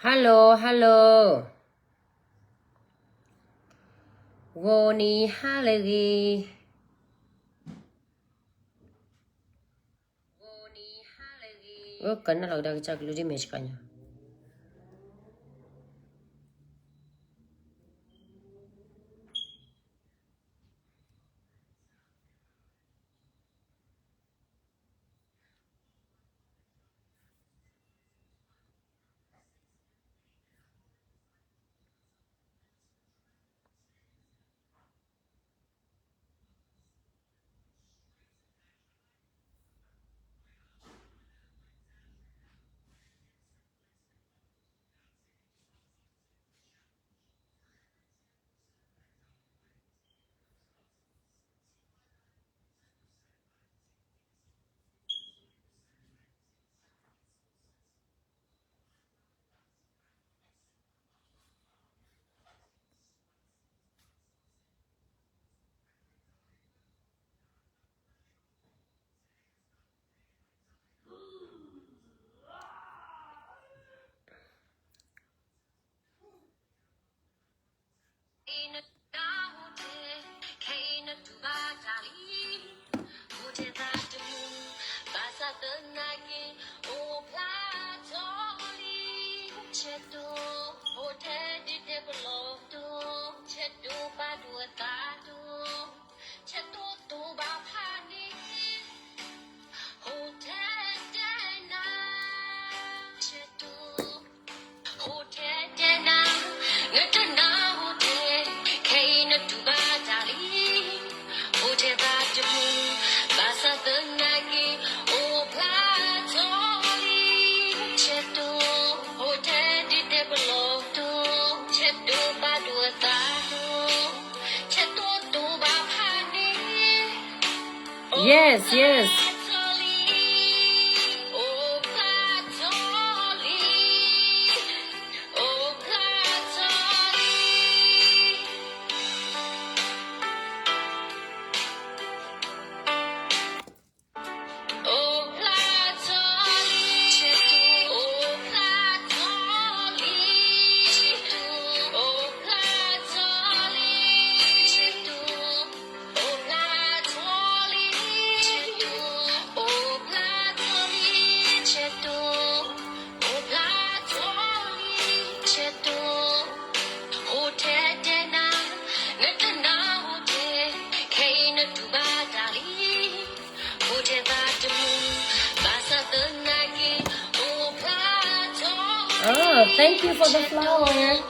Hello, hello. ဂီၤနံၤဟါလၢအဂ့ၤ. ကနၣ်လီၤကဒါကစၢ်ကလုၢ်ဒ်မဲာ်ဆှးညါ. Yes, yes. Oh, thank you for the flower.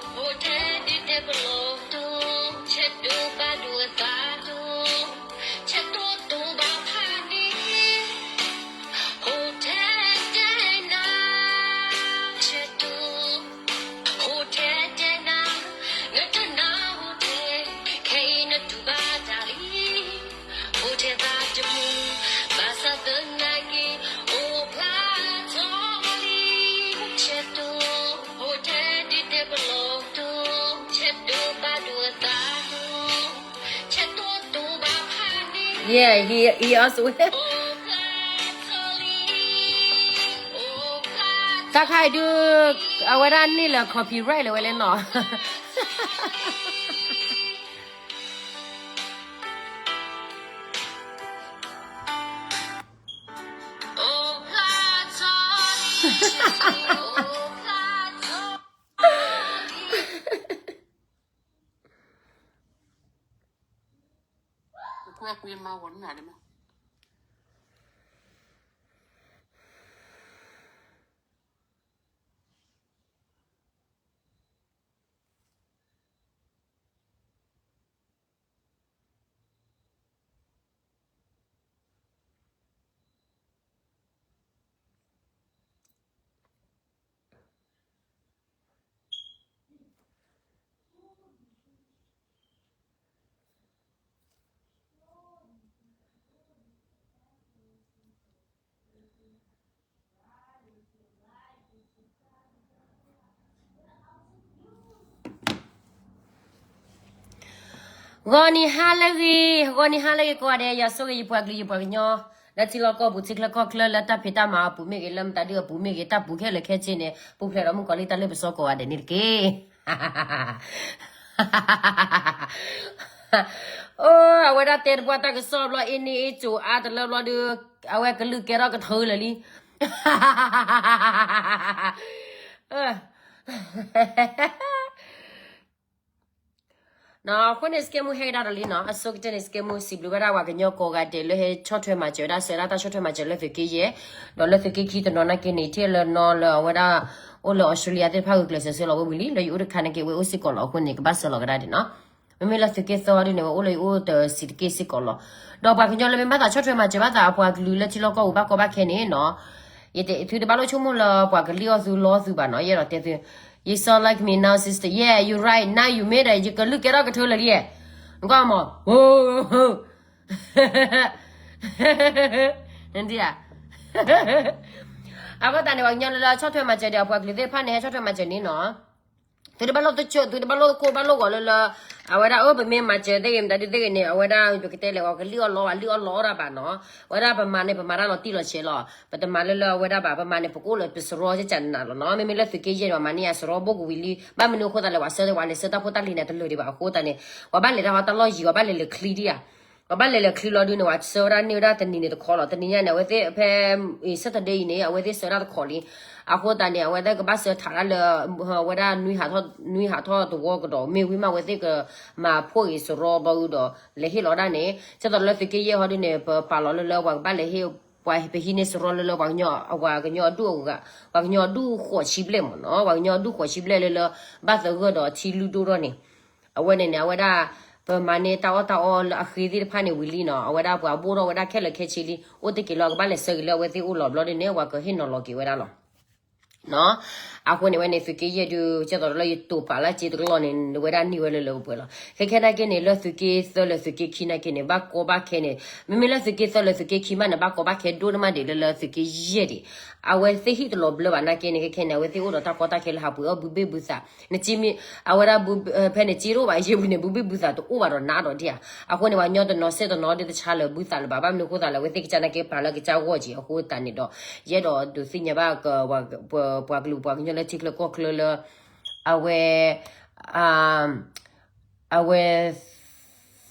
Yeah, he, he also. တၢ်ခါအံၤဒုး အဝဲဒၣ်န့ၢ်လၢ copyright လၢၤဝဲလဲၣ်နီၤ. ကွၢ်ကွၢ်မၤဝဲနၤဒ်မး.ဂီၤနံၤဟါလၢအဂ့ၤ, ဂီၤနံၤဟါလၢအဂ့ၤကိးဂၤဒဲး, ယွၤဆိၣ်ဂ့ၤယပှၤကလုာ်ယပှၤကညီ, လၢထံလီၢ်ကီၢ်ပူၤ ထံချၢကီၢ်ချၢ လၢတၢ်ဖံးတၢ်မၤအပူၤမ့ၢ်ဂ့ၤ, လၢမတၤဒုအပူၤမ့ၢ်ဂ့ၤ, တၢ်ပူၤခဲလၢာ်ခဲဆ့န့ၣ် ပူၤဖျဲးဒီးမုၣ်ကီၤလံၢ်တၢ်လ့ပစီကိးဂၤဒဲးန့ၣ်တက့ၢ်. အိ, အဝဲဒၣ်တဲတပှၢ်တၢ်ကစီၣ်ဘျီ အ့န့အ့စိၤအါတလၢဘျီဒုး, အဝဲကလုၢ်ကဲထီၣ်ကထၢလၢာ်လံ. အဃိန့ၣ် စကဲမူဟဲကဒါဒီးလံနီၤ, အဆိကတၢၢ်န့ၣ် စကဲမူစံးဘျုးဝဲဒၣ်ပှၤကညီကိးဂၤဒဲး လၢဟဲဆီၣ်ထွဲမၤစၢၤဝဲဒၣ် ဆှၢဒၣ်တၢ်ဆီၣ်ထွဲမၤစၢၤလၢသုးက့ယဲၢ်, ဒီးလၢသုးက့ခံတနီၤနာ်က့န့ၣ် ထဲလၢနီၤလၢအဝဲဒၣ် အိၣ်လၢ Australia သ့ၣ်တဖၣ်ဂုာ်ကျဲးစၢးဆှၢလီၤဝဲဝံၤလံ, လၢယအိၣ်တခါနာ်က့ အဝဲအိၣ်စ့ၢ်ကီးလီၤ. အဃိန့ၣ် ကဘၣ်ဆှၢလီၤကဒါဒံးနီၤ. မ့မ့ၢ်လၢသုးက့သၢဒုန့ၣ် ဝဲအိၣ်လၢယအိၣ်တဆံးတက့ၢ်စ့ၢ်ကီးလီၤ. ဒီးပှၤကညီလၢမ့ၢ်ဘၣ်သးဆီၣ်ထွဲမၤစၢၤဘၣ်သးအပှၤကလုာ်လၢထံလီၢ်ကီၢ်ပူၤဘၣ်ကီဘၣ်ခဲန့ၣ်နီၤ, ယသုတဘၣ်လိၣ်ဆိကမိၣ်လၢပှၤကလံၣ်အီၣ်သုလီအီၣ်သုဘၣ်နီၤ, ယအဲၣ်ဒိးတဲသု, you sound like me now sister, yeah, you right now, you made it, ယကလုၢ်ကဲထီၣ်ကထၢလၢာ်လံ, နကွၢ်မး, နဒံဧါ. အဃိသတးန့ၣ် ပှၤကညီလၢလၢဆီၣ်ထွဲမၤစၢၤဒီး အပှၤကလုာ်သ့ၣ်တဖၣ်န့ၣ် ဟဲဆီၣ်ထွဲမၤစၢၤန့ၣ်နီၤ, သုတဘၣ်လိၣ်တဆိ, သုတဘၣ်လိၣ်တကိၢ်ဘၣ်လိၣ်ဂီၤလၢလၢ, အဝဲဒၣ်အၢ ပမ့ၢ်မၤစၢၤသ့ၣ်ဂ့ၤ မတၤဒုသ့ၣ်ဂ့ၤန့ၣ် အဝဲဒၣ်ပကတဲလဲၣ် ပှၤကလံၣ်အီၣ်လီအီၣ်ဘၣ် လံၣ်အီၣ်လီအီၣ်တၢ်ဘၣ်နီၤ, အဝဲဒၣ်ပမၤန့ၣ် ပမၤတၢ်လီၤတံၢ်လီၤဆဲးလီၤ, ပတမၤလၢလၢအဝဲဒၣ်ဘၣ်, ပမၤန့ၣ် ပကအိၣ်လၢပစရီကကနးလီၤနီၤ, မ့မ့ၢ်လၢသုးက့ယဲၢ်ဒီး မၤန့ၢ်အစရီဘိကဝံၤလံ, ဘၣ်မနုၤအဃိသတးလဲၣ် ပှၤဆှၢသ့ၣ် ပှၤလဲၤဆှၢတၢ်ဖိတၢ်လံၤန့ၣ် တလၢာ်ဒံးဘၣ်အဃိသတးန့ၣ်, ပှၤဘၣ်လဲၤတၢ်ဟီတၢ်လီၢ်ယံၤ ပှၤဘၣ်လဲၤလဲၤချံဒံးဧါ ပှၤဘၣ်လဲၤလဲၤချံလီၤဒုန့ၣ် ပှၤဆှၢဝဲဒၣ်န့ၢ်ဝဲဒၣ်တနံၤန့ၣ်တခီလီၤ, တနံၤညါန့ၣ် အဝဲသ့ၣ်ဖဲ Saturday အံၤန့ၣ် အဝဲသ့ၣ်ဆှၢဒၣ်တခီလံ, အဃိသတးန့ၣ် အဝဲသ့ၣ်ကဘၣ်ဆှၢထးဒၣ်လၢ, အဝဲဒၣ်နွံဟးထီၣ်တဝီကဒီး မ့ၢ်ဝံၤမး အဝဲသ့ၣ်ကမၤဖှိၣ်ဂ့ၤစရီဘျီအုဒီး လဲၤဟ့ၣ်လီၤဒၣ်န့ၣ်, ကၢ်သိးလၢသုးက့ယဲၢ်ဟီဒုန့ၣ် ပပာ်လီၤလၢလၢပှၤကဘၣ်လဲၤဟ့ၣ်, ပှၤပဟံးန့ၢ်စရီလၢလၢပှၤကညီ, ပှၤကညီအဒူၣ်, ပှၤကညီအဒူၣ်ဃိးဆံဘျဲၣ်မ့ၢ်နီၤ, ပှၤကညီအဒူၣ်ဃိးဆံဘျဲၣ်လၢလၢ, ဘၣ်သဂၢၢ်ဒီးထံလုၢ်ဒိၣ်ထီၣ်န့ၣ် အဝဲန့ၣ်န့ၣ် အဝဲဒၣ်, ပမၤန့ၢ်တၢ်အီၣ်တၢ်အီလၢအဃ့သ့ၣ်တဖၣ်န့ၣ်ဝံၤလံနီၤ, အဝဲဒၣ်ပှၤဘိၣ်ထီၣ်ဝဲဒၣ်ခဲလၢာ်ခဲဆ့လံ, အိၣ်တ့ၢ်က့ၤလီၤ ကဘၣ်လဲၤဆှၢက့ၤလၢအဝဲသ့ၣ်အိၣ်လီၤဘျီဒ်န့ၣ် ပှၤကဟ့ၣ်နီၤလီၤက့ၤဝဲဒၣ်လီၤ. အဃိန့ၣ်ဝဲန့ၣ် သုးက့ယဲၢ်ဒုး ကၢ်သိးလၢယတိာ်ပာ်လၢစ့တကလီၢ်န့ၣ် ဝဲဒၣ်န့ၢ်ဝဲလၢလၢပှဲၤပှဲၤလီၤ. ခဲခဲနာ်က့န့ၣ် လၢသုးက့သၢလၢသုးက့ခံနာ်က့န့ၣ် ဘၣ်ကီဘၣ်ခဲန့ၣ်, မ့မ့ၢ်လၢသုးက့သၢလၢသုးက့ခံမးန့ၣ် ဘၣ်ကီဘၣ်ခဲဒိၣ်န့ၢ်မးဒံးလၢလၢသုးက့ယဲၢ်ဒံး, အဝဲသ့ၣ်ဟံၣ်တလီၤဘျၢဘၣ်နာ်က့န့ၣ် ခဲခဲန့ၣ် အဝဲသ့ၣ်အိၣ်ဒီးတၢ်ကီတၢ်ခဲလၢဟးပှ့ၤအီၣ်ဘုဘ့ၣ်ဘုသး, နမ့ၢ်, အဝဲဒၣ်, ဖဲန့ၣ်စ့တအိၣ်ဘၣ် ယဲၢ်ပူၤန့ၣ် ဘုဘ့ၣ်ဘုသးတအိၣ်ဘၣ်ဒီးနးဒီးဒံးဧါ, အဃိန့ၣ် ပှၤကညီတနီၤစဲၣ်တနီၤဒုးတဆါလၢၤဘုသးလၢၤဘၣ်, ဘၣ်မနုၤအဃိသတးလဲၣ် အဝဲသ့ၣ်ကစၢ်နာ်က့ပာ်လၢကစၢ်ဂီၢ်က့ၤအဃိသတးန့ၣ်ဒီး, ယအဲၣ်ဒိးဒုးသ့ၣ်ညါဘၣ်, ပှၤကလုာ်ပှၤကညီလၢထံချၢကီၢ်ချၢလၢ, အဝဲ အဝဲ,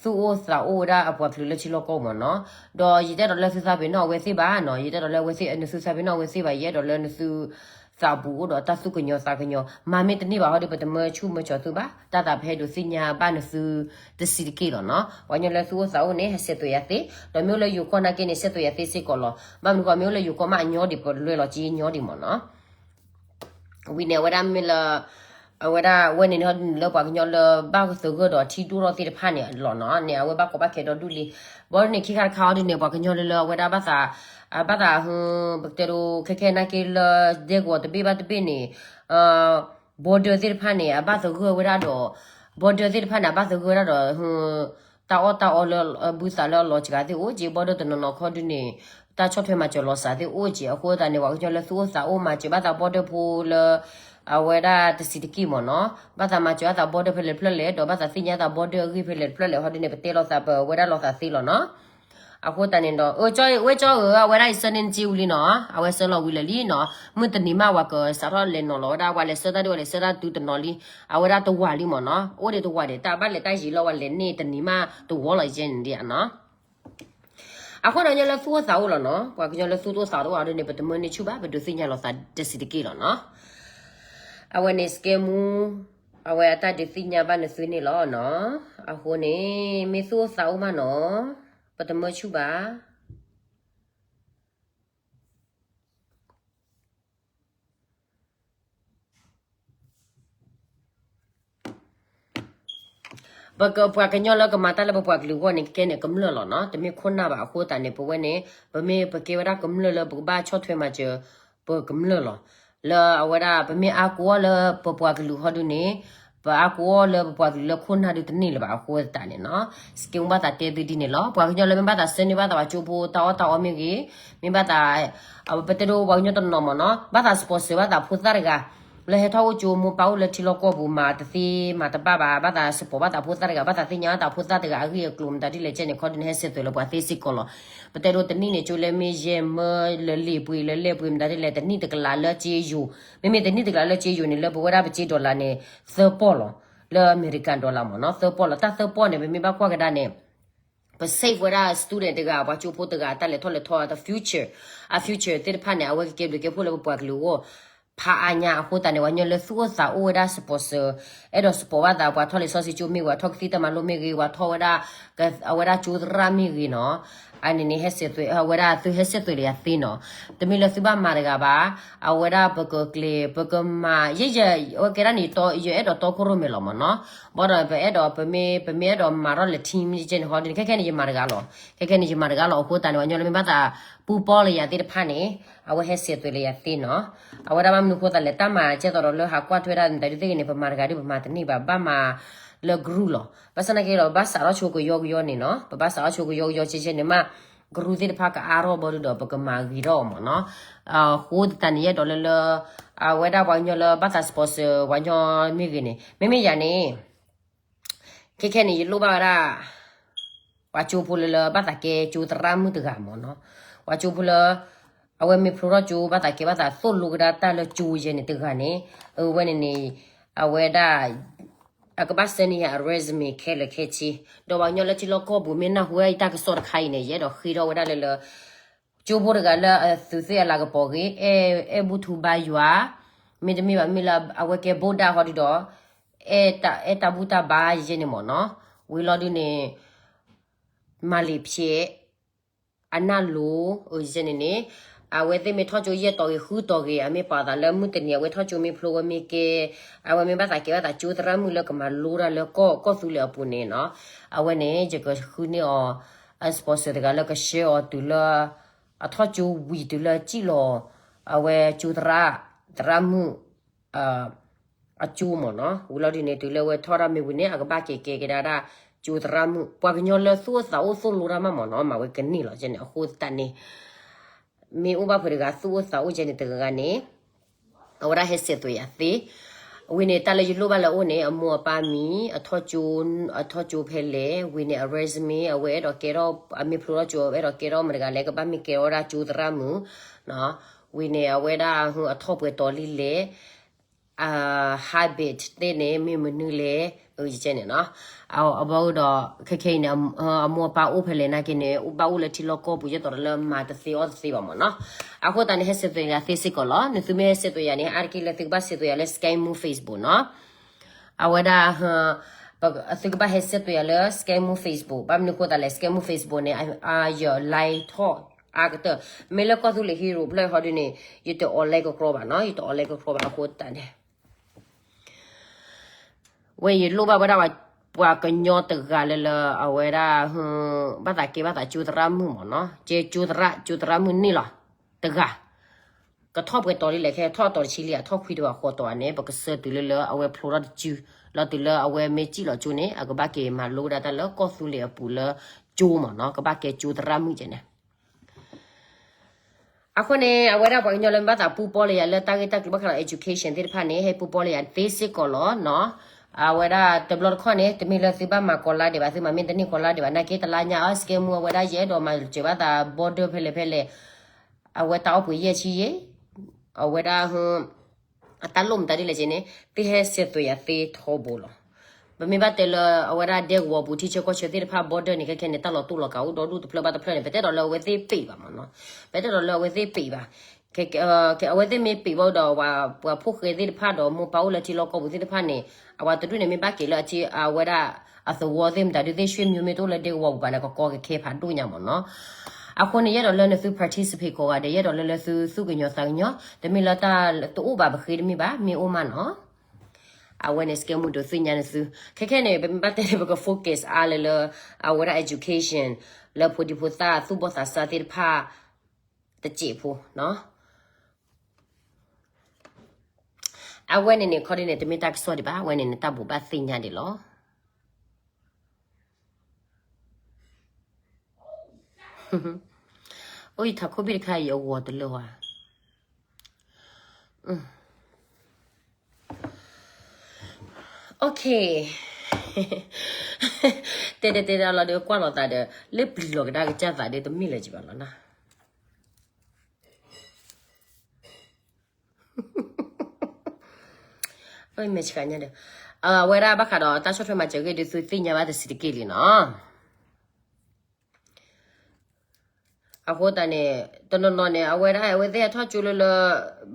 သူၣ်အိၣ်သးအိၣ်ဝဲဒၣ်အပှၤကလုာ်လၢထံလီၢ်ကီၢ်ပူၤမ့ၢ်နီၤ, ဒီးယတအဲၣ်ဒိးလၢသုသးပ့ၤနီၣ်အဝဲသ့ၣ်ဘၣ်နီၤ, ယတအဲၣ်ဒိးလၢအဝဲသ့ၣ်နသုသးပ့ၤနီၣ်အဝဲသ့ၣ်ဘၣ်, ယအဲၣ်ဒိးလၢနသုသးပူၤအိၣ်ဒီးတၢ်သူၣ်ကညီၤသးကညီၤ, မၤမ့ၢ်တန့ၢ်ဘၣ်ဟီဒီး ပတမၢဆူၣ်မၢကၠီၤသုဘၣ်, တၢ်သးပဟဲဒုးသ့ၣ်ညါဘၣ်နသုတဆံးတက့ၢ်လီၤနီၤ, ပှၤကညီလၢသူၣ်အိၣ်သးအိၣ်န့ၣ် ဟဲဆဲးသွဲးယၤသ့, ဒီးမ့ၢ်အိၣ်လၢယိၤကီၢ်နာ်က့န့ၣ် ဆဲးသွဲးယၤသ့စ့ၢ်ကီးလီၤ, ဘၣ်မနုၤဃိမ့ၢ်အိၣ်လၢယိၤကီၢ်မးအညီဒံး ပလွဲလီၤက့ညီဒံးမ့ၢ်နီၤ. ဝံၤန့ၣ် အဝဲဒၣ်မ့ၢ်လၢ, အဝဲဒၣ်ဝဲန့ၣ်န့ၣ် လၢပှၤကညီလၢဘၣ်သဂၢၢ်ဒီးထံဒိၣ်ထီၣ်သ့ၣ်တဖၣ်န့ၣ်လီၤနီၤ, န့ၣ် အဝဲဘၣ်ကီဘၣ်ခဲဒီဒူၣ်လံ, ဘၣ်န့ၣ် ခံခါတခါအီၤဒ်န့ၣ် ပှၤကညီလၢလၢအဝဲဒၣ်ဘၣ်သး, ဘၣ်သး, ပကတဲဒိး ခဲခဲနာ်က့လၢ ဒဲကဝီၤတဘ့ၣ်ဘၣ်တဘ့ၣ်န့ၣ်, border သ့ၣ်တဖၣ်န့ၣ် အဘၣ်သဂၢၢ်ဝဲဒၣ်ဒီး, border သ့ၣ်တဖၣ်န့ၣ် အဘၣ်သဂၢၢ်ဝဲဒၣ်ဒီး တၢ်အီၣ်တၢ်အီလၢဘုသးလၢအလီၤစှၤသ့ၣ်အိၣ်က့, border တနီၤနီၤခီဒုန့ၣ်, တၢ်ဆီၣ်ထွဲမၤစၢၤလီၤစှၤသ့ၣ်အိၣ်က့, အဃိသတးန့ၣ် ပှၤကညီလၢသူၣ်အိၣ်သးအိၣ်မၤစၢၤဘၣ်သး border ဖိလၢ, အဝဲဒၣ်တဆံးတက့ၢ်မ့ၢ်နီၤ, ဘၣ်သးမၤစၢၤဘၣ်သး border ဖဲလဲၣ်တဖျၢၣ်လဲၣ် ဒီးဘၣ်သးသ့ၣ်ညါသး border အဂ့ၢ်ဖဲလဲၣ်တဖျၢၣ်လဲၣ် ဟီဒုန့ၣ် ပတဲလိာ်သးပဝဲဒၣ်လိာ်သးသ့လီၤနီၤ. အဃိသတးန့ၣ်ဒီး ဝဲကၠီဧၢ အဝဲဒၣ်အံၤဆၢန့ၢ်နစ့ဝံၤလံနီၤ, အဝဲဆၢလီၤဝံၤလၢာ်လံနီၤ, မုၢ်တနံၤမး ပှၤကစးထီၣ်လဲၤနီၤလီၤဝဲဒၣ် ပှၤလဲၤဆှၢတၢ်ဒုး ပှၤလဲၤဆှၢတၢ်တုၤတနီၤလံ, အဝဲဒၣ်တဝာ်လံမ့ၢ်နီၤ, အိၣ်ဒံးတဝာ်ဒံး တၢ်ဘၣ်လဲၤတၢ်ယံၤလီၤ ပှၤလဲၤန့ၢ်တနံၤမးတဝီလီၤယဲန့ၣ်ဒံးဧါနီၤ. အဃိန့ၣ်လၢသူၣ်အိၣ်သးအိၣ်လီၤနီၤ, ပှၤကညီလၢသူၣ်အိၣ်သးတအိၣ်အီၤဒ်န့ၣ် ပတမၢန့ၢ်ဆူၣ်ဘၣ် ပဒုးသ့ၣ်ညါလိာ်သးတဆံးတက့ၢ်လီၤနီၤ. အဝဲန့ၣ် စကဲမူ, အဝဲအတၢ်ဒုးသ့ၣ်ညါဘၣ်နသုန့ၣ်လီၤနီၤ. အဃိန့ၣ် မ့ၢ်သူၣ်အိၣ်သးအိၣ်မးနီၤ, ပတမၢဆူၣ်ဘၣ်. ပက, ပှၤကညီလၢကမၤတၢ်လၢပပှၤကလုာ်အဂီၢ်န့ၣ် ကဲန့ၣ်ကမျၢၢ်လီၤနီၤ, တမ့ၢ်ခိၣ်နၢ်ဘၣ်အဃိသတးန့ၣ် ပဝဲန့ၣ် ပမ့ၢ်ပကဲဝဲဒၣ်ကမျၢၢ်လၢပကဘၣ်ဆီၣ်ထွဲမၤစၢၤ ပကမျၢၢ်လီၤ. လၢအဝဲဒၣ် ပမ့ၢ်အါကိးအီၤလၢပပှၤကလုာ်ဟီဒုန့ၣ်, ပအါကိးအီၤလၢပပှၤကလုာ်လၢခိၣ်နၢ်ဒုတန့ၢ်လၢၤဘၣ်အဃိသတးန့ၣ်နီၤ, စကဲမူဘၣ်သးတဲသုဒ်န့ၣ်လီၤ. ပှၤကညီလၢမ့ၢ်ဘၣ်သးဆှၢန့ၢ်ဘၣ်သးပှၤကၠိဖိတၢ်အီၣ်တၢ်အီမ့ၢ်ဂ့ၤ, မ့ၢ်ဘၣ်သး, ပတဲဒိပှၤကညီတနီၤမ့ၢ်နီၤ, ဘၣ်သး sponsor ဘၣ်သးဖိသၣ်တဂၤ လၢဟဲထီၣ်အိၣ်ကၠိ မိၢ်ပၢ်အိၣ်လၢထံလီၢ်ကီၢ်ပူၤ မၤတသ့မၤတဘၣ်ဘၣ်, ဘၣ်သးစပီးဘၣ်သးဖိသၣ်တဂၤ, ဘၣ်သးသ့ၣ်ညါဘၣ်သးဖိသၣ်တဂၤအဂ့ၢ်အကျိၤမတၤဒ်လဲၣ်ကဲန့ၣ် ခီဒုန့ၣ် ဟဲဆဲးသွဲးလၢပှၤသ့စ့ၢ်ကီးလီၤ. ပတဲဒိတနံၣ်န့ၣ် ကၠိလၢမ့ၢ်ယဲၢ်မၢလၢလံာ်ပှ့ၤလၢလဲၢ်ပှ့ၤမတၤဒ်လဲၣ် တနံၣ်တကလးလၢကၠ့ယိၤ, မ့မ့ၢ်တနံၣ်တကလးလၢကၠ့ယိၤန့ၣ် လၢပဝဲဒၣ်ပကၠ့ dollar န့ၣ် သၢပီၢ်လီၤ. လၢအမဲရကၤ dollar မ့ၢ်နီၤ သၢပီၢ်လီၤ. တၢ်သၢပီၢ်န့ၣ် ပမ့ၢ်ဘၣ်ကွၢ်ကဒါန့ၣ် ပ save ဝဲဒၣ် student တဂၤ ပှၤကၠိဖိတဂၤ တၢ်လဲၤထီၣ်လဲၤထီ အ future, အ future သ့ၣ်တဖၣ်န့ၣ် အဝဲကကဲဘျုးကဲဖှိၣ်လၢပပှၤကလုာ်အဂီၢ် ဖးအါညါအဃိသတးန့ၣ် ပှၤကညီလၢသူၣ်အိၣ်သးအိၣ်ဝဲဒၣ် sponsor, အဲၣ်ဒိး support ဘၣ်သး ပှၤထီၣ်လံာ်စီဆှံကၠိမ့ၢ်ဂ့ၤ, ပှၤထီၣ်ကသံၣ်တၢ်မၤလိမ့ၢ်ဂ့ၤ, ပှၤထီၣ်ဝဲဒၣ် အဝဲဒၣ်ကၠိသရၣ်မ့ၢ်ဂ့ၤနီၤ, အန့ၣ်န့ၣ် ဟဲဆဲးသွဲး အဝဲဒၣ်သုဟဲဆဲးသွဲးလၢယၤသ့နီၤ. တမ့ၢ်လၢသုဘၣ်မၤတဂၤဘၣ်, အဝဲဒၣ်ပကကျဲၤ ပကမၤ ယဲယဲ အဝဲကဲဒၣ်န့ၣ် ယအဲၣ်ဒိးတီခိၣ်ရိၣ်မဲာ်လီၤမ့ၢ်နီၤ. ဘၣ်ဒီးပအဲၣ်ဒိး ပမ့ၢ် ပမ့ၢ်အဲၣ်ဒိးမၤထီၣ်လၢ team ကဲန့ၣ် ဟီဒ်န့ၣ် ခဲခဲန့ၣ် ယမၤတဂၤလီၤ. ခဲခဲန့ၣ် ယမၤတဂၤလီၤ. အဃိသတးန့ၣ် ပှၤကညီလၢမ့ၢ်ဘၣ်သးပူပီလၢယၤသ့ၣ်တဖၣ်န့ၣ် အဝဲဟဲဆဲးသွဲးလၢယၤသ့နီၤ. အဝဲဒၣ်ဘၣ်မနုၤအဃိသတးလဲၣ် တၢ်မၤကဲသိးဒီးလၢဟးကွၢ်ထွဲဒၣ်မတၤဒုးသ့ၣ်ဂ့ၤန့ၣ် ပမၤတဂၤဒုး ပမၤတန့ၢ်ဘၣ်, ဘၣ်မၤလၢ group လီၤ. ဘၣ်ဆၣ်သနာ်က့ဒီး ပဘၣ်စးထီၣ်ဆိကယီကယီန့ၣ်နီၤ, ပဘၣ်စးထီၣ်ဆိကယီကယီကဲကဲန့ၣ်မး group သ့ၣ်တဖၣ်ကအါထီၣ်ဘၣ်ဒီး ပကမၤဂ့ၤထီၣ်အီၤမ့ၢ်နီၤ. အဃိသတးန့ၣ် ယအဲၣ်ဒိးလၢလၢ အဝဲဒၣ်ပှၤကညီလၢဘၣ်သး sponsor ပှၤကညီမ့ၢ်ဂ့ၤန့ၣ် မ့မ့ၢ်ယၤန့ၣ် ခဲခဲန့ၣ် ယလိၣ်ဘၣ်ဝဲဒၣ် ပှၤကၠိဖိလၢလၢဘၣ်သးကဲကၠိသရၣ်မုၣ်တဂၤမ့ၢ်နီၤ. ပှၤကၠိဖိလၢ အဝဲမ့ၢ်ဖျိထီၣ်ကၠိ ဘၣ်သးကဲဘၣ်သးသိၣ်လိကဒါတၢ်လၢကၠိယဲန့ၣ်တဂၤန့ၣ် အဝဲန့ၣ်န့ၣ် အဝဲဒၣ် အကဘၣ်ဆှၢန့ၢ်ယၤအ resume ခဲလၢာ်ခဲဆ့ ဒီးပှၤကညီလၢထံလီၢ်ကီၢ်ပူၤမ့ၢ်နၢ်ဟူဝဲဒၣ်ယတၢ်ကစီၣ်တခါအံၤန့ၣ် ယအဲၣ်ဒိးဃ့ထီၣ်ဝဲဒၣ်လၢလၢ ကၠိဖိတဂၤလၢအသုးသ့ၣ်အလၤကပီၤဂ့ၤ, အဲၣ် အဲၣ်ဘူၣ်ထူဘါယွၤ, မ့တမ့ၢ်ဘၣ်မ့ၢ်လၢအဝဲကဲဘိၣ်ဒၣ်ဟီဒုဒီး အဲၣ်တၢ် အဲၣ်တၢ်ဘူၣ်တၢ်ဘါယဲန့ၣ်မ့ၢ်နီၤ. ဝံၤလီၤဒုန့ၣ် မၤလံာ်ဖျဲး အနၢ်လိၤ ယဲန့ၣ်န့ၣ် အဝဲသ့ၣ်မ့ၢ်ထီၣ်ကၠိယဲၢ်တီၤဂ့ၤ ဃုတီၤဂ့ၤ အမ့ၢ်ပာ်သးလၢမုၢ်တနံၤ အဝဲထီၣ်ကၠိမ့ၢ်ဖျိဝဲမ့ၢ်ကဲ အဝဲမ့ၢ်ဘၣ်သးကဲဘၣ်သးကၠိသရၣ်မုၣ်လၢကမၤလိတၢ်လၢကီၢ် ကီၢ်သူလ့ၤအပူၤန့ၣ်နီၤ. အဝဲန့ၣ် ယကဃုန့ၢ်အီၤ အ sponsor တဂၤလၢကဆှၢအီၤတုၤလၢ အထီၣ်ကၠိဝံၤတုၤလၢစံၣ်လီၤ အဝဲကၠိသရၣ် သရၣ်မုၣ် အကၠိမ့ၢ်နီၤ. ဝံၤလီၤဒုန့ၣ် တုၤလၢအဝဲထီၣ်ဒၣ်မ့ၢ်ဝံၤန့ၣ် အကဘၣ်က့ၤကဲကဒါဒၣ်ကၠိသရၣ်မုၣ် ပှၤကညီလၢသူၣ်အိၣ်သးအိၣ်သိၣ်လိတၢ်မးမ့ၢ်နီၤ မၤဝဲကန့ၢ်လီၤ ယဲန့ၣ် အဃိသတးန့ၣ် မ့ၢ်အိၣ်ဘၣ်ဖဲတဂၤသူၣ်အိၣ်သးအိၣ်ယဲန့ၣ်တဂၤဂၤန့ၣ် အဝဲဒၣ်ဟဲဆဲးသွဲးယၤသ့ ဝံၤန့ၣ် တၢ်လၢယလိၣ်ဘၣ်လၢအအိၣ်န့ၣ် အမိၢ်အပၢ်မံၤ အထီၣ်ကၠိ အထီၣ်ကၠိဖဲလဲၣ် ဝံၤန့ၣ် အ resume အဝဲအဲၣ်ဒိးကဲထီၣ် အမ့ၢ်ဖျိထီၣ်ကၠိ အဝဲအဲၣ်ဒိးကဲထီၣ်မတဂၤလဲၣ် ကဘၣ်မ့ၢ်ကဲထီၣ်ဝဲဒၣ်ကၠိသရၣ်မုၣ် ဝံၤန့ၣ် အဝဲဒၣ်အထီၣ်ပှဲၤတီၤလံလဲၣ် အ habit သ့ၣ်န့ၣ် မ့ၢ်မနုၤလဲၣ် ယဲန့ၣ်နီၤ. အဘၣ်အိၣ်ဒီး ခဲခဲအံၤန့ၣ် အမိၢ်အပၢ်အိၣ်ဖဲလဲၣ်နာ်က့န့ၣ် ဘၣ်အိၣ်လၢထံလီၢ်ကီၢ်ပူၤ ယဲသိးဒီးလၢမၤတသ့အီၣ်တသ့ဘၣ်မ့ၢ်နီၤ. အဃိသတးန့ၣ် ဟဲဆဲးသွဲးယၤသ့စ့ၢ်ကီးလီၤ. နသုမ့ၢ်ဟဲဆဲးသွဲးယၤန့ၣ် အါတက့ၢ်လၢသုကဘၣ်ဆဲးသွဲးယၤလၢ Skype မူ Facebook နီၤ. အဝဲဒၣ် သုကဘၣ်ဟဲဆဲးသွဲးယၤလၢ Skype မူ Facebook ဘၣ်မနုၤအဃိသတးလဲၣ် Skype မူ Facebook န့ၣ် ယ live ထီၣ်အါကတၢၢ် မ့ၢ်လၢကီၢ်သူလ့ၤဟံၣ်ရိးဖျၢၣ်ဟီဒုန့ၣ် ယတ online ကကျီဘၣ်နီၤ ယတ online ကကျီဘၣ်အဃိသတးန့ၣ် ဝဲယလိၣ်ဘၣ်ဝဲဒၣ် ပှၤကညီတဂၤလၢလၢ အဝဲဒၣ် ဘၣ်သးကဲဘၣ်သးကၠိသရၣ်မုၣ်မ့ၢ်နီၤ ကဲကၠိသရၣ် ကၠိသရၣ်မုၣ်န့ၣ်လီၤ တဂၤ ကထီၣ်ပှဲၤတီၤလံလဲၣ် ခဲထီၣ်တီၤတဆံလံ အထီၣ်ခွံတဝၤဃိးတီၤန့ၣ် ပကဆှၢတုၤလၢလၢအဝဲဖျိထီၣ်တစု လီၤတုၤလၢအဝဲမ့ၢ်စံၣ်လီၤကၠိန့ၣ် အကဘၣ်က့ၤမၤလိဝဲဒၣ်တၢ်လၢကီၢ်သူလ့ၤအပူၤလၢကၠိမ့ၢ်နီၤ ကဘၣ်ကဲကၠိသရၣ်မုၣ်ကဲန့ၣ် အဃိန့ၣ် အဝဲဒၣ်ပှၤကညီလၢမ့ၢ်ဘၣ်သးပူပီလၢယၤလၢတၢ်ဂ့ၢ်တၢ်ကျိၤဘၣ်ဃးဒီး education သ့ၣ်တဖၣ်န့ၣ် ဟဲပူပီလၢယၤသ့စ့ၢ်ကီးလီၤနီၤ. အဝဲဒၣ်တဘျီတခီၣ်န့ၣ် တမ့ၢ်လၢသုဘၣ်မၤကီၤလါဒံးဘၣ် သုမၤမ့ၢ်တန့ၢ်ကီၤလါဒံးဘၣ် နာ်က့တလါညါအီ Skype မူ အဝဲဒၣ်ယအဲၣ်ဒိးမၤစၢၤဘၣ်သး border ဖဲလဲၣ်ဖဲလဲၣ် အဝဲတၢ်အိၣ်ပှ့ၤယဲၢ်ဆံယဲၢ် အဝဲဒၣ် အတၢ်လိၣ်မတၤဒ်လဲၣ်က့န့ၣ် သုဟဲဆဲးသွဲးယၤသ့ထီဘိလီၤ. ပမ့ၢ်ဘၣ်တဲလၢအဝဲဒၣ်ဒဲကဝီၤပူၤ ထံဆၢကီၢ်ဆၢသ့ၣ်တဖၣ် border န့ၣ် ခဲခဲန့ၣ် တၢ်လီၤတူာ်လီၤကာ်အိၣ်ဒီဒူၣ်တဖျၢၣ်ဘၣ်တဖျၢၣ်န့ၣ် ပတဲဒီးလၢအဝဲသ့ၣ်ပ့းဘၣ်မ့ၢ်နီၤ ပတဲဒီးလၢအဝဲသ့ၣ်ပ့းဘၣ် အဝဲသ့ၣ်မ့ၢ်ပ့းဘၣ်ဒီး ပှၤဖိၣ်ဃဲသ့ၣ်တဖၣ်ဒီးမိၢ်ပၢ်အိၣ်လၢထံလီၢ်ကီၢ်ပူၤသ့ၣ်တဖၣ်န့ၣ် အဝဲတဒူၣ်န့ၣ်မ့ၢ်ဘၣ်က့ၤလၢအဝဲဒၣ် အသဝီသ့ၣ်မတၤဒုးသ့ၣ် ဆွေမျိုး မ့ၢ်တအိၣ်လၢဒဲကဝီၤပူၤဘၣ်န့ၣ် ကကီကခဲဖးဒိၣ်ညါမ့ၢ်နီၤ. အဃိန့ၣ် ယအဲၣ်ဒိးလၢနသု participate ကိးဂၤဒဲး ယအဲၣ်ဒိးလၢလၢသုသူၣ်ကညီၤသးကညီၤ တမ့ၢ်လၢတၢ်တအိၣ်ဘၣ်ပဃ့တမ့ၢ်ဘၣ် မ့ၢ်အိၣ်မးနီၤ. အဝဲန့ၣ် စကဲမူဒိးသ့ၣ်ညါနသု ခဲခဲန့ၣ် ပမ့ၢ်ဘၣ်တဲန့ၣ် ပက focus အါလၢလၢ အဝဲဒၣ် education လၢဖိဒံဖိသၣ်သူၣ်ဘီၣ်သးစၢ်သ့ၣ်တဖၣ် တစဲးဖိနီၤ. အဝဲန့ၣ်န့ၣ် ခီဒ်န့ၣ် တမ့ၢ်တၢ်ကစီၣ်ဒံးဘၣ် အဝဲန့ၣ်န့ၣ် တၢ်ဘိးဘၣ်သ့ၣ်ညါဒံးလီၤ. အိၣ်ယထးခိၣ်ဘ့ၣ်တခါအံၤအဂီၤတလၢဝဲ. Okay. တဲတဲတဲဒၣ်လီၤဒီး ကွၢ်လီၤသးဒီး လၢပျံၤလီၤကဒါကစၢ်သးဒီး တမ့ၢ်လၢၤကဘၣ်လီၤနီၤ. အိ မဲာ်ဆှးညါဒီး အဝဲဒၣ်ဘၣ်ဃးဒီးတၢ်ဆီၣ်ထွဲမၤစၢၤဂ့ၢ်ဒုး သုသ့ၣ်ညါဘၣ်တဆံးတက့ၢ်လံနီၤ. အဃိသတးန့ၣ် တနီၤနီၤန့ၣ် အဝဲဒၣ် အဝဲသ့ၣ်အထီၣ်ကၠိလၢလၢ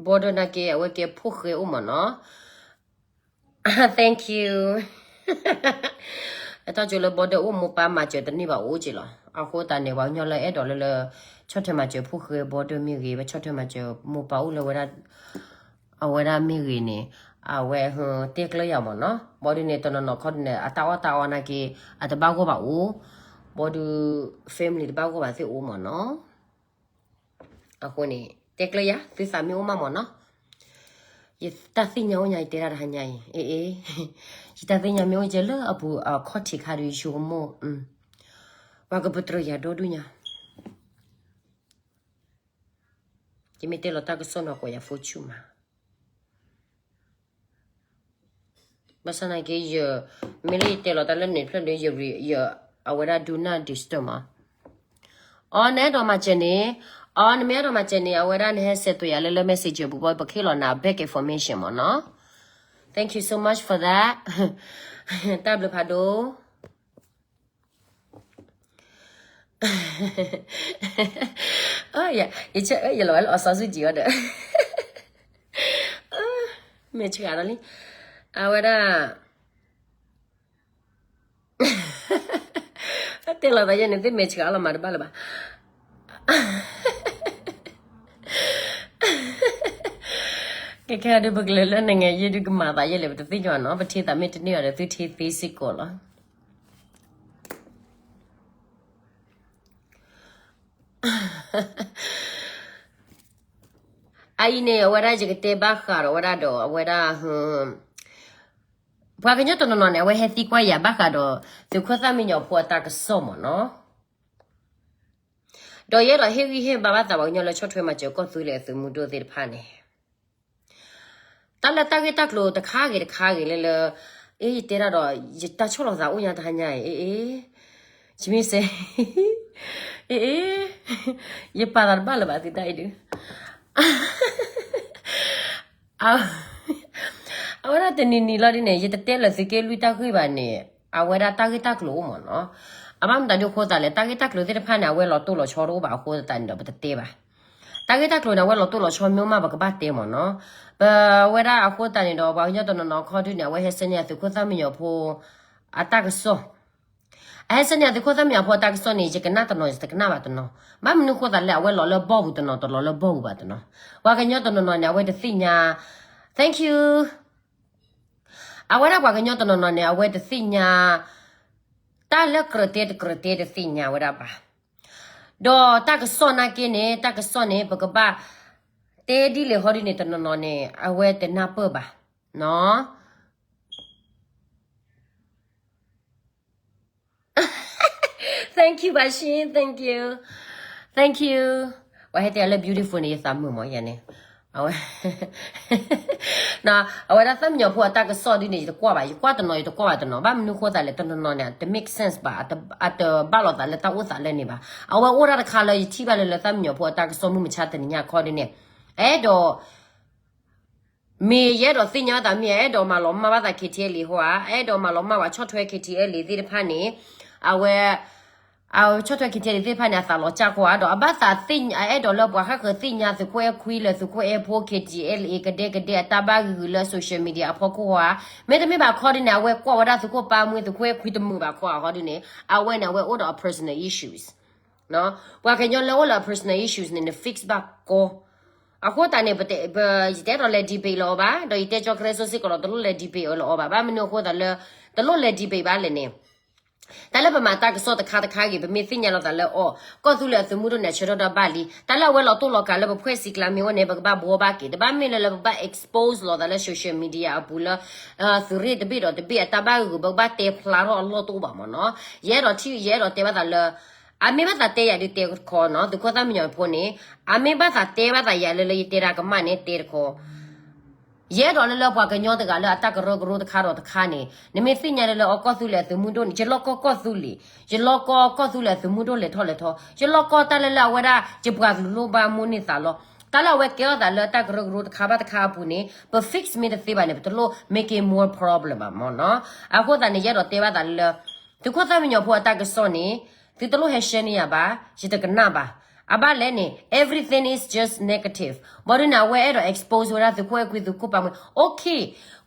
border နာ်က့ အဝဲကဲဖိၣ်ဃဲအိၣ်မးနီၤ. Thank you. အထီၣ်ကၠိလၢ border အိၣ်မိၢ်ပၢ်မၤစၢၤတန့ၢ်ဘၣ်အိၣ်က့လီၤ. အဃိသတးန့ၣ် ပှၤကညီလၢအဲၣ်ဒိးလၢလၢ ဆီၣ်ထွဲမၤစၢၤဖိၣ်ဃဲ border မ့ၢ်ဂ့ၤ, ပဆီၣ်ထွဲမၤစၢၤမိၢ်ပၢ်အိၣ်လၢဝဲဒၣ် အဝဲဒၣ်မ့ၢ်ဂ့ၤန့ၣ် အဝဲတဲကျၢၤယၤမးနီၤ. ဘၣ်ဒုးန့ၣ် တနီၤနီၤခီဒုးန့ၣ် အတၢ်အီၣ်တၢ်အီနာ်က့ အတဘၣ်ဂီၢ်ဘၣ်အိၣ်, ဘၣ်ဒုး family တဘၣ်ဂီၢ်ဘၣ်သ့ၣ်အိၣ်မးနီၤ. အဃိန့ၣ် တဲကျၢၤယၤ သုသးမ့ၢ်အိၣ်မးမးနီၤ. ယတၢ်သ့ၣ်ညါအိၣ်ညါ ယတဲဒၣ်တဟါညါအံၤ အ့အ့ ယတၢ်သ့ၣ်ညါမ့ၢ်အိၣ်ကဲလၢအပူၤအခီၣ်ထံးခါဒီး ယဆိကမိၣ် ပှၤကပတြၢၤယၤဒီဒူၣ်ညါ. ယမ့ၢ်တဲလီၤတၢ်ကစီၣ်နီၤ ကိးယၤ phone ဆူၣ်မး. ဘၣ်ဆၣ်နာ်က့ ယ မ့ၢ်လၢယတဲလီၤတၢ်လၢန့ၣ်ဖျၢၣ်ဒီး ယ အဝဲဒၣ် do not disturb မး. အီ နအဲၣ်ဒိးမၤစၢၤန့ၣ်, အီ နမ့ၢ်အဲၣ်ဒိးမၤစၢၤန့ၣ် အဝဲဒၣ်နဟဲဆဲးသွဲးယၤလၢလၢ messenger ပူၤ ဘၣ်ပကဟ့ၣ်လီၤနၤ back information မးနီၤ. Thank you so much for that. တၢ်ဘျုးဖးဒိၣ်. ယ ယလီၤဝဲလၢ အီစီဆူၣ်ကံၤအီၤဒီး မဲာ်ဆှးဒီးလံ. အဝဲဒၣ် တဲလီၤသးယဲန့ၣ် သုမဲာ်ဆှးလီၤမၤတဘၣ်လၢၤဘၣ်. ကဲခဲဒုး ပကလဲၤလၢနငဲယဲဒုး ကမၤသးယဲလဲၣ် ပတသ့ၣ်ညါနီၤ. ပထံသးမ့ၢ်တန့ၢ်အီၤဒီး သုထံသ့စ့ၢ်ကီးလီၤ. အအံၤန့ၣ် အဝဲဒၣ်ယကတဲဘၣ်ဃးဒီးဝဲဒၣ်ဒီး အဝဲဒၣ် ပှၤကညီတနီၤနီၤန့ၣ် အဝဲဟဲသံကွၢ်ယၤဘၣ်ဃးဒီး သုးခိၣ်သၣ်မံညီၤဖိအတၢ်ကစီၣ်မးနီၤ. ဒီးယအဲၣ်ဒိးဟ့ၣ်ဂံၢ်ဟ့ၣ်ဘါဘၣ်သးပှၤကညီလၢဆီၣ်ထွဲမၤစၢၤကီၢ်သူလ့ၤအသုးမုၢ်ဒိၣ်သ့ၣ်တဖၣ်န့ၣ် တၢ်လၢတၢ်ဂ့ၢ်တၢ်ကျိၤတခါဂ့ၤတခါဂ့ၤလၢလၢ အ့ ယတဲဒၣ်ဒီး ယတၢ်ဆီၣ်လီၤသးအိၣ်ညါတဟါညါအံၤ အ့ အ့ ယမ့ၢ်စဲ အ့ အ့ ယပာ်သးတဘၣ်လၢၤဘၣ်သုတၢ်အံၤဒုး အဝဲဒၣ်တနံၤနံၤလီၤဒ်န့ၣ် ယတတဲလၢသုးက့လွံၢ်တၢ်ဂ့ၢ်ဘၣ်န့ၣ် အဝဲဒၣ်တၢ်ဂ့ၢ်တၢ်ကျိၤအိၣ်မးနီၤ. အဘၣ်မတၤဒုးအဃိသးလဲၣ် တၢ်ဂ့ၢ်တၢ်ကျိၤသ့ၣ်တဖၣ်န့ၣ် အဝဲလီၤတိၢ်လီၤဆီတအိၣ်ဘၣ်အဃိသတးန့ၣ်ဒီး ပတတဲဘၣ်. တၢ်ဂ့ၢ်တၢ်ကျိၤန့ၣ် အဝဲလီၤတိၢ်လီၤဆီမ့ၢ်အိၣ်မး ပကဘၣ်တဲမးနီၤ. ပဝဲဒၣ်အဃိသတးန့ၣ်ဒီး ပှၤကညီတနီၤနီၤခီဒုးန့ၣ် အဝဲဟဲဆှၢန့ၢ်အသုးခိၣ်သၣ်မံညီၤဖိ အတၢ်ကစီၣ် အဟဲဆှၢန့ၢ်အသုးခိၣ်သၣ်မံညီၤဖိအတၢ်ကစီၣ်န့ၣ် ယကနၣ်တနီၤ ယတကနၣ်ဘၣ်တနီၤ. ဘၣ်မနုၤအဃိသးလဲၣ် အဝဲလီၤလၢဘီၣ်ပူၤတနီၤ တလီၤလၢဘီၣ်ပူၤဘၣ်တနီၤ. ပှၤကညီတနီၤနီၤန့ၣ် အဝဲတသ့ၣ်ညါ thank you အဝဲဒၣ်ပှၤကညီတနီၤနီၤန့ၣ် အဝဲတသ့ၣ်ညါ တၢ်လၢကြၢးတဲတကြၢးတဲ တသ့ၣ်ညါဝဲဒၣ်ဘၣ်. ဒီးတၢ်ကစီၣ်နာ်က့န့ၣ် တၢ်ကစီၣ်န့ၣ် ပကဘၣ်တဲဒ်လဲၣ်ဟီဒ်န့ၣ် တနီၤနီၤန့ၣ် အဝဲတနၢ်ပၢၢ်ဘၣ်နီၤ. Thank you ဘၣ်ရှ့ thank you, thank you. ပှၤဟဲတဲအီၤလၢ beautiful န့ၣ် ယသးမုာ်မးယဲန့ၣ်. အဝဲ အဝဲဒၣ်သၣ်မံညီၤဖိအတၢ်ကစီၣ်ဒ်န့ၣ် ယတကွၢ်ဘၣ် ယကွၢ်တနီၤ ယတကွၢ်ဘၣ်တနီၤ. ဘၣ်မနုၤဃိသးလဲၣ် တနီၤနီၤန့ၣ် တ make sense ဘၣ် အတဘၣ်လိာ်သးလၢတၢ်အိၣ်သးလၢန့ၣ်ဘၣ်. အဝဲအိၣ်ဒၣ်တခါလၢယထံၣ်ဘၣ်လၢလၢသၣ်မံညီၤဖိအတၢ်ကစီၣ်မုၢ်မဆါတနံၤညါခီဒ်န့ၣ် အဲၣ်ဒိး မ့ၢ်ယအဲၣ်ဒိးသ့ၣ်ညါဘၣ်သးမ့ၢ် အဲၣ်ဒိးမၤလီၤမၢ်ဘၣ်သး KTLA ဟီဧါ, အဲၣ်ဒိးမၤလီၤမၢ်ဝဲဆီၣ်ထွဲ KTLA သ့ၣ်တဖၣ်န့ၣ် အဝဲ အဆီၣ်ထွဲ KTLA သ့ၣ်တဖၣ်န့ၣ် အသးလီၤစၢ်ကီဧါဒီး အဘၣ်သးသ့ၣ်ညါ အအဲၣ်ဒိးလၢပှၤဃၣ်ဃၢၤသ့ၣ်ညါသုးခိၣ်အဲၣ်ခွံလၢသုးခိၣ်အဲၣ်ဖိ KTLA ကဒဲကဒဲအတၢ်ဘၣ်ဂ့ၢ်ဂ့ၤလၢ social media အဖီခိၣ်ဧါ. မ့တမ့ၢ်ဘၣ်ခီဒ်န့ၣ် အဝဲကွၢ်ဝဲဒၣ်သုးခိၣ်ပၢ်မွေး သုးခိၣ်အဲၣ်ခွံတမုာ်ဘၣ်ခီဧါ ခီဒ်န့ၣ် အဝဲန့ၣ် အဝဲအိၣ်ဒီးအ personal issues ပှၤကညီလၢအိၣ်လၢအ personal issues န့ၣ် န fix ဘၣ်ကီ. အဃိသတးန့ၣ် ယတအဲၣ်ဒိးလဲၤ debate လၢအီၤဘၣ်, ဒီးယတဲကၠီ ကရၢ စိစ့ၢ်ကီးလီၤ တလိၣ်လဲၤ debate အီၤလၢအီၤဘၣ်. ဘၣ်မနုၤအဃိသးလၢ တလိၣ်လဲၤ debate ဘၣ်လဲၣ်န့ၣ်, တၢ်လၢပမၤတၢ်ကစီၣ်တခါတခါဂ့ၤ ပမ့ၢ်သ့ၣ်ညါလီၤသးလၢအီၤ ကီၢ်သူလ့ၤအသုးမုၢ်ဒိၣ်န့ၣ် အဆၢထၢၣ်ထီၣ်ဘၣ်လံ. တၢ်လၢအဝဲလီၤတိၢ်လီၤကးလၢပဖှဲးစံကျါမ့ၢ်အိၣ်န့ၣ် ပကဘၣ်ဘှီဘၣ်က့ၤ, တဘၣ်မ့ၢ်လၢလၢပဘၣ် expose လီၤသးလၢ social media အပူၤလၢ သုးရ့ၣ်တဘ့ၣ်ဒီးတဘ့ၣ်အတၢ်ဘၣ်ဂ့ၢ်ဂူၤ ပကဘၣ်တဲဖျါထီၣ်အလီၢ်တအိၣ်ဘၣ်မ့ၢ်နီၤ. ယအဲၣ်ဒိးထံၣ် ယအဲၣ်ဒိးတဲဘၣ်သးလၢ အမ့ၢ်ဘၣ်သးတဲယၤဒုးတဲတခီနီၤ, သုးခိၣ်သၣ်မံညီၤဖိန့ၣ် အမ့ၢ်ဘၣ်သးတဲဘၣ်သးယၤလၢလၢယတဲတၢ်ကမၣ်န့ၣ်တဲတခီ. ယအဲၣ်ဒိးလၢလၢပှၤကညီတဂၤလၢအတၢ်ကရၢကရိတခါဒီးတခါန့ၣ် နမ့ၢ်သ့ၣ်ညါလၢလၢအကီၢ်သူလ့ၤအသုးမုၢ်ဒိၣ်န့ၣ် ယလီၢ်ကီၢ်ကီၢ်သူလ့ၤ, ယလီၢ်ကီၢ်ကီၢ်သူလ့ၤအသုးမုၢ်ဒိၣ်လဲၤထီၣ်လဲၤထီ, ယလီၢ်ကီၢ်တၢ်လၢလၢအဝဲဒၣ် ယပှၤကလုာ်လိၣ်ဘၣ်မိၣ်န့ၢ်သးလီၤ. တၢ်လၢအဝဲကဲထီၣ်သးလၢတၢ်ကရၢကရိတခါဘၣ်တခါအပူၤန့ၣ် ပ fix မ့ၢ်တသ့ဘၣ်န့ၣ် ပတလိၣ် make it more problem ဘၣ်မ့ၢ်နီၤ. အဃိသတးန့ၣ် ယအဲၣ်ဒိးတဲဘၣ်သးလၢလၢ သုးခိၣ်သၣ်မံညီၤဖိအတၢ်ကစီၣ်န့ၣ် သုတလိၣ်ဟဲ share န့ၢ်ယၤဘၣ်, ယတကနၣ်ဘၣ်. အဘၣ်လဲၣ်န့ၣ် everything is just negative. ဘၣ်ဒုးန့ၣ် အဝဲအဲၣ်ဒိး expose ဝဲဒၣ်သုးခိၣ်အဲၣ်ခွံသုးခိၣ်ပၢ်မွဲ, okay,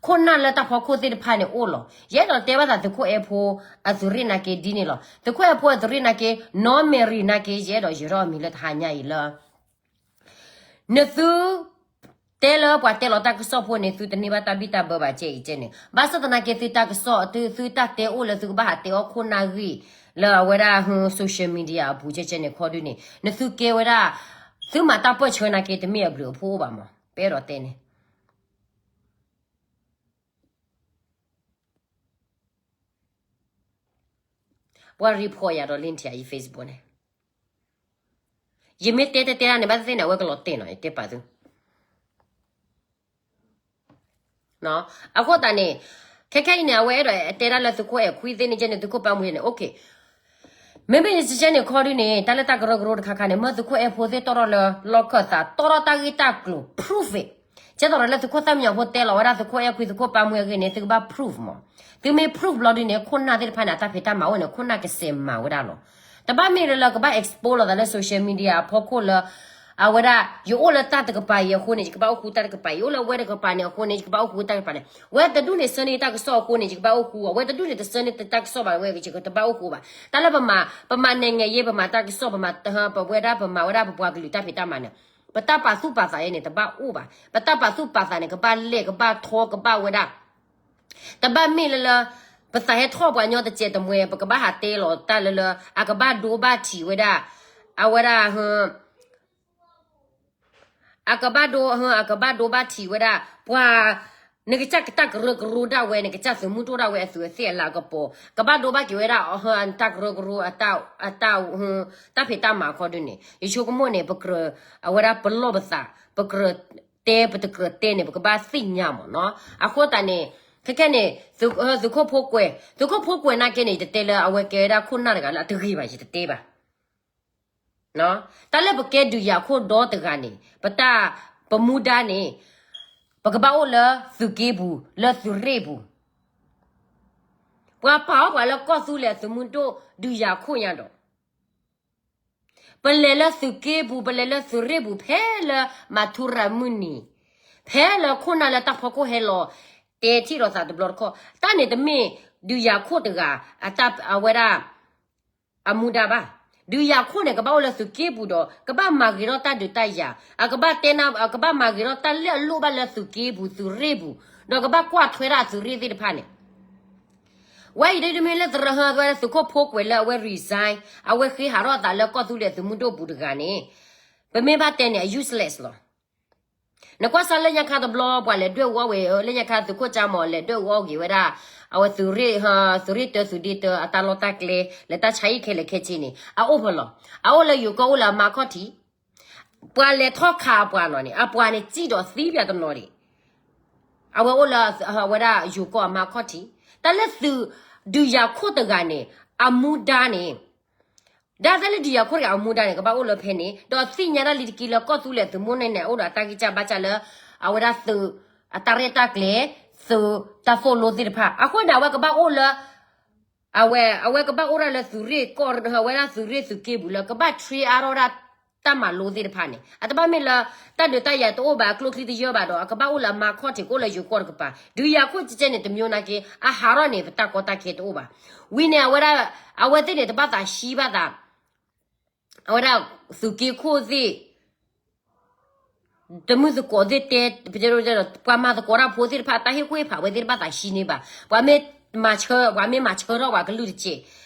ခိၣ်နၢ်လၢတၢ်ဖီခိၣ်သ့ၣ်တဖၣ်န့ၣ်အိၣ်လီၤ. ယအဲၣ်ဒိးတဲဘၣ်သးသုးခိၣ်အဲၣ်ဖိအသုးရ့ၣ်နာ်က့ဒ်န့ၣ်လီၤ. သုးခိၣ်အဲၣ်ဖိအသုးရ့ၣ်နာ်က့ နီၢ်မဲရံနာ်က့ ယအဲၣ်ဒိးယၢၤထီၣ်အမံၤလၢတဟါညါအံၤလၢ နသု တဲလၢပှၤတဲလီၤတၢ်ကစီၣ်ဖိန့ၣ် သုတန့ၢ်ဘၣ်တၢ်ဘံၣ်တၢ်ဘၢဘၣ်ကဲအံၤကဲန့ၣ်, ဘၣ်ဆၣ်သနာ်က့သုတၢ်ကစီၣ် သု သုတၢ်တဲအိၣ်လၢသုကဘၣ်ဟးတဲအီၣ်ခိၣ်နၢ်ဂံၢ် လၢအဝဲဒၣ် social media အပူၤကဲကဲန့ၣ်ခီဒုးန့ၣ် နသုကဲဝဲဒၣ် သုမၤတၢ်ပၢၢ်ဆၢနာ်က့တမ့ၢ်အဘျုးအဖှိၣ်အိၣ်ဘၣ်မး, ပအဲၣ်ဒိးတဲန့ၣ် ပှၤ report ယၤဒီး လ့ထံယၤ ယ Facebook န့ၣ်, ယမ့ၢ်တဲတဲတဲဒၣ်န့ၣ် ဘၣ်သ့ၣ်သ့ၣ်န့ၣ် အဝဲကလီၤတဲာ်နီၤ ယတဲပာ်သု. အဃိသတးန့ၣ် ခဲခဲအံၤန့ၣ် အဝဲအဲၣ်ဒိးတဲဒၣ်လၢသုးခိၣ်အဲၣ်ခွံသ့ၣ်န့ၣ်ကဲန့ၣ် သုးခိၣ်ပၢ်မွဲန့ၣ် okay, မ့မ့ၢ်ကဲန့ၣ်ခီဒုးန့ၣ် တၢ်လၢတၢ်ကရၢကရိတခါခါန့ၣ် မ့ၢ်သုးခိၣ်အဲၣ်ဖိသ့ၣ်တီၣ်ထီၣ်လၢလီၢ်ခၢၣ်သး တီၣ်ထီၣ်တၢ်ဂ့ၢ်တၢ်ကျိၤ prove it, ကဲသိးဒီးလၢသုးခိၣ်သၣ်မံညီၤဖိတဲလီၤဝဲဒၣ်သုးခိၣ်အဲၣ်ခွံသုးခိၣ်ပၢ်မွဲအဂ့ၢ်န့ၣ် သုကဘၣ် prove မး, သုမ့ၢ် prove ဘျီဒုးန့ၣ် ခိၣ်နၢ်သ့ၣ်တဖၣ်န့ၣ် အတၢ်ဖံးတၢ်မၤအိၣ်န့ၣ် ခိၣ်နၢ်ကစဲးမၤဝဲဒၣ်လီၤ. တဘၣ်မ့ၢ်လၢလၢကဘၣ် expose လီၤသးလၢ social media အဖီခိၣ်လၢ အဝဲဒၣ် ယအိၣ်လၢတၢ်တကပၤအံၤအဃိန့ၣ် ယကဘၣ်အိၣ်ဃူတၢ်တကပၤ, ယအိၣ်လၢဝဲတကပၤန့ၣ်အဃိန့ၣ် ယကဘၣ်အိၣ်ဃူတၢ်တကပၤန့ၣ်, ဝဲတဒူၣ်န့ၣ်ဆှၢန့ၢ်တၢ်ကစီၣ်အဃိန့ၣ် ယကဘၣ်အိၣ်ဃူ, အဝဲတဒူၣ်န့ၣ်တဆှၢန့ၢ်တၢ်ကစီၣ်ဘၣ်ဝဲ ယကတဘၣ်အိၣ်ဃူဘၣ်. တၢ်လၢပမၤ ပမၤနဲၣ်ငဲၤယ့ ပမၤတၢ်ကစီၣ် ပမၤ ပဝဲဒၣ် ပမၤဝဲဒၣ်ပပှၤကလုာ်တၢ်ဖံးတၢ်မၤန့ၣ် ပတၢ်ပာ်သူၣ်ပာ်သးအံၤန့ၣ် တဘၣ်အိၣ်ဘၣ်. ပတၢ်ပာ်သူၣ်ပာ်သးန့ၣ် ကဘၣ်လဲၢ် ကဘၣ်ထီ ကဘၣ်ဝဲဒၣ် တဘၣ်မ့ၢ်လၢလၢ ပသးဟဲထီၣ်ပှၤညီတစဲးတမှဲ ပကဘၣ်ဟးတဲလီၤတၢ်လၢလၢ အကဘၣ်ဒိဘၣ်ထံးဝဲဒၣ် အဝဲဒၣ် အကဘၣ်ဒိ အကဘၣ်ဒိဘၣ်ထံးဝဲဒၣ် ပှၤ နကစၢ်တၢ်ကရၢကရိဒၣ်ဝဲ နကစၢ်သုးမုၢ်ဒိၣ်ဒၣ်ဝဲအသုးအသ့ၣ်အလၤကပီၤ ကဘၣ်ဒိဘၣ်က့ၤဝဲဒၣ် တၢ်ကရၢကရိ အတၢ် တၢ်ဖံးတၢ်မၤခီဒုးန့ၣ် ယဆိကမိၣ်န့ၣ် ပကြၢး အဝဲဒၣ်ပလီၢ်ပသး ပကြၢးတဲ ပတကြၢးတဲန့ၣ် ပကဘၣ်သ့ၣ်ညါမးနီၤ. အဃိသတးန့ၣ် ခဲခဲန့ၣ် သုးခိၣ်ဖိကွဲး သုးခိၣ်ဖိကွဲးနာ်က့န့ၣ် ယတတဲလၢအဝဲကဲဝဲဒၣ်ခိၣ်နၢ်တဂၤလၢအတဂ့ၤဘၣ် ယတတဲဘၣ်. တၢ်လၢပကဲဒုးယၤခိၣ်ဒီတဂၤန့ၣ် ပတၢ် ပမူဒါန့ၣ် ပကဘၣ်အိၣ်လၢသုးက့ပူၤ လၢသုးရ့ၣ်ပူၤ ပှၤပာ်အီၣ်ပှၤလၢကီၢ်သူလ့ၤအသုးမုၢ်ဒိၣ်ဒုးယၤခိၣ်ညါဒီး ပလဲၤလၢသုးက့ပူၤ ပလဲၤလၢသုးရ့ၣ်ပူၤ ဖဲလၢမၤထူရၤမုၢ်နံၤ ဖဲလၢခိၣ်နၢ်လၢတၢ်ဖီခိၣ်ဟဲလီၤ တဲထံၣ်လိာ်သးတဘျီတခီၣ် တၢ်န့ၣ်တမ့ၢ်ဒုးယၤခိၣ်တဂၤ အဝဲဒၣ် အမူဒါဘၣ်. ဒုးယၤခိၣ်န့ၣ် ကဘၣ်အိၣ်လၢသုးက့ပူၤဒီး ကဘၣ်မၤဂ့ၤထီၣ်တၢ်ဒုးတၢ်ယၤ အကဘၣ်တဲနၢ် အကဘၣ်မၤဂ့ၤထီၣ်တၢ်လၢအလိၣ်ဘၣ်လၢသုးက့ပူၤ သုးရ့ၣ်ပူၤ ဒီးကဘၣ်ကွၢ်ထွဲဒၣ်အသုးရ့ၣ်သ့ၣ်တဖၣ်န့ၣ် ဝဲအံၤဒ်မ့ၢ်လၢသရၣ်ဟၢဝဲဒၣ်သုးခိၣ်ဖိကွဲးလၢအဝဲ resign အဝဲဃ့ဟးထီၣ်အသးလၢကီၢ်သူလ့ၤအသုးမုၢ်ဒိၣ်ပူၤတဂၤန့ၣ် ပမ့ၢ်ဘၣ်တဲန့ၣ် အ useless လီၤ. နကွၢ်စၢ်လၢညါခါတဘျီ ပှၤလဲၤဒွဲၣ်အူအီၣ်ဝဲ လၢညါခါသုးခိၣ်ကၠၢ်မီၤလဲၤဒွဲၣ်အူအီၣ်က့ၤဝဲဒၣ် အဝဲသုးရ့ၣ် သုးရ့ၣ်တၢသုးဒ့တၢ အတၢ်လီၢ်တၢ်ကျဲ လဲၤတၢ်ဆါဟံၣ်ခဲလၢာ်ခဲဆ့န့ၣ် အအိၣ်ဖဲလီၤ. အအိၣ်လၢယိၤကီၢ်အိၣ်လၢအမါခီၣ်ထံး ပှၤလဲၤထီၣ်ခးအပှၤနီၤန့ၣ် အပှၤန့ၣ်စံၣ်ဒီးသံပၠးတနီၤဒံး အဝဲအိၣ်လၢ အဝဲဒၣ်ယိၤကီၢ်အမါခီၣ်ထံး တၢ်လၢသုး ဒုးယၤခိၣ်တဂၤန့ၣ် အမူဒါန့ၣ် ဒၣ်တၢ်လၢဒုးယၤခိၣ်တဂၤအမူဒါန့ၣ် ကဘၣ်အိၣ်လၢဖဲန့ၣ် ဒီးသ့ၣ်ညါတၢ်လံတက့ၢ်လၢကီၢ်သူလ့ၤသုးမုၢ်ဒိၣ်န့ၣ် အိၣ်ဒီးအတၢ်ဂံၢ်စၢ်ဘါစၢ်လၢ အဝဲဒၣ်သုး အတၢ်ရဲၣ်တၢ်ကျဲၤ သုးတၢ်သိၣ်လိသ့ၣ်တဖၣ် အဃိန့ၣ် အဝဲကဘၣ်အိၣ်လၢ အဝဲ အဝဲကဘၣ်အိၣ်ဒၣ်လၢသုးရ့ၣ်ကီၢ် အဝဲဒၣ်သုးရ့ၣ်သုးက့ပူၤလၢ ကဘၣ် train အါထီၣ်ဒၣ်တၢ်မၤလိသ့ၣ်တဖၣ်န့ၣ် အတဘၣ်မ့ၢ်လၢ တၢ်ဒုးတၢ်ယၤတအိၣ်ဘၣ် အကျိချံတယၢဘၣ်ဒီး အကဘၣ်အိၣ်လၢအမါခီၣ်ထံး ကအိၣ်လၢယိၤကီၢ်တကပၤ ဒုးယၤခိၣ်ကဲကဲန့ၣ် တမျိုးနာ်က့ အဟးထီၣ်န့ၣ် ပတၢ်ကီတၢ်ခဲတအိၣ်ဘၣ်. ဝံၤန့ၣ် အဝဲဒၣ် အဝဲသ့ၣ်န့ၣ် တဘၣ်သးဟံးဘၣ်သး အဝဲဒၣ် သုးက့ခိၣ်သ့ၣ် တမုၢ်သကိးသ့ၣ်တဲ ပှၤမၤသကိးတၢ်ဖိသ့ၣ်တဖၣ် တၢ်ဟ့ၣ်ကူၣ်ဟ့ၣ်ဖး အဝဲသ့ၣ်တဘၣ်သးဟံးန့ၢ်ဘၣ်. ပှၤမ့ၢ်မၤဆၢ ပှၤမ့ၢ်မၤဆၢထီၣ်ပှၤကလုၢ်တစဲး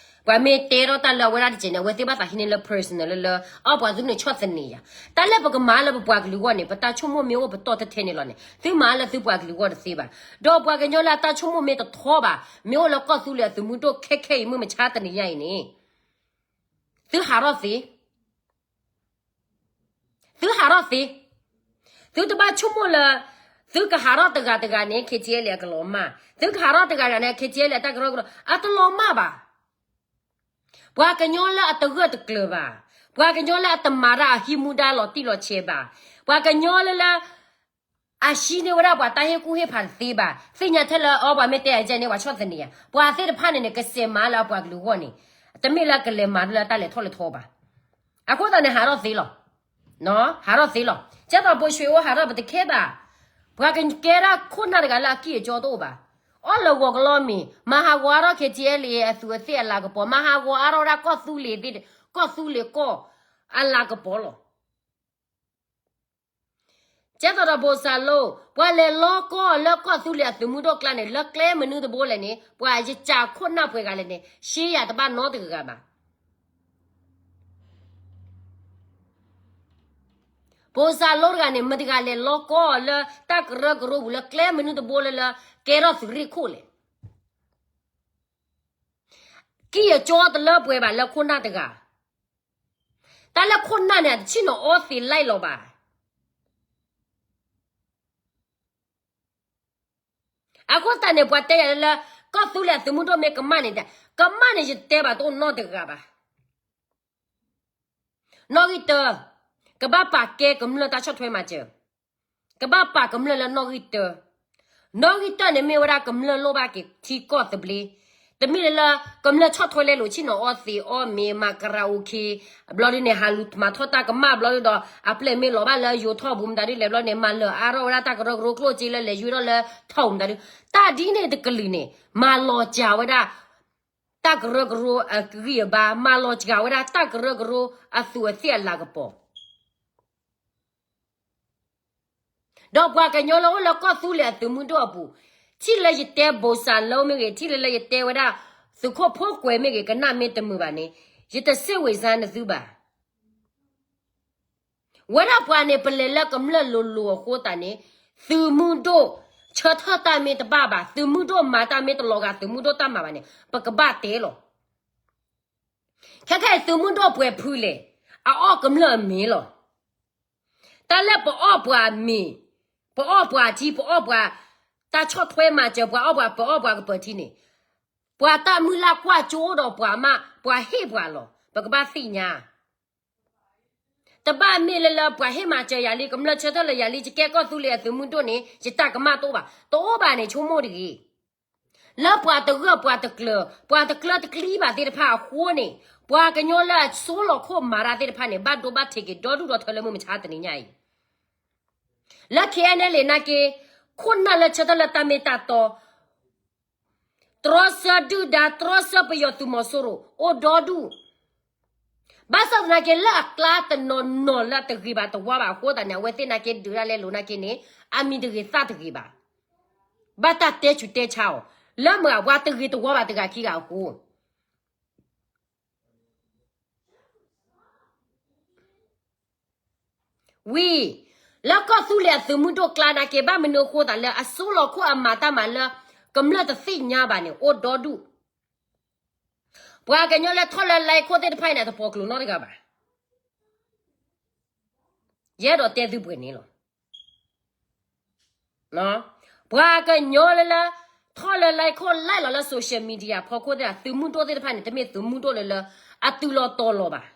ပှၤမ့ၢ်တဲထီၣ်တၢ်လၢအဝဲဒၣ်တစဲးန့ၣ် အဝဲသ့ၣ်ဘၣ်သးဟံးန့ၢ်လၢ personal လၢလၢ အီၣ်ပှၤသုးန့ၣ်ဆီၣ်သနံးယၤ တၢ်လၢပကမၤလၢပပှၤကလုာ်အဂီၢ်န့ၣ် ပတၢ်ဆိကမိၣ်မ့ၢ်အိၣ်ပတီၢ်ထဲထဲန့ၣ်လီၤန့ၣ် သုမၤလၢသုပှၤကလုာ်အဂီၢ်တသ့ဘၣ်. ဒီးပှၤကညီလၢအတၢ်ဆိကမိၣ်မ့ၢ်တထီဘၣ် မ့ၢ်အိၣ်လၢကီၢ်သူလ့ၤအသုးမုၢ်ဒိၣ်ခဲခဲအံၤ မုၢ်မဆါတနံၤညါအံၤန့ၣ် သုဟးထီၣ်သ့ သုဟးထီၣ်သ့ သုတဘၣ်ဆိကမိၣ်လၢ သုကဟးထီၣ်တဂၤတဂၤန့ၣ် ခ့ထံအဲလ့ အကလီၤမၢ်, သုကဟးထီၣ်တဂၤတဂၤန့ၣ် ခ့ထံအဲလ့ အတၢ်ကရၢကရိ အတလီၤမၢ်ဘၣ်. ပှၤကညီလၢအတဂၢၢ်တကျၢၤဘၣ်, ပှၤကညီလၢအတမၤတၢ်အဟံးမူဒါလီၤတံၢ်လီၤဆဲးဘၣ်, ပှၤကညီလၢလၢ အဟံးန့ၢ်ဝဲဒၣ်ပှၤတၢ်ဟ့ၣ်ကူၣ်ဟ့ၣ်ဖးတသ့ဘၣ်, သ့ၣ်ညါထဲလၢအီၤ ပှၤမ့ၢ်တဲအကဲန့ၣ် ပှၤဆီၣ်သနံးယၤ, ပှၤသ့ၣ်တဖၣ်န့ၣ်န့ၣ် ကစဲးမၤလၢအပှၤကလုာ်အဂီၢ်န့ၣ်, တမ့ၢ်လၢကလဲၤမၤလၢတၢ်လဲၤထီၣ်လဲၤထီဘၣ်. အဃိသတးန့ၣ် ဟးထီၣ်သ့လီၤ. ဟးထီၣ်သ့လီၤ. ကဲသိးဘိၣ်ရွှ့ၣ်အိၣ်ဟးထီၣ်ပတခဲဘၣ်. ပှၤကကဲဒၣ်ခိၣ်နၢ်တဂၤလၢအကံၢ်အကၠီတအိၣ်ဘၣ်. အီၣ်လၢဂီၤကလီမ့ၢ် မၤဟးဂီၤအါထီၣ် ခ့ထံအဲလ့ အသူးအသ့ၣ်အလၤကပီၤ, မၤဟးဂီၤအါထီၣ်ဝဲဒၣ်ကီၢ်သူလ့ၤသ့ၣ်, ကီၢ်သူလ့ၤကီၢ်အလၤကပီၤလီၤ. ကဲသိးဒီးဘိၣ်စၢ်လိ, ပှၤလဲၤလီကီအီၤလၢကီၢ်သူလ့ၤအသုးမုၢ်ဒိၣ်ကျါန့ၣ် လၢကျဲမနုၤတဘိလဲၣ်န့ၣ် ပှၤယကးခိၣ်နၢ်ပှဲၤဂၤလဲၣ်န့ၣ် ရှဲယၤတဘၣ်နီတဂၤဂၤဘၣ်. ဘိၣ်စၢ်လိတဂၤန့ၣ် မတၤတဂၤလဲၤလီကီအီၤလၢတၢ်ကရၢကရိပူၤလၢကျဲမနုၤတဘိလၢလၢ ကဲထီၣ်သုးရ့ၣ်ခိၣ်လဲၣ်. ကံၢ်အကၠီတလၢပှဲၤဘၣ်လၢခိၣ်နၢ်တဂၤ. တၢ်လၢခိၣ်နၢ်န့ၣ် အတဆ့ၣ်နီၤအီသံးလံလီၤဘၣ်. အဃိသတးန့ၣ် ပှၤတဲယၤလၢ ကီၢ်သူလ့ၤအသုးမုၢ်ဒိၣ် မ့ၢ်ကမၣ်န့ၣ်, ကမၣ်န့ၣ် ယတဲဘၣ်တအိၣ်နီတဂၤဘၣ်. နီၣ်ဂံၢ်တၢ, ကဘၣ်ပာ်ကဲကမျၢၢ်တၢ်ဆီၣ်ထွဲမၤစၢၤ, ကဘၣ်ပာ်ကမျၢၢ်လၢနီၣ်ဂံၢ်တၢ. နီၣ်ဂံၢ်တၢန့ၣ်မ့ၢ်ဝဲဒၣ်ကမျၢၢ်လိၣ်ဘၣ်က့ၤထံကီၢ်သဘျ့, တမ့ၢ်လၢလၢ ကမျၢၢ်ဆီၣ်ထွဲလဲလိာ် ဆ့ၣ်နီၤအီသံးအီမ့ၤ မၤကရၤအိၣ်ခ့, ဘျီဒုန့ၣ် ဟးလူၤမၤထီၣ်တၢ်ကမၣ်ဘျီဒုဒီး အပျဲၢ်မ့ၢ်လီၤဘၣ်လၢယိၤထီၣ်ပူၤမတၤဒု လဲၤဘျီန့ၣ် မၤလၢာ်အါထီၣ်ဝဲဒၣ်တၢ်ကရၢကရိကျိၣ်စ့လၢလဲၤယုၢ်ထီၣ်လၢထီၣ်ပူၤမတၤဒု, တၢ်ဒ်န့ၣ်တကလုာ်န့ၣ် မၤလီၤစှၤဝဲဒၣ် တၢ်ကရၢကရိအဂံၢ်အဘါ, မၤလီၤစှၤဝဲဒၣ်တၢ်ကရၢကရိအသူးအသ့ၣ်အလၤကပီၤ. ဒီးပှၤကညီလၢအိၣ်လၢကီၢ်သူလ့ၤအသုးမုၢ်ဒိၣ်အပူၤ, ထံၣ်လၢယတဲဘိၣ်စၢ်လိမ့ၢ်ဂ့ၤ, ထံၣ်လၢလၢယတဲဝဲဒၣ် သုးခိၣ်ဖိကွဲးမ့ၢ်ဂ့ၤ, ကနၣ်မ့ၢ်တမုာ်ဘၣ်န့ၣ်, ယတစ့ၣ်ဝံၤစါနသုဘၣ်. ဝဲဒၣ်ပှၤန့ၣ် ပလဲၤလၢကမျၢၢ်လိၤလိၤအဃိသတးန့ၣ်, သုးမုၢ်ဒိၣ်ဆၢထၢၣ်တၢ်မ့ၢ်တဘၣ်ဘၣ်, သုးမုၢ်ဒိၣ်မၤတၢ်မ့ၢ်တလီၤဂာ် သုးမုၢ်ဒိၣ်တၢ်မၤဘၣ်န့ၣ် ပကဘၣ်တဲလီၤ. ခဲခဲအံၤသုးမုၢ်ဒိၣ်ပှဲၤဖုလဲၣ်, အအီၣ်ကမျၢၢ်အမ့ၤလီၤ. တၢ်လၢပအီၣ်ပှၤမ့ၤ, ပအီၣ်ပှၤထံ, ပအီၣ်ပှၤတၢ်ဆီၣ်ထွဲမၤစၢၤ, ပှၤအီၣ်ပှၤ, ပအီၣ်ပှၤကပၢၤထံန့ၣ်, ပှၤတၢ်မုၢ်လၢ်ကွၢ်ကၠိဒီးပှၤမး, ပှၤဟ့ၣ်ပှၤလီၤ. ပကဘၣ်သ့ၣ်ညါ တဘၣ်မ့ၢ်လၢလၢပှၤဟ့ၣ်မၤစၢၤယၤလံ, ကမျၢၢ်ဆၢထၢၣ်လၢယၤလံ, ယကဲကီၢ်သူလ့ၤအသုးမုၢ်ဒိၣ်န့ၣ် ယတၢ်ကမၣ်တအိၣ်ဘၣ်, တအိၣ်ဘၣ်န့ၣ် ဆိကမိၣ်တဂ့ၤ. လၢပှၤတဂၢၢ်ပှၤတကျၢၤ, ပှၤတကျၢၤတကျံဘၣ်သ့ၣ်တဖၣ်အဃိန့ၣ်, ပှၤကညီလၢအစိလီၤခိၣ်မၤတၢ်သ့ၣ်တဖၣ်န့ၣ် ဘၣ်ဒိဘၣ်ထံးက့ၤဒီဒူၣ်ဒီထၢလၢမုၢ်မဆါတနံၤညါအံၤ လၢ ခ့ၣ်အဲၣ်ၼၢၣ်လ့ၣ် နာ်က့, ခိၣ်နၢ်လၢဆၢထၢၣ်လၢတၢ်မ့ၢ်တၢ်တီ, တြီဆၢဒုၣ်ဒါ, တြီဆၢပယီၤသုးမီၤစိရိၤ အိၣ်ဒီဒူၣ်. ဘၣ်ဆၣ်သနာ်က့ လၢအကျါတနီၤနီၤလၢတဂ့ၤဘၣ်တဝါဘၣ်အဃိသတးန့ၣ်, အဝဲသ့ၣ်နာ်က့ဒုးတၢ်လဲလိာ်နာ်က့န့ၣ်, အမံၤတဂ့ၤသၣ်တဂ့ၤဘၣ်. ဘၣ်တၢ်တဲဆူးတဲဆါအီၤ, လၢမ့ၢ်အဝဲတဂ့ၤတဝါဘၣ်တဂၤခံဂၤအဃိ ဝံၤ, လၢကီၢ်သူလ့ၤအသုးမုၢ်ဒိၣ်ကျါနာ်က့ ဘၣ်မနုၤအဃိသတးလၢအစိလီၤခိၣ်အမၤတၢ်မၤလၢ ကမျၢၢ်တသ့ၣ်ညါဘၣ်န့ၣ် အိၣ်ဒီဒူၣ်. ပှၤကညီလၢထီၣ်လၢလါခိၣ်သ့ၣ်တဖၣ်အံၤန့ၣ် တပိာ်ကျိၤနီတဂၤဘၣ်. ယအဲၣ်ဒိးတဲသုပှဲၤန့ၣ်လီၤ. ပှၤကညီလၢလၢ ထီၣ်လၢလါခိၣ်လၢလီၤလၢ social media ဖီခိၣ်သ့ၣ်တဖၣ် သုးမုၢ်ဒိၣ်သ့ၣ်တဖၣ်န့ၣ် တမ့ၢ်သုးမုၢ်ဒိၣ်လၢလၢ အတုၤလီၤတီၤလီၤဘၣ်.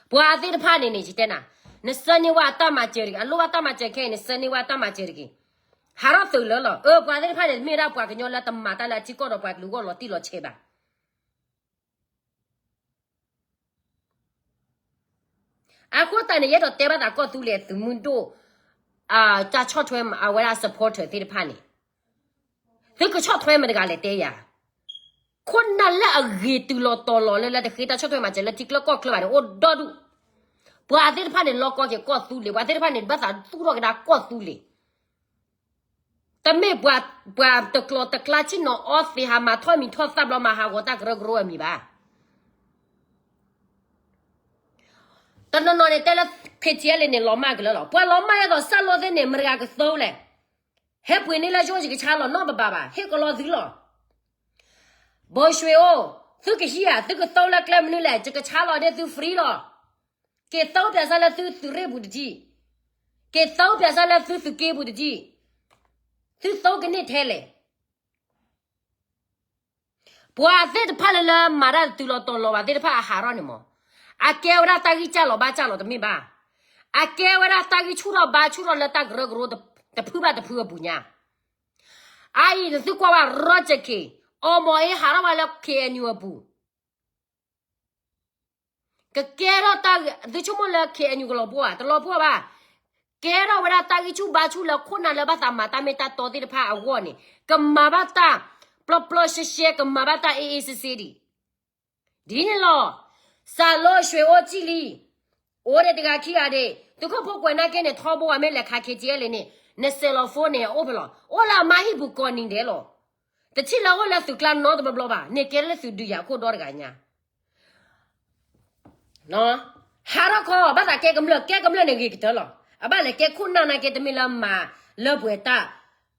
ပှၤသ့ၣ်တဖၣ်န့ၣ်န့ၣ် ယတဲနၤ, နဆၢန့ၢ်ဝဲအတၢ်မၤစၢၤတဂ့ၤ, အလိၣ်ဘၣ်တၢ်မၤစၢၤခဲအံၤ နဆၢန့ၢ်ဝဲအတၢ်မၤစၢၤတဂ့ၤ. ဟးထီၣ်သုးလၢလီၤ. အၢ ပှၤသ့ၣ်တဖၣ်န့ၣ် မ့ၢ်ဝဲဒၣ်ပှၤကညီလၢတမၤတၢ်လၢအထံကီၢ်ဒီးပှၤကလုာ်အဂီၢ်လီၤတံၢ်လီၤဆဲးဘၣ်. အဃိသတးန့ၣ် ယအဲၣ်ဒိးတဲဘၣ်သးကီၢ်သူလ့ၤအသုးမုၢ်ဒိၣ် တၢ်ဆီၣ်ထွဲအဝဲဒၣ် supporter သ့ၣ်တဖၣ်န့ၣ်, သုကဆီၣ်ထွဲမတၤတဂၤလဲၣ်တဲယၤ. ခိၣ်နၢ်လၢအဂ့ၤတုၤလီၤတီၤလီၤလၢလၢတဃ့တၢ်ဆီၣ်ထွဲမၤစၢၤလၢထံချၢကီၢ်ချၢဘၣ်န့ၣ် အိၣ်ဒီဒူၣ်. ပှၤသ့ၣ်တဖၣ်န့ၣ် လီကီက့ၤကီၢ်သူလ့ၤ, ပှၤသ့ၣ်တဖၣ်န့ၣ် ဘၣ်သးသူၣ်ထီၣ်ကဒါကီၢ်သူလ့ၤ. တမ့ၢ်ပှၤတကျိၤတကျါဆ့ၣ်နီၤအီသံးဟးမၤထီၣ်မံၤထီၣ်သၣ်ဘျီမၤဟးဂီၤတၢ်ကရၢကရိအမံၤဘၣ်. တနီၤနီၤန့ၣ်တဲလၢ ခ့ၣ်ထံၣ်အဲလ့ၣ်န့ၣ် လီၤမၢ်ကလၢလီၤ. ပှၤလီၤမၢ်ဒ်သိးစၢ်လိသ့ၣ်န့ၣ် မတၤတဂၤကသီလဲၣ်. ဟဲပှ့ၤန့ၢ်လၢယအိၣ် ယကဆါလီၤနီတဘျီဘၣ်, ဟ့ၣ်ကလီသုလီၤ. ဘိၣ်ရွှ့ၣ်အိၣ်, သုကဟံးဧါ, သုကသီလၢကျဲမနုၤလဲၣ်, ယကဆါလီၤဒ်သု free လီၤ. က့ၤသီပၠးစၢ်လၢသုသုးရ့ၣ်ပူၤတဒံၣ်, က့ၤသီပၠးစၢ်လၢသုသုးက့ပူၤတဒံၣ်. သုသိကန့ၢ်ထဲလဲၣ်. ပှၤသ့ၣ်တဖၣ်လၢလၢမၤတၢ်တတုၤလီၤတီၤလီၤဘၣ်သ့ၣ်တဖၣ်အဟးထီၣ်န့ၣ်မး, အကဲဝဲဒၣ်တၢ်ဂံၢ်စၢ်လီၤဘါစၢ်လီၤတမ့ၢ်ဘၣ်. အကဲဝဲဒၣ်တၢ်ဂံၢ်ဆူၣ်ထီၣ်ဘါဆူၣ်ထီၣ်လၢတၢ်ကရၢကရိတဖုဘၣ်တဖုအပူၤညါ. အအံၤနသုကွၢ်ဝဲ Roger Khin အီမီၤအ့ဟးထီၣ်ဝဲလၢ K N U အပူၤ ကကဲထီၣ်တၢ်ဂ့ၢ် သုဆိကမိၣ်လၢ K N U ကလီၤပှီၢ်ဧါ, တလီၤပှီၢ်ဘၣ်. ကဲထီၣ်ဝဲဒၣ်တၢ်ဂံၢ်ဆူၣ်ဘါဆူၣ်လၢခိၣ်နၢ်လၢဘၣ်သးမၤတၢ်မ့ၢ်တၢ်တီသ့ၣ်တဖၣ်အဂီၢ်န့ၣ် ကမၤဘၣ်တၢ်ပျီပျီရှဲရှဲ ကမၤဘၣ်တၢ်အ့အ့စ့စ့ဒံး ဒ်န့ၣ်လီၤ. စးလိ ရွှေအို ကံၣ်လံ, အိၣ်ဒီးတဂၤခံဂၤဒံး သုးခိၣ်ဖိကွဲးနာ်က့န့ၣ် ထီဘိဝဲမ့ၢ်လဲၤခး K T L န့ၣ် နစဲးလီၤ phone န့ၣ် အိၣ်ဖဲလီၤ. အိၣ်လၢအမါဟံၣ်ပူၤကိးနံၤဒဲးလီၤ. တထံၣ်လၢအိၣ်လၢသုးကျါနီတဘျီဘျီဘၣ်, န့ၣ်ကဲလၢသုးဒုးယၤခိၣ်ဒီတဂၤညါ ဟးထီၣ်ခီ ဘၣ်သးကဲကမျၢၢ် ကဲကမျၢၢ်န့ၣ်ဂ့ၤကတၢၢ်လီၤ. အဘၣ်လဲၤကဲခိၣ်နၢ်နာ်က့တမ့ၢ်လၢမၤလၢပှဲၤတၢ်,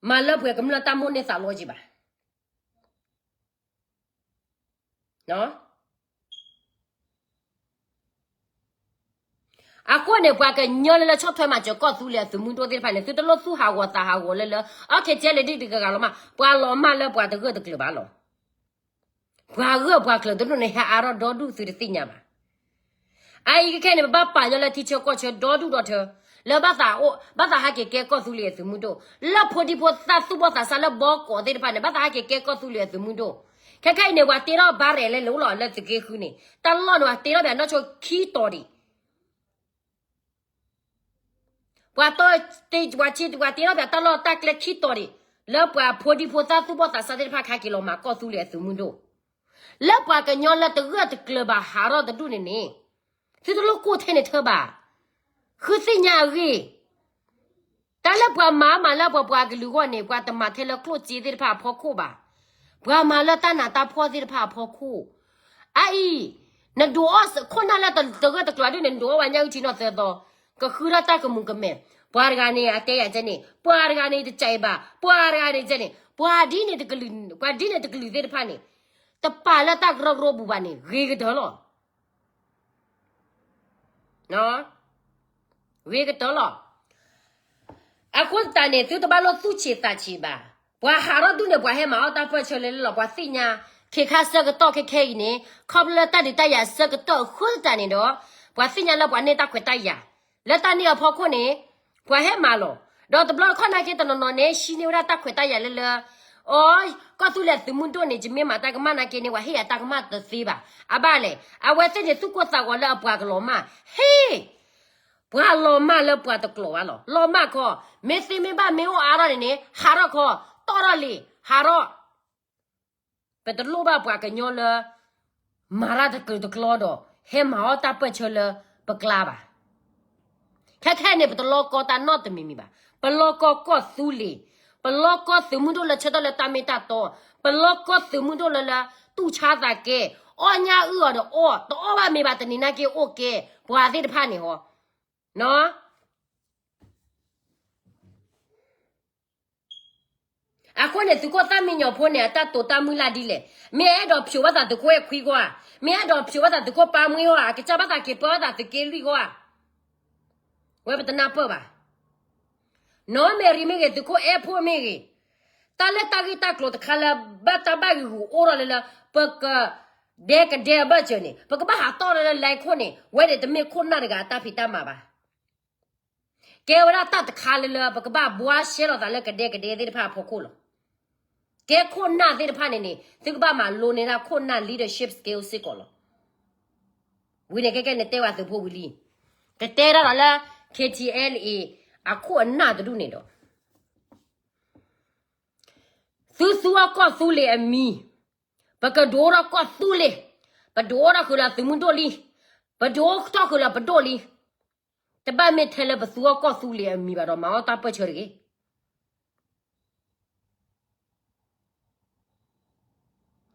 မၤလၢပှဲၤကမျၢၢ်တၢ်မိၣ်န့ၢ်သးလီက့ၤဘၣ်. အဃိန့ၣ် ပှၤကညီလၢလၢဆီၣ်ထွဲမၤစၢၤကီၢ်သူလ့ၤအသုးမုၢ်ဒိၣ်သ့ၣ်တဖၣ်န့ၣ် သုတလိၣ်သူၣ်ဟးဂီၤသးဟးဂီၤလၢလၢ အီ K T L ဒ်တဂၤဂၤလီၤမး, ပှၤလီၤမၢ်လၢပှၤတဂၢၢ်တကျၢၤဘၣ်လီၤ. ပှၤဂၢၢ်ပှၤကျၢၤတဒူၣ်န့ၣ် ဟဲအါထီၣ်ဒီဒူၣ်သုတသ့ၣ်ညါဘၣ်. အအံၤခဲခဲန့ၣ် ပဘၣ်ပာ်ညီလၢထံဆၢကီၢ်ဆၢဒီဒူၣ်ဒီထၢ လၢဘၣ်သးအိၣ် ဘၣ်သးဟဲက့ၤကဲကီၢ်သူလ့ၤအသုးမုၢ်ဒိၣ် လၢဖိဒံဖိသၣ်သူၣ်ဘီၣ်သးစၢ်လၢဘီကီးသ့ၣ်တဖၣ်န့ၣ် ဘၣ်သးဟဲက့ၤကဲကီၢ်သူလ့ၤအသုးမုၢ်ဒိၣ်. ခဲခဲအံၤန့ၣ် ပှၤတ့ထီၣ်ဘါရဲၣ်လဲၤလိၤလီၤလၢသုးက့ဃုန့ၣ် တၢ်လီၢ်န့ၣ် ပှၤတ့ထီၣ်ပှၤနီၢ်ဆိခံတီၤဒံး ပှၤတ့ ပှၤတ့ထီၣ်ပှၤတၢ်လီၢ်တၢ်ကျဲခံတီၤဒံး လၢပှၤဖိဒံဖိသၣ်သူၣ်ဘီၣ်သးစၢ်သ့ၣ်တဖၣ်ခါက့ၤလီၤမၤကီၢ်သူလ့ၤအသုးမုၢ်ဒိၣ် လၢပှၤကညီလၢတဂၢၢ်တကျၢၤဘၣ်ဟးထီၣ်တဒူၣ်န့ၣ်န့ၣ် သုတလိၣ်ကိၢ်ထဲန့ၣ်ထၢဘၣ်. ဃုသ့ၣ်ညါအဂ့ၢ် တၢ်လၢပှၤမၤမၤလၢပှၤပှၤကလုာ်အဂီၢ်န့ၣ် ပှၤတမၤထဲလၢကျိၣ်စ့သ့ၣ်တဖၣ်အဖီခိၣ်ဘၣ်. ပှၤမၤလၢတၢ်နးတၢ်ဖှီၣ်သ့ၣ်တဖၣ်အဖီခိၣ်. အအံၤ နဒုးအိၣ်ခိၣ်နၢ်လၢတဂၢၢ်တကျၢၤဒ်န့ၣ် နဒုးအိၣ်ဝဲညၣ်အုၣ်ထံနီၢ်သၢသီ, ကဃုထီၣ်တၢ်ကမူၤကမဲာ်, ပှၤတဂၤန့ၣ် အတဲယၤကဲန့ၣ်, ပှၤတဂၤန့ၣ် တကးအံၤဘၣ်, ပှၤတဂၤန့ၣ်ကဲန့ၣ်, ပှၤဒ်န့ၣ်တကလုာ်, ပှၤဒ်န့ၣ်တကလုာ်သ့ၣ်တဖၣ်န့ၣ် တပာ်လၢတၢ်ကရၢကရိပူၤဘၣ်န့ၣ် ဂ့ၤကတၢၢ်လီၤ. ဂ့ၤကတၢၢ်လီၤ. အဃိသတးန့ၣ် သုတဘၣ်လိၣ်သူၣ်ဆံးသးဆံးဘၣ်. ပှၤဟးထီၣ်ဒူၣ်န့ၣ် ပှၤဟဲမၤအီၣ်တၢ်ပၢၢ်ဆၢလၢလၢလီၤ. ပှၤသ့ၣ်ညါ ခ့ခါဆၢကတီၢ်ခဲခဲအံၤန့ၣ် ခီဖျိလၢတၢ်ဒုးတၢ်ယၤဆၢကတီၢ်အဃိသတးန့ၣ်ဒီး ပှၤသ့ၣ်ညါလၢပှၤန့ၢ်တၢ်ခွဲးတၢ်ယာ် လၢတၢ်န့ၣ်အဖီခိၣ်န့ၣ် ပှၤဟဲမၤလီၤ. ဒီးတဘျီတခီၣ်နာ်က့တနီၤနီၤန့ၣ် ဟံးန့ၢ်ဝဲဒၣ်တၢ်ခွဲးတၢ်ယာ်လၢလၢ အီၤ ကီၢ်သူလ့ၤသုးမုၢ်ဒိၣ်န့ၣ် ယမ့ၢ်မၤတၢ်ကမၣ်နာ်က့န့ၣ် ပှၤဟ့ၣ်ယၤတၢ်ကမၣ်တသ့ဘၣ်. အဘၣ်လဲၣ်, အဝဲသ့ၣ်န့ၣ် သူၣ်ကိၢ်သးဂီၤလၢအပှၤကလီၤမၢ်, ဟ့ၣ် ပှၤလီၤမၢ်လၢပှၤတကျိၤဘၣ်လီၤ. လီၤမၢ်ခီ, မ့ၢ်သ့မ့ၢ်ဘၣ်မ့ၢ်အိၣ်အါထီၣ်န့ၣ်န့ၣ် ဟးထီၣ်ခီ, တီၢ်ထီၣ်လံ, ဟးထီၣ် ပတလိၣ်ဘၣ်ပှၤကညီလၢ မၤတၢ်တကျၢၤတကျီဒီး ဟဲမၤအီၣ်တၢ်ပၢၢ်ဆၢလၢပကျါဘၣ်. ခဲခဲန့ၣ် ပတလီကီတၢ်နီတမံၤမံၤဘၣ်. ပလီကီကီၢ်သူလ့ၤ, ပလီကီသုးမုၢ်ဒိၣ်လၢဆၢထၢၣ်လၢတၢ်မ့ၢ်တၢ်တီ, ပလီကီသုးမုၢ်ဒိၣ်လၢလၢ တူၢ်ဆါသးကဲ, အီၣ်ညၣ်အုၣ်အီၤဒီးအီၣ်, တအီၣ်ဘၣ်မ့ၢ်ဘၣ်တနံၤနာ်က့အိၣ်ကဲ, ပှၤသ့ၣ်တဖၣ်န့ၣ်ဟီ အဃိန့ၣ် သုးခိၣ်သၣ်မံညီၤဖိန့ၣ် အတၢ်တိာ်တၢ်မုၢ်လၢ်ဒ်လဲၣ်. မ့ၢ်အဲၣ်ဒိးဖျိးဘၣ်သးသုးခိၣ်အဲၣ်ခွံဂီၢ်ဧါ, မ့ၢ်အဲၣ်ဒိးဖျိးဘၣ်သးသုးခိၣ်ပၢ်မှံဟီဧါ, အကစၢ်ဘၣ်သးက့ၤပၢဘၣ်သးသုးက့လွံၢ်ဂီၢ်ဧါ. ဝဲပတနၢ်ပၢၢ်ဘၣ်. နီၢ်မဲာ်ရံမ့ၢ်ဂ့ၤ, သုးခိၣ်အဲၣ်ဖိမ့ၢ်ဂ့ၤ, တၢ်လၢတၢ်ဂ့ၢ်တၢ်ကျိၤတခါလၢ ဘၣ်တၢ်ဘၣ်ဂံာ်ဂူာ်အိၣ်ထီၣ်လၢလၢ ပက ဒဲကဒဲအဘၢၣ်စၢၤန့ၣ် ပကဘၣ်ဟးတီၢ်လၢလၢ လဲခိၣ်န့ၣ် ဝဲန့ၣ်တမ့ၢ်ခိၣ်နၢ်တဂၤအတၢ်ဖံးတၢ်မၤဘၣ်. ကဲဝဲဒၣ်တၢ်တခါလၢလၢ ပကဘၣ်ဘှါရှဲလိာ်သးလၢကဒဲကဒဲသ့ၣ်တဖၣ်အဖီခိၣ်လီၤ. ကဲခိၣ်နၢ်သ့ၣ်တဖၣ်န့ၣ်န့ၣ် သုကဘၣ်မၤလိန့ၢ်ဒၣ်ခိၣ်နၢ် leadership skill စ့ၢ်ကီးလီၤ. ဝံၤန့ၣ်ခဲကဲန့ၣ်တဲဝဲသုးဖိဝံၤလံ, ကတဲတၢ်ဒီးလၢ K T L A အခိၣ်အနၢ်တဒူၣ်န့ၣ်ဒီး သုသူအီၤကီၢ်သူလ့ၤအမံၤ, ပကဒုးအိၣ်ထီၣ်ကီၢ်သူလ့ၤ, ပဒုးအိၣ်ထီၣ်ဃုာ်လၢသုးမုၢ်ဒိၣ်လံ, ပဒုးအိၣ်ထီၣ်ဃုာ်လၢပဒိၣ်လံ, တဘၣ်မ့ၢ်ထဲလၢပသူအီၤကီၢ်သူလ့ၤအမံၤဘၣ်ဒီး မၤအီၣ်တၢ်ပၢၢ်ဆၢတဂ့ၤ.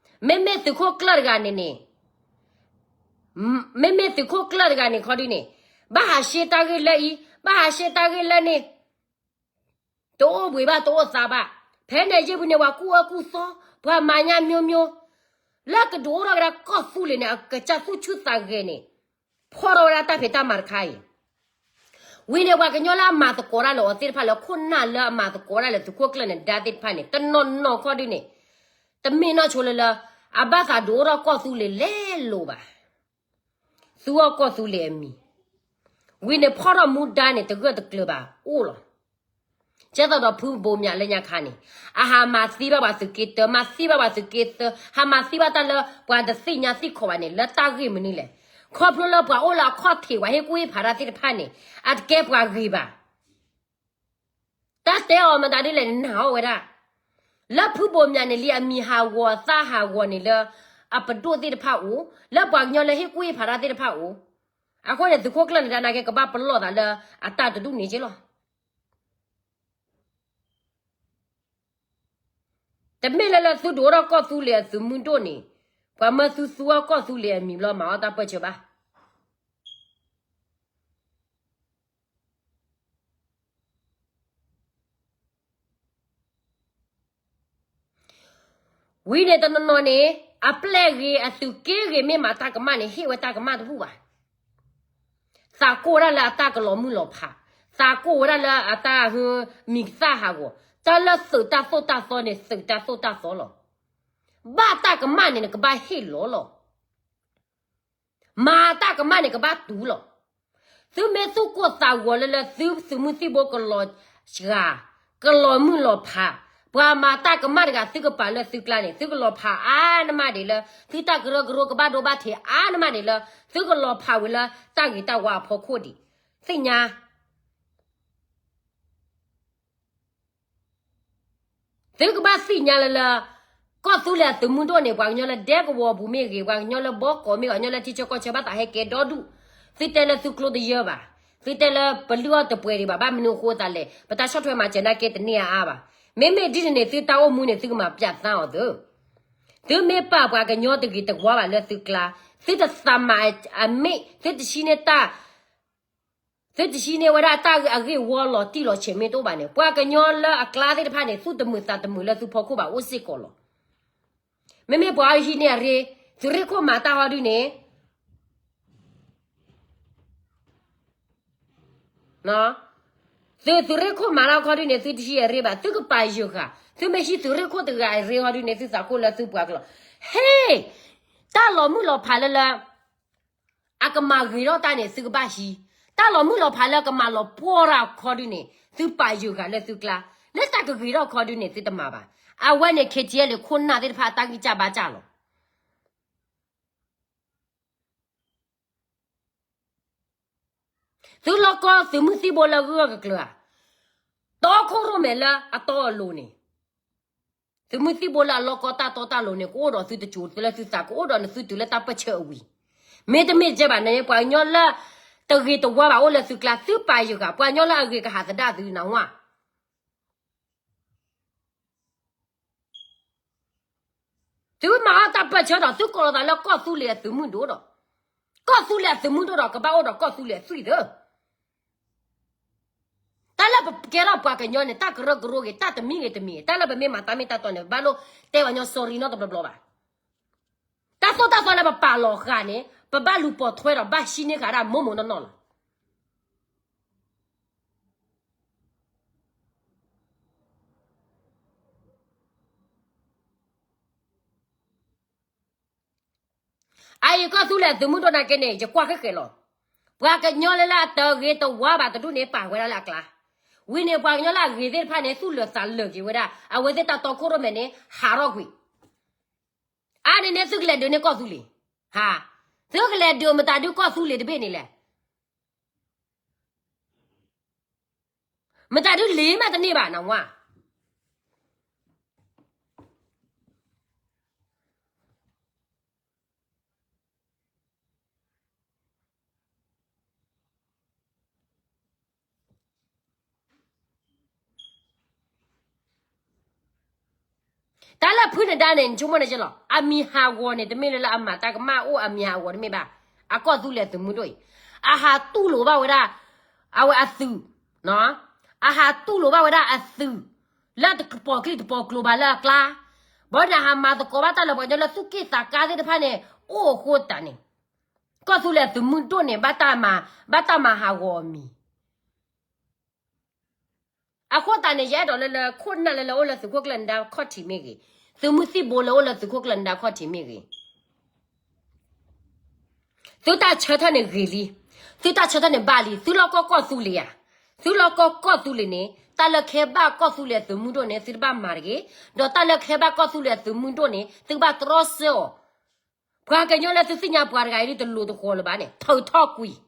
မ့မ့ၢ်သုးခိၣ်ကျၢၢ်တဂၤန့ၣ်န့ၣ်, မ့မ့ၢ်သုးခိၣ်ကျၢၢ်တဂၤန့ၣ်ခီဒုန့ၣ်, ဘၣ်ဟးရှဲတၢ်ဂ့ၢ်လၢအံၤ, ဘၣ်ဟးရှဲတၢ်ဂ့ၢ်လၢန့ၣ်, တအိၣ်ဘှံးဘၣ်တအိၣ်သါဘၣ်. ဖဲန့ၣ်ယ့ၢ်ပူၤန့ၣ် ပှၤကူၣ်အၢကူၣ်သီ, ပှၤမၤညါမျိုးမျိုး, လၢကဒုးအိၣ်ထီၣ်ကဒါကီၢ်သူလ့ၤန့ၣ် အကစၢ်သူၣ်ဆူၣ်သးဂဲၤန့ၣ်, ဖီၣ်ထီၣ်ဝဲဒၣ်တၢ်ဖံးတၢ်မၤတခါအံၤ ဝံၤန့ၣ် ပှၤကညီလၢအမၤသကိးတၢ်လၢအီၤသ့ၣ်တဖၣ်လၢခိၣ်နၢ်လၢအမၤသကိးတၢ်လၢသုးခိၣ်ကျၢၢ်နဒါသ့ၣ်တဖၣ်န့ၣ် တနီၤနီၤခီဒုန့ၣ် တမ့ၢ်နီၢ်ဆိလၢလၢ အဘၣ်သးဒုးအိၣ်ထီၣ်ကီၢ်သူလ့ၤလဲၤလိၤဘၣ်. သူအီၣ်ကီၢ်သူလ့ၤအမံၤ, ဝံၤန့ၣ်ဖီၣ်ထီၣ်မူဒါန့ၣ် တဂၢၢ်တကျၢၤဘၣ်အိၣ်လီၤ. ကဲသိးဒီးဖုဘိးမၠးလၢညါခါန့ၣ် အဟးမၤသံဘၣ်ပှၤသုးက့တၢ မၤသံဘၣ်ပှၤသုးက့သၢ ဟးမၤသံဘၣ်တၢ်လၢပှၤတသ့ၣ်ညါသ့ၣ်ခီဘၣ်န့ၣ် လၢတၢ်ဂ့ၢ်မနုၤလဲၣ်. ခီဖျိလၢပှၤအိၣ်လၢအခီၣ်ထံးပှၤဟ့ၣ်ကူၣ်ဟ့ၣ်ဖးတၢ်သ့ၣ်တဖၣ်န့ၣ် အတကဲပှၤဂ့ၤဘၣ်. တၢ်တဲအီၤမတၤဒ်လဲၣ်န့ၣ် နာ်အီၤဝဲဒၣ်. လၢဖုဘိးမၠးန့ၣ်လံအမံၤဟးဂီၤအသၣ်ဟးဂီၤန့ၣ်လၢ အပဒိၣ်သ့ၣ်တဖၣ်အိၣ်, လၢပှၤကညီလၢဟ့ၣ်ကူၣ်ဟ့ၣ်ဖးတၢ်သ့ၣ်တဖၣ်အိၣ်. အဃိန့ၣ် သုးခိၣ်ကျၢၢ်နဒါနာ်က့ ကဘၣ်ပလီၢ်သးလၢအတၢ်တဒူၣ်န့ၣ်က့လီၤ. တမ့ၢ်လၢလၢသုဒုးအိၣ်ထီၣ်ကီၢ်သူလ့ၤအသုးမုၢ်ဒိၣ်န့ၣ် ပှၤမၢသုသူအီၣ်ကီၢ်သူလ့ၤအမံၤဘျီ မၤအီၣ်တၢ်ပၢၢ်ဆၢဘၣ်. ဝံၤန့ၣ်တနီၤနီၤန့ၣ် အပျဲၢ်ဂ့ၤ အသုးက့ဂ့ၤ မ့ၢ်မၤတၢ်ကမၣ်န့ၣ် ဟ့ၣ်ဝဲတၢ်ကမၣ်တဘူၣ်ဘၣ်. သးကိၢ်ဝဲဒၣ်လၢအတၢ်ကလီၤမုၢ်လီၤဖး, သးကိၢ်ဝဲဒၣ်လၢအတၢ်ဟုမံၤကသၣ်ဟးဂီၤ, တၢ်လၢသုးတၢ်သိၣ်တၢ်သီန့ၣ် သုးတၢ်သိၣ်တၢ်သီလီၤ. ဘၣ်တၢ်ကမၣ်န့ၣ် နကဘၣ်ဟ့ၣ်လီၤလီၤ. မၤတၢ်ကမၣ်န့ၣ် ကဘၣ်တူၢ်လီၤ. သုမ့ၢ်သူၣ်ကိၢ်သးဂီၤလၢလၢသုသုးမုၢ်သံၣ်ဘိကလီၤဂာ်, ကလီၤမုၢ်လီၤဖး, ပှၤမၤတၢ်ကမၣ်တဂၤ သုကပာ်လၢသုကျါန့ၣ် သုကလီၤဖးအါနမးဒံးလၢ သုတၢ်ကရၢကရိကဘၣ်ဒိဘၣ်ထံးအါနမးဒံးလၢ သုကလီၤဖးဝံၤလၢတၢ်ဂ့ၤတၢ်ဝါအဖီခိၣ်ဒံး, သ့ၣ်ညါ သုကဘၣ်သ့ၣ်ညါလၢလၢ ကီၢ်သူလ့ၤအသုးမုၢ်ဒိၣ်န့ၣ် ပှၤကညီလၢဒဲကဝီၤပူၤမ့ၢ်ဂ့ၤ, ပှၤကညီလၢဘီကီးမ့ၢ်ဂ့ၤ, ပှၤကညီလၢထံဆၢကီၢ်ဆၢဘၣ်သးဟဲကဲဒီဒူၣ်, သုတဲလၢသုကျိတယၢဘၣ်, သုတဲလၢပလုၢ်အီၣ်တပှဲၤဒံးဘၣ်, ဘၣ်မနုၤအဃိသးလဲၣ်, ပတၢ်ဆီၣ်ထွဲမၤစၢၤနာ်က့တန့ၢ်အါအါဘၣ်. မ့မ့ၢ်ဒ်န့ၣ်န့ၣ် သုတၢ်အိၣ်မူန့ၣ် သုကမၤပၠးသါအီၤသု သုမ့ၢ်ပာ်ပှၤကညီတဂ့ၤတဝါဘၣ်လၢသုကျါ, သုတသးမးအမ့ၢ်, သုတဟံးန့ၢ်တၢ် သုတဟံးန့ၢ်ဝဲဒၣ်တၢ်အဂ့ၢ်ဝီလီၤတံၢ်လီၤဆဲးမ့ၢ်တအိၣ်ဘၣ်န့ၣ် ပှၤကညီလၢအကျါသ့ၣ်တဖၣ်န့ၣ် သူၣ်တမုာ်သးတမုာ်လၢသုဖီခိၣ်ဘၣ်အိၣ်စ့ၢ်ကီးလီၤ. မ့မ့ၢ်ပှၤဟံးန့ၢ်အရ့, သုးရ့ၣ်ခိၣ်မၤတၢ်ဟီဒုန့ၣ် သုးသုးရ့ၣ်ခိၣ်မၤတၢ်ခီဒုန့ၣ် သုတဟံးအရ့ဘၣ်, သုကပာ်ယုၢ်ဃာ်, သုမ့ၢ်ဟံးသုးရ့ၣ်ခိၣ်တဂၤအရ့ဟီဒုန့ၣ် သုသးခိၣ်လၢသုပှၤကလီၤ. ဟ့ၣ်, တၢ်လီၤမုၢ်လီၤဖးလၢလၢ အကမၤဂ့ၤထီၣ်တၢ်န့ၣ် သုကဘၣ်ဟံး, တၢ်လီၤမုၢ်လီၤဖးလၢကမၤလီၤပှီၢ်တၢ်ခီဒုန့ၣ် သုပာ်ယုၢ်ဃာ်လၢသုကျါ, လၢတၢ်ကဂ့ၤထီၣ်ခီဒုန့ၣ် သုတမၤဘၣ်. အဝဲန့ၣ် ခ့ထံအဲလ့ၣ်ခိၣ်နၢ်သ့ၣ်တဖၣ်အတၢ်ဂံၢ်စၢ်ဘါစၢ်လီၤ. သုလီၢ်ကီၢ်သုးမုၢ်သံၣ်ဘိလၢအဂၢၢ်အကျၢၤဧါ, တီခိၣ်ရိၣ်မဲာ်လၢအတီအလိၤန့ၣ်, သုးမုၢ်သံၣ်ဘိလၢအလီၢ်ကီၢ်တၢ်တီတၢ်လိၤန့ၣ် ကအိၣ်ဒီးသုတစိၤလၢသုသး ကအိၣ်ဒီးနသုတုၤလၢတၢ်ပၢၢ်ဆၢအဝံၤ, မ့တမ့ၢ်ကဲဘၣ်န့ၣ် ပှၤကညီလၢ တဂ့ၤတဝါဘၣ်အိၣ်လၢသုကျါ သုပာ်ယုၢ်ဃာ် ပှၤကညီလၢအဂ့ၤကဟးသဒၣ်သုနဝါ သုမၤအီၣ်တၢ်ပၢၢ်ဆၢဒီး သုကိးလီၤသးလၢကီၢ်သူလ့ၤအသုးမုၢ်ဒိၣ်ဒီး, ကီၢ်သူလ့ၤအသုးမုၢ်ဒိၣ်ဒီး ကဘၣ်အိၣ်ဒီးကီၢ်သူလ့ၤအသွံၣ်သၢ. တၢ်လၢပကဲထီၣ်ပှၤကညီန့ၣ် တၢ်ကရၢကရိဂ့ၤ တၢ်တမံၤဂ့ၤတမံၤဂ့ၤ တၢ်လၢပမ့ၢ်မၤတၢ်မ့ၢ်တၢ်တီန့ၣ် ပဘၣ်လိၣ်တဲပှၤကညီ sorry နီတဘျီဘျီဘၣ်. တၢ်သိၣ်တၢ်သီလၢပပာ်လီၤဃာ်န့ၣ် ပဘၣ်လူၤပိာ်ထွဲဒီးဘၣ်ဟံးန့ၢ်ဃာ်ဒၣ်မိၢ်မိၢ်နီၢ်နီၢ်လီၤ. အအံၤကီၢ်သူလ့ၤသုးမုၢ်ဒိၣ်နာ်က့န့ၣ် ယကွၢ်ဃဲဃဲလီၤ. ပှၤကညီလၢလၢအတဂ့ၤတဝါဘၣ်တဒူၣ်န့ၣ် ပာ်ဝဲဒၣ်လၢအကျါ, ဝံၤန့ၣ် ပှၤကညီလၢအဂ့ၤသ့ၣ်တဖၣ်န့ၣ် သူၣ်လၢာ်သးလၢာ်က့ၤဝဲဒၣ် အဝဲသ့ၣ်တၢ်တီခိၣ်ရိၣ်မဲာ်န့ၣ် ဟးထီၣ်ကွံာ် အါန့ၣ်န့ၣ် သုကလဲၤဒုးန့ၢ်ကီၢ်သူလ့ၤ, ဟါ, သုကလဲၤဒုးမတၤဒုးကီၢ်သူလ့ၤတဘ့ၣ်န့ၣ်လဲၣ်. မတၤဒုးလ့ၤမးတန့ၢ်ဘၣ်နဝါ. တၢ်လၢဖုနဒါန့ၣ် နဆိကမိၣ်န့ၣ်က့လီၤ. အမံၤဟးဂီၤန့ၣ် တမ့ၢ်လၢလၢအမၤတၢ်ကမၣ်အိၣ်အမံၤဟးဂီၤတမ့ၢ်ဘၣ်. အကီၢ်သူလ့ၤအသုးမုၢ်ဒိၣ်အံၤ အဟးတူၢ်လိာ်ဘၣ်ဝဲဒၣ် အဝဲအသုး, အဟးတူၢ်လိာ်ဘၣ်ဝဲဒၣ်အသုး လၢတကပီၤကျံတပီၤကျိၤဘၣ်လၢအကျါ, ဘၣ်ဒီးဟးမၤသကိးဘၣ်တၢ်လၢပှၤကညီလၢသူၣ်က့ၣ်သးကါသ့ၣ်တဖၣ်န့ၣ် အိၣ်အဃိသတးန့ၣ် ကီၢ်သူလ့ၤအသုးမုၢ်ဒိၣ်န့ၣ် ဘၣ်တၢ်မၤဟးဂီၤအမံၤ အဃိသတးန့ၣ် ယအဲၣ်ဒိးလၢလၢခိၣ်နၢ်လၢလၢအိၣ်လၢသုးခိၣ်ကျၢၢ်နဒါခီၣ်ထံးမ့ၢ်ဂ့ၤ, သုးမုၢ်သံၣ်ဘိလၢအိၣ်လၢသုးခိၣ်ကျၢၢ်နဒါခီၣ်ထံးမ့ၢ်ဂ့ၤ, သုတၢ်ဆၢထၢၣ်န့ၣ်ဂ့ၤလံ, သုတၢ်ဆၢထၢၣ်န့ၣ်ဘၣ်လံ, သုလီၢ်ကီၢ်ကီၢ်သူလ့ၤဧါ, သုလီၢ်ကီၢ်ကီၢ်သူလ့ၤန့ၣ် တၢ်လၢခဲဘၣ်ကီၢ်သူလ့ၤအသုးမုၢ်ဒိၣ်န့ၣ် သုတဘၣ်မၤတဂ့ၤ, ဒီးတၢ်လၢခဲဘၣ်ကီၢ်သူလ့ၤအသုးမုၢ်ဒိၣ်န့ၣ် သုကဘၣ်တြီဆၢအီၤ, ပှၤကညီလၢသုသ့ၣ်ညါပှၤတဂၤအံၤဒ်တလိၤတဃီၤလၢၤဘၣ်န့ၣ် ထုးထီၣ်ကွံာ်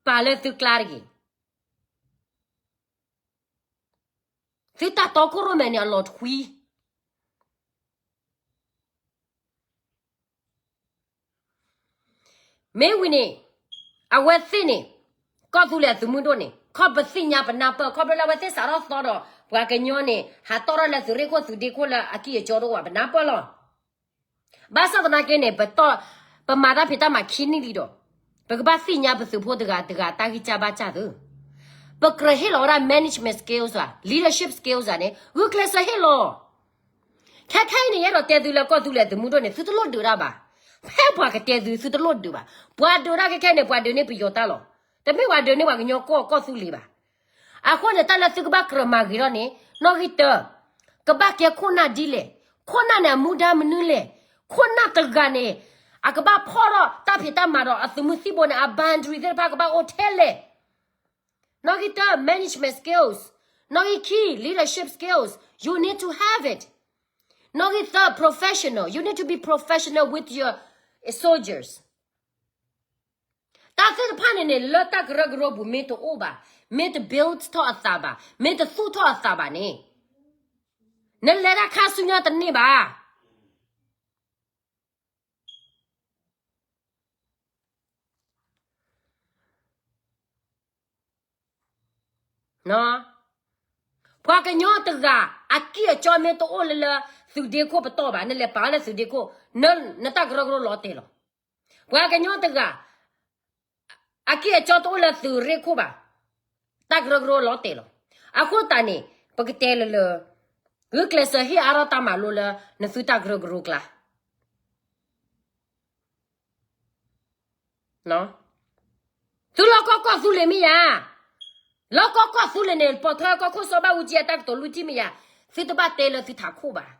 ပာ်လၢသုကျါတဂ့ၤ. သုတၢ်တီခိၣ်ရိၣ်မဲန့ၣ် အလီၤထွံ မ့ၢ်ဝံၤန့ၣ် အဝဲသ့ၣ်န့ၣ် ကီၢ်သူလ့ၤအသုးမုၢ်ဒိၣ်န့ၣ် ခီၣ်ပသ့ၣ်ညါပနၢ်ပၢၢ် ခီဖျိလၢအဝဲသ့ၣ်စးထီၣ်သီဒီး ပှၤကညီန့ၣ် ဟးတီၣ်ထီၣ်လၢသုးရ့ၣ်ခိၣ်သုးဒ့ခိၣ်လၢအကံၢ်အကီတအိၣ်ဘၣ် ပနၢ်ပၢၢ်လီၤ. ဘၣ်ဆၣ်သနာ်က့န့ၣ် ပတီၢ် ပမၤတၢ်ဖံးတၢ်မၤခံနံၣ်လံဒီး ပကဘၣ်သ့ၣ်ညါပသုးဖိတဂၤတဂၤတၢ်ဂံၢ်စၢ်ဘါစၢ်သု, ပကြၢးဟ့ၣ်လီၤဝဲဒၣ် management skills ဧါ leadership skills ဧါန့ၣ် ဂုာ်ကျဲးစၢးဟ့ၣ်လီၤ. ခဲခဲအံၤန့ၣ် ယအဲၣ်ဒိးတဲသုလၢကီၢ်သူလ့ၤအသုးမုၢ်ဒိၣ်န့ၣ် သုတလိၣ်ဒုးတၢ်ဘၣ်. ဖဲပှၤကတဲသု သုတလိၣ်ဒုးဘၣ်. ပှၤဒုးတၢ်ခဲခဲန့ၣ် ပှၤဒုးန့ၢ်ပယီၤတၢ်လီၤ. တမ့ၢ်ပှၤဒုးန့ၢ်ပှၤကညီကီၢ်ကီၢ်သူလ့ၤဘၣ်. အဃိန့ၣ် တၢ်လၢသုကဘၣ်ကြၢးမၤဂ့ၤထီၣ်န့ၣ် နီၣ်ဂံၢ်တၢ, ကဘၣ်ကဲခိၣ်နၢ်ဒ်လဲၣ်, ခိၣ်နၢ်န့ၣ် အမူဒါမနုၤလဲၣ်, ခိၣ်နၢ်တဂၤန့ၣ် အကဘၣ်ဖီၣ်ထီၣ်တၢ်ဖံးတၢ်မၤဒီးအသုးမုၢ်သံၣ်ဘိန့ၣ် အ boundary သ့ၣ်တဖၣ်ကဘၣ်အိၣ်ထဲလဲၣ်. နီၣ်ဂံၢ်တၢ management skills, နီၣ်ဂံၢ်ခံ leadership skills, you need to have it. နီၣ်ဂံၢ်သၢ professional, you need to be professional with your soldiers. တၢ်သ့ၣ်တဖၣ်န့ၣ်န့ၣ် လၢတၢ်ကရၢကရိပူၤမ့ၢ်တအိၣ်ဘၣ်, မ့ၢ်တ build ထီၣ်အသးဘၣ်, မ့ၢ်တသူၣ်ထီၣ်အသးဘၣ်န့ၣ် နလဲၤတၢ်ခါဆူညါတန့ၢ်ဘၣ်. ပှၤကညီတဂၤ အကံၢ်အကီမ့ၢ်တအိၣ်လၢလၢ သုးဒ့ခိၣ်ပတီၢ်ဘၣ်, နလဲၤပာ်လၢသုးဒ့ခိၣ်, နတၢ်ကရၢကရိလီၤတဲာ်လီၤ. ပှၤကညီတဂၤ အကံၢ်အကီတအိၣ်လၢသုးရ့ၣ်ခိၣ်ဘၣ်, တၢ်ကရၢကရိလီၤတဲာ်လီၤ. အဃိသတးန့ၣ် ပကတဲလၢလၢ ဂုာ်ကျဲးစၢးဟ့ၣ်အါထီၣ်တၢ်မၤလိလၢ နသုတၢ်ကရၢကရိကျါ သုလီၢ်ကီၢ်ကီၢ်သူလ့ၤမ့ၢ်ယၤ, လီၢ်ကီၢ်ကီၢ်သူလ့ၤန့ၣ် ပိာ်ထွဲကီၢ်ခိၣ်စီၤဘၣ်အူကၠံအတၢ်ကတိၤလွံၢ်ထံၣ်မ့ၢ်ယၤ, သုတဘၣ်တဲလၢသုထးခိၣ်ဘၣ်,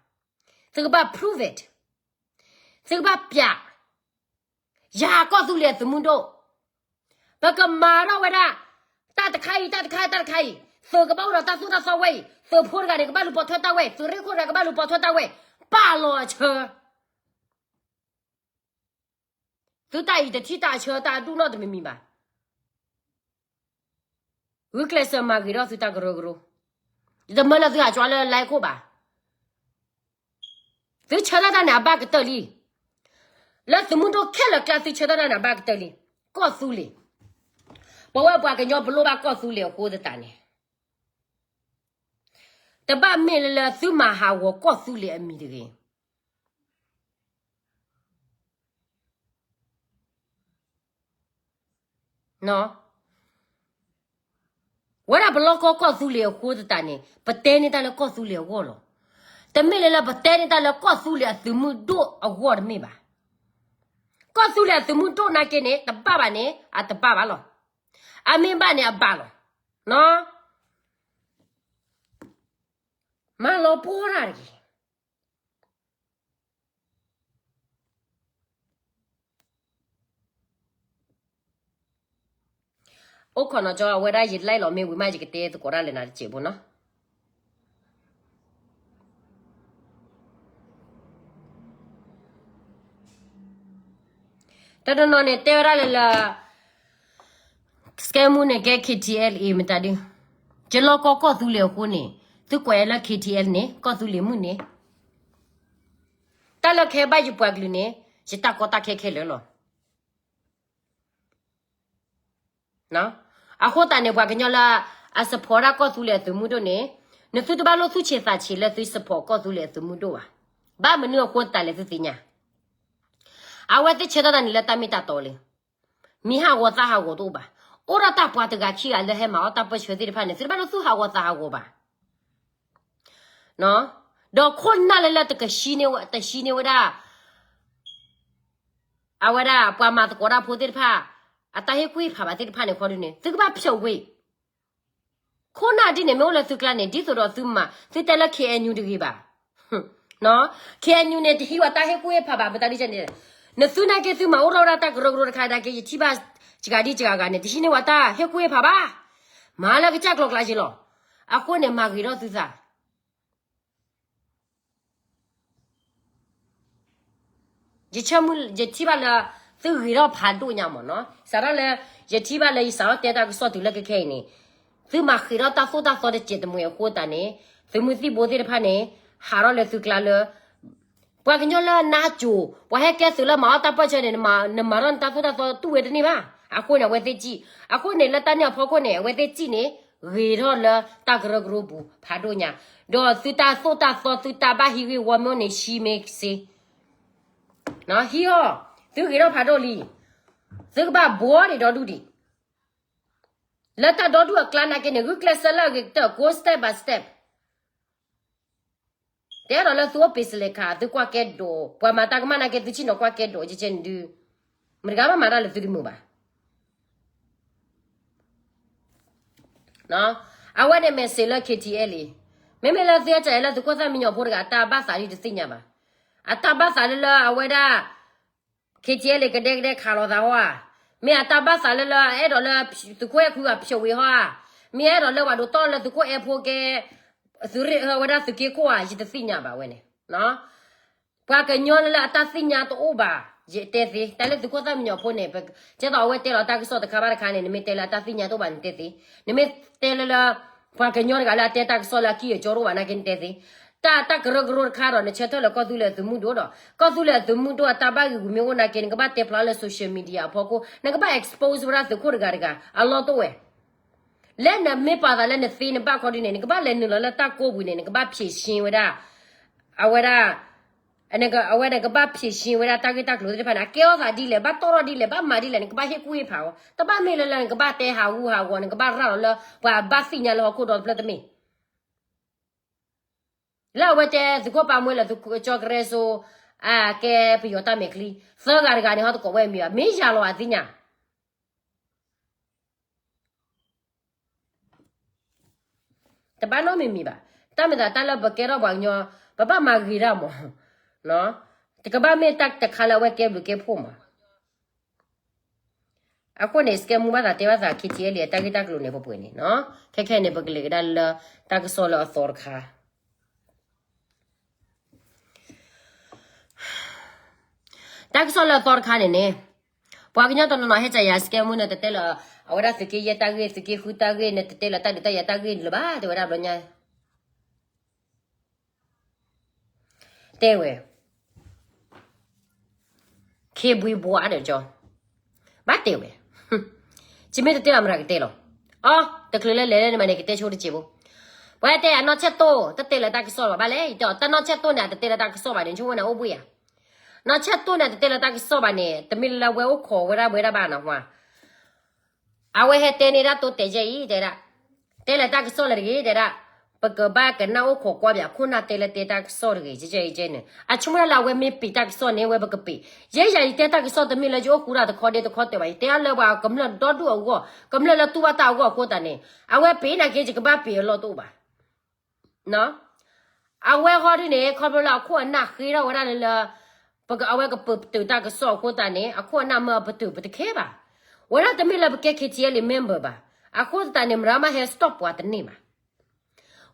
သုကဘၣ် prove it, သုကဘၣ်ပျး, ယၤကီၢ်သူလ့ၤအသုးမုၢ်ဒိၣ်, ပကမၤထီၣ်ဝဲဒၣ် တၢ်တခါအံၤ တၢ်တခါ တၢ်တခါအံၤ, သုးကဘၣ်အိၣ်ဒီးတၢ်သိၣ်တၢ်သီဝဲအံၤ, သုးဖိတဂၤန့ၣ် ကဘၣ်လူၤပိာ်ထွဲတၢ်ဝဲအံၤ, သုးရ့ၣ်ခိၣ်တဂၤကဘၣ်လူၤပိာ်ထွဲတၢ်ဝဲအံၤ, ပာ်လီၤအဆၢ သုတၢ်အံၤတထံၣ်တၢ်အဆၢတၢ်အဒူၣ်နီၢ်တမံၤမံၤဘၣ်. ဂုာ်ကျဲးစၢးမၤဂ့ၤထီၣ်သုတၢ်ကရၢကရိ, ယတမၢလၢသုဟးကၠီလၢ line ခိၣ်ဘၣ်. သုဆၢထၢၣ်တၢ်န့ၣ် အဘၣ်ကတၢၢ်လံ. လၢသုးမုၢ်ဒိၣ်ခဲလၢာ်ကျါ သုဆၢထၢၣ်တၢ်န့ၣ် အဘၣ်ကတၢၢ်လံ. ကီၢ်သူလ့ၤ, ပဝဲပှၤကညီပလိၣ်ဘၣ်ကီၢ်သူလ့ၤအဃိသတးန့ၣ် တဘၣ်မ့ၢ်လၢလၢသုမၤဟးဂီၤကီၢ်သူလ့ၤအမံၤတဂ့ၤ. ဝဲဒၣ်ပလီၢ်ကီၢ်ကီၢ်သူလ့ၤအဃိသတးန့ၣ် ပတဲန့ၢ်တၢ်လၢကီၢ်သူလ့ၤအဂီၢ်လီၤ. တမ့ၢ်လၢလၢပတဲန့ၢ်တၢ်လၢကီၢ်သူလ့ၤအသုးမုၢ်ဒိၣ်အဂီၢ်တမ့ၢ်ဘၣ်. ကီၢ်သူလ့ၤအသုးမုၢ်ဒိၣ်နာ်က့န့ၣ် တဘၣ်ဘၣ်န့ၣ် အတဘၣ်ဘၣ်လီၤ. အမ့ၢ်ဘၣ်န့ၣ်အဘၣ်လီၤ. မၤလီၤပှီၢ်တၢ်တဂ့ၤ. အိၣ်ခိးနီၤကၠီ အဝဲဒၣ်ယလဲၤလီၤမ့ၢ်ဝံၤမး ယကတဲသကိးတၢ်လၢနၤတစဲးဖိနီၤ. တနီၤနီၤန့ၣ် တဲဝဲဒၣ်လၢလၢ စကဲမူန့ၣ်ကဲ K T L A မတၤဒု, ယလီၢ်ကီၢ်ကီၢ်သူလ့ၤအဃိန့ၣ် သုကွဲးလၢ K T L န့ၣ် ကီၢ်သူလ့ၤမုၣ်န့ၣ် တၢ်လၢခဲဘၣ်ယပှၤကလုာ်န့ၣ် ယတၢ်ကီတၢ်ခဲခဲလၢာ်လီၤ. အဃိသတးန့ၣ် ပှၤကညီလၢအ support ဒၣ်ကီၢ်သူလ့ၤအသုးမုၢ်ဒိၣ်န့ၣ် နသုတဘၣ်လိၣ်သူၣ်ဆံးသးဆံးလၢသု support ကီၢ်သူလ့ၤအသုးမုၢ်ဒိၣ်ဘၣ်. ဘၣ်မနုၤအဃိသတးလဲၣ်သုသ့ၣ်ညါ. အဝဲသ့ၣ်ဆၢထၢၣ်တၢ်န့ၣ်လၢတၢ်မ့ၢ်တၢ်တီလံ. မ့ၢ်ဟးဂီၤသးဟးဂီၤတအိၣ်ဘၣ်. အိၣ်ဒၣ်တၢ်ပှၤတဂၤခံဂၤလၢဟဲမၤအီၣ်တၢ်ပၢၢ်ဆၢသ့ၣ်တဖၣ်န့ၣ် သုတဘၣ်လိၣ်သူၣ်ဟးဂီၤသးဟးဂီၤဘၣ်. ဒီးခိၣ်နၢ်လၢလၢတကဆှီန့ၢ်ဝဲ တဆှီန့ၢ်ဝဲဒၣ် အဝဲဒၣ်ပှၤမၤသကိးတၢ်ဖိသ့ၣ်တဖၣ် အတၢ်ဟ့ၣ်ကူၣ်ဟ့ၣ်ဖးဘၣ်သ့ၣ်တဖၣ်န့ၣ်ခီဒုန့ၣ် သုကဘၣ်ဖျိးဝဲ. ခိၣ်နၢ်ဒ်န့ၣ် မ့ၢ်အိၣ်လၢသုကျါန့ၣ် ဒ်သိးဒီးသုမၤ သုတဲလၢ K N U တဂ့ၤဘၣ်. နီၤ K N U န့ၣ် တဟံးဝဲတၢ်ဟ့ၣ်ကူၣ်ဟ့ၣ်ဖးဘၣ် မတၤဒ်န့ၣ် နသုနာ်က့ သုမၤအိၣ်ထီၣ်ဝဲဒၣ်တၢ်ကရၢကရိတခါနာ်က့ ယထံၣ်ဘၣ် စှၤဒံစှၤဂၤန့ၣ် တဟံးန့ၢ်ဝဲတၢ်ဟ့ၣ်ကူၣ်ဟ့ၣ်ဖးဘၣ်. မၤလၢကစၢ်ကျိၤကျါက့လီၤ. အဃိန့ၣ် မၤဂ့ၤထီၣ်သုသး ယဆၢမုၢ် ယထံၣ်ဘၣ်လၢ သုဂ့ၤထီၣ်ဖးဒိၣ်ညါမးနီၤ. စးထီၣ်လၢ ယထံၣ်ဘၣ်လၢယစးထီၣ်တဲတၢ်ကစီၣ်တုၤလၢခဲခဲအံၤန့ၣ် သုမၤဃ့းထီၣ်တၢ်သိၣ်တၢ်သီတစဲးတမှဲၤအဃိသတးန့ၣ် သုးမုၢ်သံၣ်ဘိသ့ၣ်တဖၣ်န့ၣ် ဟးထီၣ်လၢသုကျါလၢ ပှၤကညီလၢနါစိၤ ပှၤဟဲကဲသုးလၢမၤအီၣ်တၢ်ပၢၢ်ဆၢန့ၣ် နမၤထီၣ်နတၢ်သိၣ်တၢ်သီတူၢ်ဝဲတန့ၢ်ဘၣ်. အဃိန့ၣ် အဝဲသ့ၣ်စံၣ် အဃိန့ၣ် လၢတၢ်န့ၣ်အဖီခိၣ်န့ၣ် အဝဲသ့ၣ်စံၣ်န့ၣ် ဂ့ၤထီၣ်လၢတၢ်ကရၢကရိပူၤ ဖးဒိၣ်ညါ ဒီးသုတၢ်သိၣ်တၢ်သီ သုတၢ်ဘၣ်ဟံးဂ့ၢ်ဝီမ့ၢ်န့ၣ် ဆံမ့ၢ်စ့ ဟံးအီၤ သုဂ့ၤထီၣ်ဖးဒိၣ်လံ. သုကဘၣ်ဘှီဒံးဒီဒူၣ်ဒံး လၢတၢ်ဒီဒူၣ်အကျါနာ်က့န့ၣ် ဂုာ်ကျဲးစၢးလၢအဂ့ၤကတၢၢ် go step by step တဲဒီးလၢသုအိၣ်ပ့ၤစလဲၤခး သုကွၢ်ကဲဒိး ပှၤမၤတၢ်ကမၣ်နာ်က့ သုဆ့ၣ်နီၤကွၢ်ကဲဒိး ကဲကဲန့ၣ်ဒုး မတဂၤမၤမၤတၢ်လၢသုတမုာ်ဘၣ်. အဝဲန့ၣ် message လၢ K T L A မ့မ့ၢ်လၢသုဟဲတၢ်အဲၣ်လၢသုးခိၣ်သၣ်မံညီၤဖိတဂၤ အတၢ်ဘၣ်သးဒ်တသ့ၣ်ညါဘၣ်. အတၢ်ဘၣ်သးလၢလၢအဝဲဒၣ် K T L A ကဒဲကဒဲခးလိာ်သးဟီဧါ, မ့ၢ်အတၢ်ဘၣ်သးလၢလၢအအဲၣ်ဒိးလၢသုးခိၣ်အဲၣ်ခွံဂၤဖျိးဝံၤဟီဧါ, မ့ၢ်အအဲၣ်ဒိးလၢပှၤဒိးတီၢ်လၢသုးခိၣ်အဲၣ်ဖိကဲ သုးရ့ၣ်ဝဲဒၣ်သုးက့ခိၣ်ဧါ, ယတသ့ၣ်ညါဘၣ်ဝဲန့ၣ်. ပှၤကညီလၢလၢအတၢ်သ့ၣ်ညါတအိၣ်ဘၣ်, ယတဲသ့, တၢ်လၢသုးခိၣ်သၣ်မံညီၤဖိန့ၣ်, ကဲသိးအဝဲတဲလီၤတၢ်ကစီၣ်တခါဘၣ်တခါန့ၣ် နမ့ၢ်တဲလၢအတၢ်သ့ၣ်ညါတအိၣ်ဘၣ်န့ၣ်တဲသ့, နမ့ၢ်တဲလၢလၢ ပှၤကညီတဂၤလၢအတဲတၢ်ကစီၣ်လၢအကံၢ်အစီတအိၣ်ဘၣ်နာ်က့နတဲသ့, တၢ် တၢ်ကရၢကရိတခါဒီး နဆၢထၢၣ်လၢကီၢ်သူလ့ၤအသုးမုၢ်ဒိၣ်ဒီး ကီၢ်သူလ့ၤအသုးမုၢ်ဒိၣ်အတၢ်ဘၣ်ဂံာ်ဂူာ်မ့ၢ်အိၣ်နာ်က့ နကဘၣ်တဲဖျါလၢ social media အဖီခိၣ်, နကဘၣ် expose ဝဲဒၣ်သုးခိၣ်တဂၤတဂၤ အလီၢ်တအိၣ်ဝဲ လၢနမ့ၢ်ပာ်သးလၢနသ့နဘၣ်ခီဒ်န့ၣ် နကဘၣ်လဲၤနုာ်လီၤလၢတၢ်ကိးပူၤန့ၣ် နကဘၣ်ဖြေရှင်းဝဲဒၣ် အဝဲဒၣ် အဝဲန့ၣ်ကဘၣ်ဖြေရှင်းဝဲဒၣ်တၢ်ဂ့ၢ်တၢ်ကျိၤသ့ၣ်တဖၣ်န့ၣ် အကဲထီၣ်သးဒ်လဲၣ်, ဘၣ်တီၢ်ထီၣ်ဒ်လဲၣ်, ဘၣ်မၤဒ်လဲၣ်, နကဘၣ်ဟ့ၣ်ကူၣ်ဟ့ၣ်ဖးအီၤ, တဘၣ်မ့ၢ်လၢလၢနကဘၣ်တဲဟးဂူာ်ဟးဂီၤ, နကဘၣ်ရၤလီၤလၢပှၤဘၣ်သ့ၣ်ညါလၢဟီၣ်ခိၣ်ဒီတဖျၢၣ်တမ့ၢ် လၢအဝဲတဲသုးခိၣ်ပၢ်မွဲလၢသုးခိၣ်ကၠီကရဲစိ, အကဲပယီၤတၢ်မဲာ်ချံ, သၢဂၤတဂၤန့ၣ် ဟီၣ်တကိးဝဲမံၤဘၣ်, မ့ၢ်ယၤလီၤအသ့ၣ်ညါ တဘၣ်နီတမံၤမံၤဘၣ်. တၢ်မ့ၢ်သးတၢ်လၢပကဲထီၣ်ပှၤကညီ, ပဘၣ်မၤဂ့ၤဒၣ်မး, တကဘၣ်မ့ၢ်တၢ်တခါလၢအဝဲကဲဘျုးကဲဖှိၣ်မး. အဃိန့ၣ် စကဲမူဘၣ်သးတဲဘၣ်သး KTLA အတၢ်ဂ့ၢ်တၢ်ကျိၤန့ၣ် ပပှဲၤန့ၣ်, ခဲခဲန့ၣ် ပကလဲၤကဒါလၢ တၢ်ကစီၣ်လၢအသီတခါ တၢ်ကစီၣ်လၢအသီတခါန့ၣ်န့ၣ်, ပှၤကညီတနီၤနီၤဟဲကယၤစကဲမူန့ၣ် တတဲလၢ အဝဲဒၣ်သုးက့ယဲၢ်တၢ်ဂ့ၢ်, သုးက့ဃုတၢ်ဂ့ၢ်န့ၣ် တတဲလၢတၢ်ဒုးတၢ်ယၤတၢ်ဂ့ၢ်န့ၣ်လၢၤဘၣ် တဲဝဲဒၣ်ဘျီညါ တဲဝဲ ခ့ဘှံဘှါဒီးကၠီ, ဘၣ်တဲဝဲ, ယမ့ၢ်တတဲအမရၤကတဲလီၤ. အီ, တချုးလၢလဲၤလၢန့ၣ်မးန့ၣ် ကတဲဆိတစဲးဖိ, ပှၤတဲအနီၢ်ဆဲၣ်တိၢ် တတဲလၢတၢ်ကစီၣ်လီၤဘၣ်လဲၣ်, ယတဲအီၤ တၢ်နီၢ်ဆဲၣ်တိၢ်န့ၣ် အတတဲလၢတၢ်ကစီၣ်ဘၣ်န့ၣ် ဆိဝဲန့ၣ်အိၣ်ဘှံးဧါ. နီၢ်ဆဲၣ်တိၢ်န့ၣ် အတတဲလၢတၢ်ကစီၣ်ဘၣ်န့ၣ် တမ့ၢ်လၢလၢဝဲအိၣ်ခိးဝဲဒၣ်ဝဲဒၣ်ဘၣ်နီၤ အဝဲဟဲတဲန့ၢ်ဒၣ်တိတဲာ်ယဲၢ်အံၤ တဲဒၣ်, တဲလၢတၢ်ကစီၣ်လၢတဂ့ၤ တဲဒၣ်, ပကဘၣ်ကနၣ်အိၣ်ခိးကွၢ်ပၠးခိၣ်နၢ်တဲလၢတဲတၢ်ကစီၣ်တဂ့ၤ ကဲကဲန့ၣ် အဆိကမိၣ်ဒၣ်လၢအဝဲမ့ၢ်ပံာ်တၢ်ကစီၣ်န့ၣ် ဝဲပကပံာ်, ယဲယၤယတဲတၢ်ကစီၣ်တမ့ၢ်လၢယအိၣ်ဃူတၢ်တခီဒ့တခီတဲာ်ဘၣ် ယတဲအါလၢပှၤကမျၢၢ်ဒီဒူၣ်အဂီၢ် ကမျၢၢ်လၢတူၢ်ဘၣ်တၢ်အဂီၢ်အဃိသတးန့ၣ် အဝဲပံာ်နာ်က့ ယကဘၣ်ပံာ်အလီၢ်တအိၣ်ဘၣ် အဝဲဃီဒ်န့ၣ် ခီဖျိလၢအခိၣ်အနၢ်ဃ့ထီၣ်ဝဲဒၣ်လၢ အဝဲကပတုာ်တၢ်ကစီၣ်အဃိသတးန့ၣ် အခိၣ်အနၢ်မၢအပတုာ်ပတခဲဘၣ်. ဝဲဒၣ်တမ့ၢ်လၢပကဲ KTLA member ဘၣ်. အဃိသတးန့ၣ် မရၤမးဟဲ stop ပှၤတန့ၢ်ဘၣ်.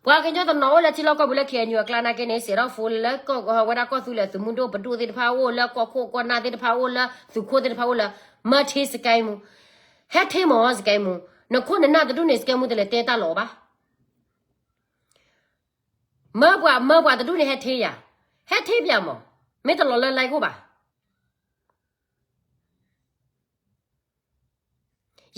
ပှၤကညီတနီၤအိၣ်လၢထံလီၢ်ကီၢ်ပူၤလၢ KNU အကျါနာ်က့န့ၣ် စဲးထီၣ် phone လၢကီၢ်ဝဲဒၣ်ကီၢ်သူလ့ၤသုးမုၢ်ဒိၣ်ပဒိၣ်သ့ၣ်တဖၣ်အိၣ် လၢကီၢ်ခိၣ်ကီၢ်နၢ်သ့ၣ်တဖၣ်အိၣ် လၢသုးခိၣ်သ့ၣ်တဖၣ်အိၣ်လၢ မၢထံစကဲမူ, ဟဲထံမၢစကဲမူ, နခိၣ်နနၢ်တဒူၣ်န့ၣ် စကဲမူတလဲၤတဲတၢ်လီၤဘၣ် မၢပှၤ မၢပှၤတဒူၣ်န့ၣ်ဟဲထံယၤ, ဟဲထံပၠးမး, မ့ၢ်တလီၤလၢ like အိၣ်ဘၣ်.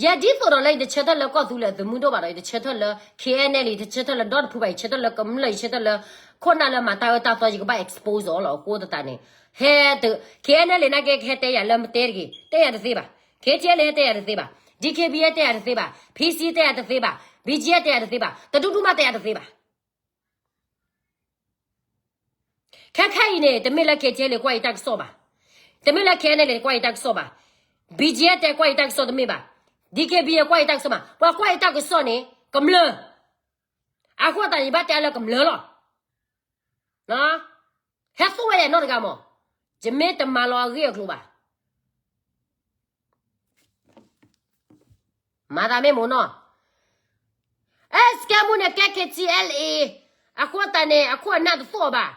ယဲဒ်သိးဒီးလၢယတဆၢထၢၣ်လၢကီၢ်သူလ့ၤသုးမုၢ်ဒိၣ်ဘၣ်ဒီး ယတဆၢထၢၣ်လၢ KNLA ယတဆၢထၢၣ်လၢဒီတဖုဘၣ်, ယဆၢထၢၣ်လၢကမျၢၢ် ယဆၢထၢၣ်လၢခိၣ်နၢ်လၢမၤတၢ်အၢတၢ်သီ ယကဘၣ် expose အီၤလီၤ. အဃိသတးန့ၣ် ဟဲ KNLA နာ်က့ကဟဲတဲယၤလၢမတဲတဂ့ၤ, တဲယၤတသ့ဘၣ်. KTLA တဲယၤတသ့ဘၣ်, DKBA တဲယၤတသ့ဘၣ်, PC တဲယၤတသ့ဘၣ်, BGF တဲယၤတသ့ဘၣ်, တဒူၣ်ဒူၣ်မးတဲယၤတသ့ဘၣ်. ခဲခဲအံၤန့ၣ် တမ့ၢ်လၢ KTLA ကွၢ်ယတၢ်ကစီၣ်ဘၣ်, တမ့ၢ်လၢ KNLA ကွၢ်ယတၢ်ကစီၣ်ဘၣ်, BGF တဲကွၢ်ယတၢ်ကစီၣ်တမ့ၢ်ဘၣ်, DKBA ကွၢ်ယတၢ်ကစီၣ်မး, ပှၤကွၢ်ယတၢ်ကစီၣ်န့ၣ် ကမျၢၢ် အဃိသတးန့ၣ် ယဘၣ်တဲလၢကမျၢၢ်လီၤ. ဟဲသူဝဲဒၣ်နီတဂၤမး, ယမ့ၢ်တမၤလီၤအဂ့ၢ်အကျိၤဘၣ်. မၤသးမ့ၢ်မိၢ်နီၢ်, အဲ စကဲမူန့ၣ် ကဲ ခ့ၣ်ကၠံအဲလ်အ့, အဃိသတးန့ၣ် အခိၣ်အနၢ်တသိၣ်အီၤဘၣ်.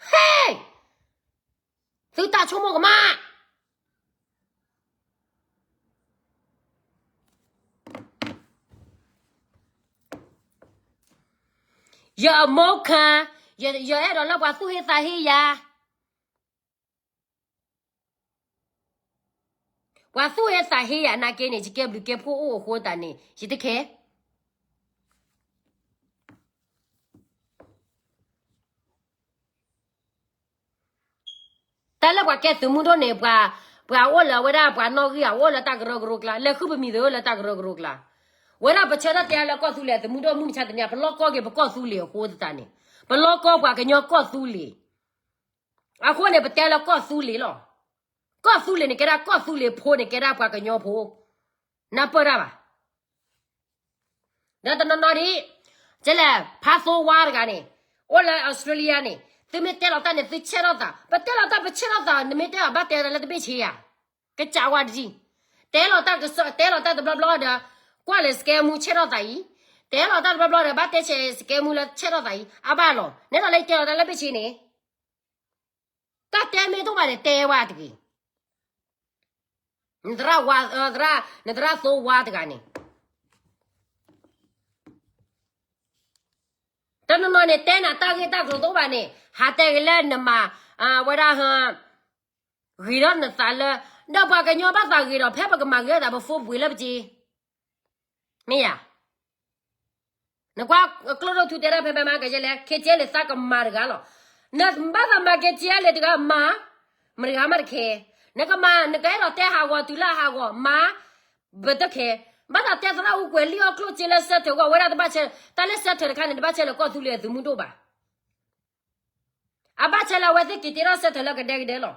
ဟဲ, သုတၢ်ဆိကမိၣ်ကမၣ်. ယအမိၢ်ခါ, ယအဲၣ်ဒိးလၢပှၤသူၣ်ဟ့သးဟ့ယၤ, ပှၤသူၣ်ဟ့သးဟ့ယၤနာ်က့န့ၣ် ယကဲဘျုးကဲဖှိၣ်အိၣ်အဃိသတးန့ၣ် ယတခဲ တၢ်လၢပှၤကဲသုးမုၢ်ဒိၣ်န့ၣ် ပှၤ, ပှၤအိၣ်လၢဝဲဒၣ်ပှၤနီၣ်ဂံၢ်ဧါ, အိၣ်လၢတၢ်ကရၢကရိကျါ, လဲၤဃုပမံၤသ့ၣ်အိၣ်လၢတၢ်ကရၢကရိကျါ. ဝဲဒၣ်ပဆၢထၢၣ်တဲလၢကီၢ်သူလ့ၤသုးမုၢ်ဒိၣ်မုၢ်မဆါတနံၤ ပလီၢ်ကီၢ်က့ၤပကီၢ်သူလ့ၤအဃိသတးန့ၣ်, ပလီၢ်ကီၢ်ပှၤကညီကီၢ်သူလ့ၤ. အဃိန့ၣ် ပတဲလၢကီၢ်သူလ့ၤလီၤ. ကီၢ်သူလ့ၤန့ၣ်ကဲဒၣ်ကီၢ်သူလ့ၤဖိန့ၣ် ကဲဒၣ်ပှၤကညီဖိ. နၢ်ပၢၢ်တၢ်ဘၣ်. ဒီးတနီၤနီၤဒ်, ကဲလဲၣ် ဖါသိဝါတဂၤန့ၣ်, အိၣ်လၢအီစထြ့လယါန့ၣ်, သုမ့ၢ်တဲလီၤတၢ်န့ၣ် သုဆဲးထီၣ်သး, ပတဲလီၤတၢ်ပဆဲးထီၣ်သး, နမ့ၢ်တဲအီၤဘၣ်တဲလၢတဘ့ၣ်ဆ့ဧါ, ကစၢ်ဝါတဒံ, တဲလီၤတၢ်ကစၢၢ်, တဲလီၤတၢ်တဘျီဘျီဒီး, ကွၢ်လၢစကဲမူဆဲးထီၣ်သးအံၤ, တဲလီၤတၢ်တဘျီဘျီဒီး ဘၣ်တဲဆဲးစကဲမူလၢဆဲးထီၣ်သးအံၤ, အဘၣ်လီၤ, နဲဒၣ်လၢယတဲလီၤတၢ်လၢဘ့ၣ်ဆ့န့ၣ် တၢ်တဲမ့ၢ်တအိၣ်ဘၣ်န့ၣ် တဲဝဲတဂ့ၤ. နသရၣ်ဝါ, နသရၣ်သိဝါတဂၤန့ၣ်, တနီၤနီၤန့ၣ် တဲနၤတၢ်ဂ့ၢ်တၢ်ကျိၤတအိၣ်ဘၣ်န့ၣ်, ဟးတဲဂ့ၤလၢနမၤ, ဝဲဒၣ်ဟ, ဂ့ၤထီၣ်နသးလၢ, ဒီးပှၤကညီဘၣ်သးဂ့ၤဒီး ဖဲပကမၤဂ့ၤထီၣ်သး ပဖိပှ့ၤလၢပစ့ မ့ၢ်ယၤ, နကွၢ်ကျိဒိၣ်ထူတဲဒၣ်ဖဲဖဲမၤကယဲလဲၣ် ခ့ကဲလၢသးကမၤတဂၤလီၤ. နဘၣ်သးမၤက့ၤကဲလၢတဂၤမၤ, မတဂၤမးတခဲ, နကမၤ နကအဲၣ်ဒိးတဲဟးဂီၤတုၤလၢဟးဂီၤမၤ, ပတခဲ, ဘၣ်သးတဲသရၣ်အူကွဲၤလံၣ်အီၣ်ကျိၣ်စ့လၢစဲးထၢၣ်ဂီၢ်ဝဲဒၣ်တဘၣ်ဆဲး, တၢ်လၢစဲးထၢၣ်တခါန့ၣ် တဘၣ်ဆဲးလၢကီၢ်သူလ့ၤအသုးမုၢ်ဒိၣ်ဘၣ်. အဘၣ်ဆဲးလၢအဝဲသ့ၣ်က့ၤတ့ထီၣ်စဲးထၢၣ်လၢကဒဲကဒဲလီၤ.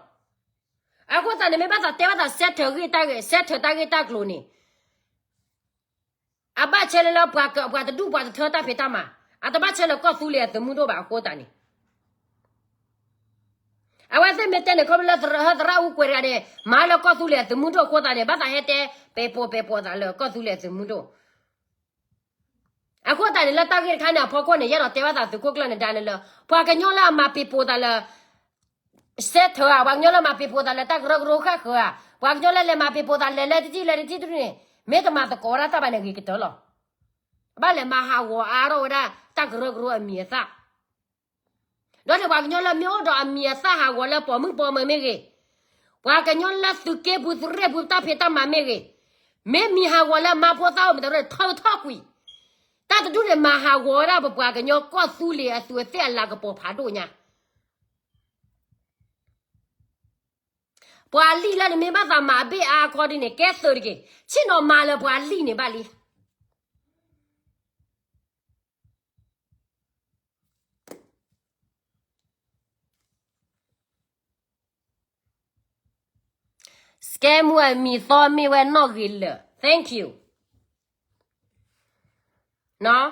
အဃိသတးန့ၣ် မ့ၢ်ဘၣ်သးတဲဘၣ်သးစဲးထၢၣ်ဂ့ၢ်တၢ်ဂ့ၢ်, စဲးထၢၣ်တၢ်ဂ့ၢ်တၢ်ကျိၤန့ၣ်, အဘၣ်ဆဲးလၢလၢပှၤ, ပှၤတဒူၣ်ပှၤတထၢတၢ်ဖံးတၢ်မၤ, အတဘၣ်ဆဲးလၢကီၢ်သူလ့ၤအသုးမုၢ်ဒိၣ်ဘၣ်အဃိသတးန့ၣ် အဝဲသ့ၣ်မ့ၢ်တဲန့ၣ် ခီဖျိလၢသရၣ်အူကွဲၤတဂၤန့ၣ် မၤလၢကီၢ်သူလ့ၤအသုးမုၢ်ဒိၣ်အဃိသတးန့ၣ် ဘၣ်သးဟဲတဲ ပဲာ်ပိာ်ပဲာ်ပိာ်သးလၢကီၢ်သူလ့ၤအသုးမုၢ်ဒိၣ်. အဃိသတးန့ၣ် လၢတၢ်ဂ့ၢ်တခါန့ၣ် အဖီခိၣ်န့ၣ် ယအဲၣ်ဒိးတဲဘၣ်သးသုးခိၣ်ကျၢၢ်နဒါန့ၣ်လၢ ပှၤကညီလၢအမၤပဲာ်ပိာ်သးလၢ စဲးထၢၣ်ဧါ, ပှၤကညီလၢမၤပဲာ်ပိာ်သးလၢတၢ်ကရၢကရိဃၣ်ဃၢၤဧါ, ပှၤကညီလၢလဲၤမၤပဲာ်ပိာ်သးလဲၤလၢတထံၣ်လၢတထံၣ်တထံၣ်န့ၣ် မ့ၢ်တမၤသကိးဝဲဒၣ်တၢ်ဘၣ်န့ၣ်ဂ့ၤကတၢၢ်လီၤ. ဘၣ်လဲၤမၤဟးဂီၤအါထီၣ်ဝဲဒၣ်တၢ်ကရၢကရိအမံၤအသၣ် ဒီးန့ၣ်ပှၤကညီလၢမ့ၢ်အိၣ်ဒီးအမံၤအသၣ်ဟးဂီၤလၢပိာ်မုၣ်ပိာ်မၢၤမ့ၢ်ဂ့ၤ, ပှၤကညီလၢသုးက့ပူၤသုးရ့ၣ်ပူၤတၢ်ဖံးတၢ်မၤမ့ၢ်ဂ့ၤ, မ့ၢ်မံၤဟးဂီၤလၢမါဖိသၣ်အိၣ်မ့ၢ်တရ့ၣ်ထီထီၣ်ကွံာ်, တၢ်တဒူၣ်န့ၣ်မၤဟးဂီၤဝဲဒၣ်ပပှၤကညီကီၢ်သူလ့ၤအသူးအသ့ၣ်အလၤကပီၤဖးဒိၣ်ညါ ပှၤလံၣ်လၢနမ့ၢ်ဘၣ်သးမၤအဘ့ၣ်အါအခီဒ်န့ၣ် ကဲသုးတက့ၢ်, ဆ့ၣ်နီၤမၤလၢပှၤလံၣ်န့ၣ်ဘၣ်လံ. စကဲမူအမံၤသီမ့ၢ်ဝဲနီၣ်ဂ့ၤလၢာ် thank you နီၤ.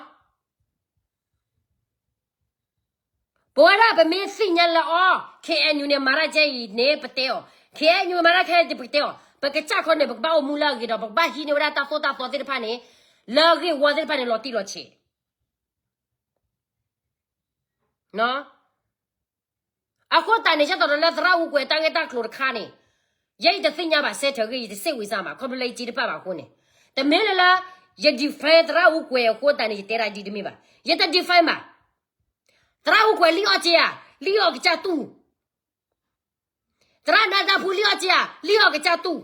ပဝဲဒၣ်ပမ့ၢ်သ့ၣ်ညါလၢအီၤ KNU န့ၣ် မၤတၢ်ကဲအံၤန့ၣ် ပတဲအီၤ, KNU မၤတၢ်ခဲအံၤ ပတဲအီၤ, ပကစၢ်ခီန့ၣ် ပကဘၣ်အိၣ်မူလၢအဂ့ၤဒီး ပကဘၣ်ဟံးန့ၢ်ဝဲဒၣ်တၢ်သိၣ်တၢ်သီသ့ၣ်တဖၣ်န့ၣ် လၢအဂ့ၢ်ဝီသ့ၣ်တဖၣ်န့ၣ် လီၤတံၢ်လီၤဆဲး အဃိသတးန့ၣ် ယဲသိးဒီးလၢသရၣ်အူကွဲၤတၢ်ဂ့ၢ်တၢ်ကျိၤတခါန့ၣ်, ယဲယတသ့ၣ်ညါဘၣ် စဲးထၢၣ်ဂ့ၢ် ယတစ့ၣ်ဝံၤစၢ်မး ခီဖျိလၢယစ့တဖၣ်ဘၣ်အဃိန့ၣ်, တမ့ၢ်လၢလၢ ယ defend သရၣ်အူကွဲၤအဃိသတးန့ၣ် ယတဲဒၣ်ဒ်တမ့ၢ်ဘၣ်, ယတ defend ဘၣ်. သရၣ်အူကွဲၤလံၣ်အီၣ်စ့ဧါ, လံၣ်အီၣ်ကစၢ်တူၢ်. သရၣ်နၢ်တၢ်ဖူလံၣ်အီၣ်စ့ဧါ, လံၣ်အီၣ်ကစၢ်တူၢ်.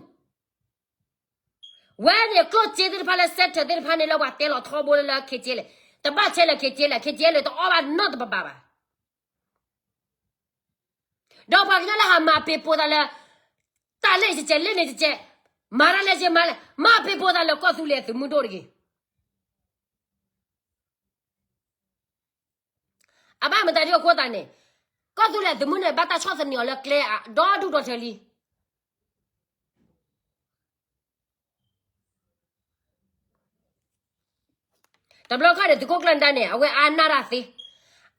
ဝဲန့ၣ်ကျိၣ်စ့သ့ၣ်တဖၣ်လၢစဲးထၢၣ်သ့ၣ်တဖၣ်န့ၣ်လၢပှၤတဲလီၤထီဘိလၢလၢ ခ့က့လဲၣ်, တဘၣ်ဆဲးလၢ ခ့က့လဲၣ်, ခ့က့လဲၣ်တအီၣ်ဘၣ်နီတပဘၣ်ဘၣ်. ဒီးပှၤကညီလၢဟးမၤပ့ၤပိာ်သးလၢ တၢ်လၢန့ၣ်တကဲး လၢန့ၣ်တကဲး, မၤတၢ်လၢက့မၤလၢ မၤပ့ၤပိာ်သးလၢကီၢ်သူလ့ၤအသုးမုၢ်ဒိၣ်တဂ့ၤ. အဘၣ်မတၤဒ်အဃိသတးန့ၣ်, ကီၢ်သူလ့ၤအသုးမုၢ်န့ၣ် ဘၣ်တၢ်ဆီၣ်သနံးအီၤလၢကျဲအဒီဒူၣ်ဒီထၢလံ. တဘျီခါန့ၣ် သုးခိၣ်ကျၢၢ်နဒါန့ၣ် အဝဲအါနၢ်တၢ်သ့,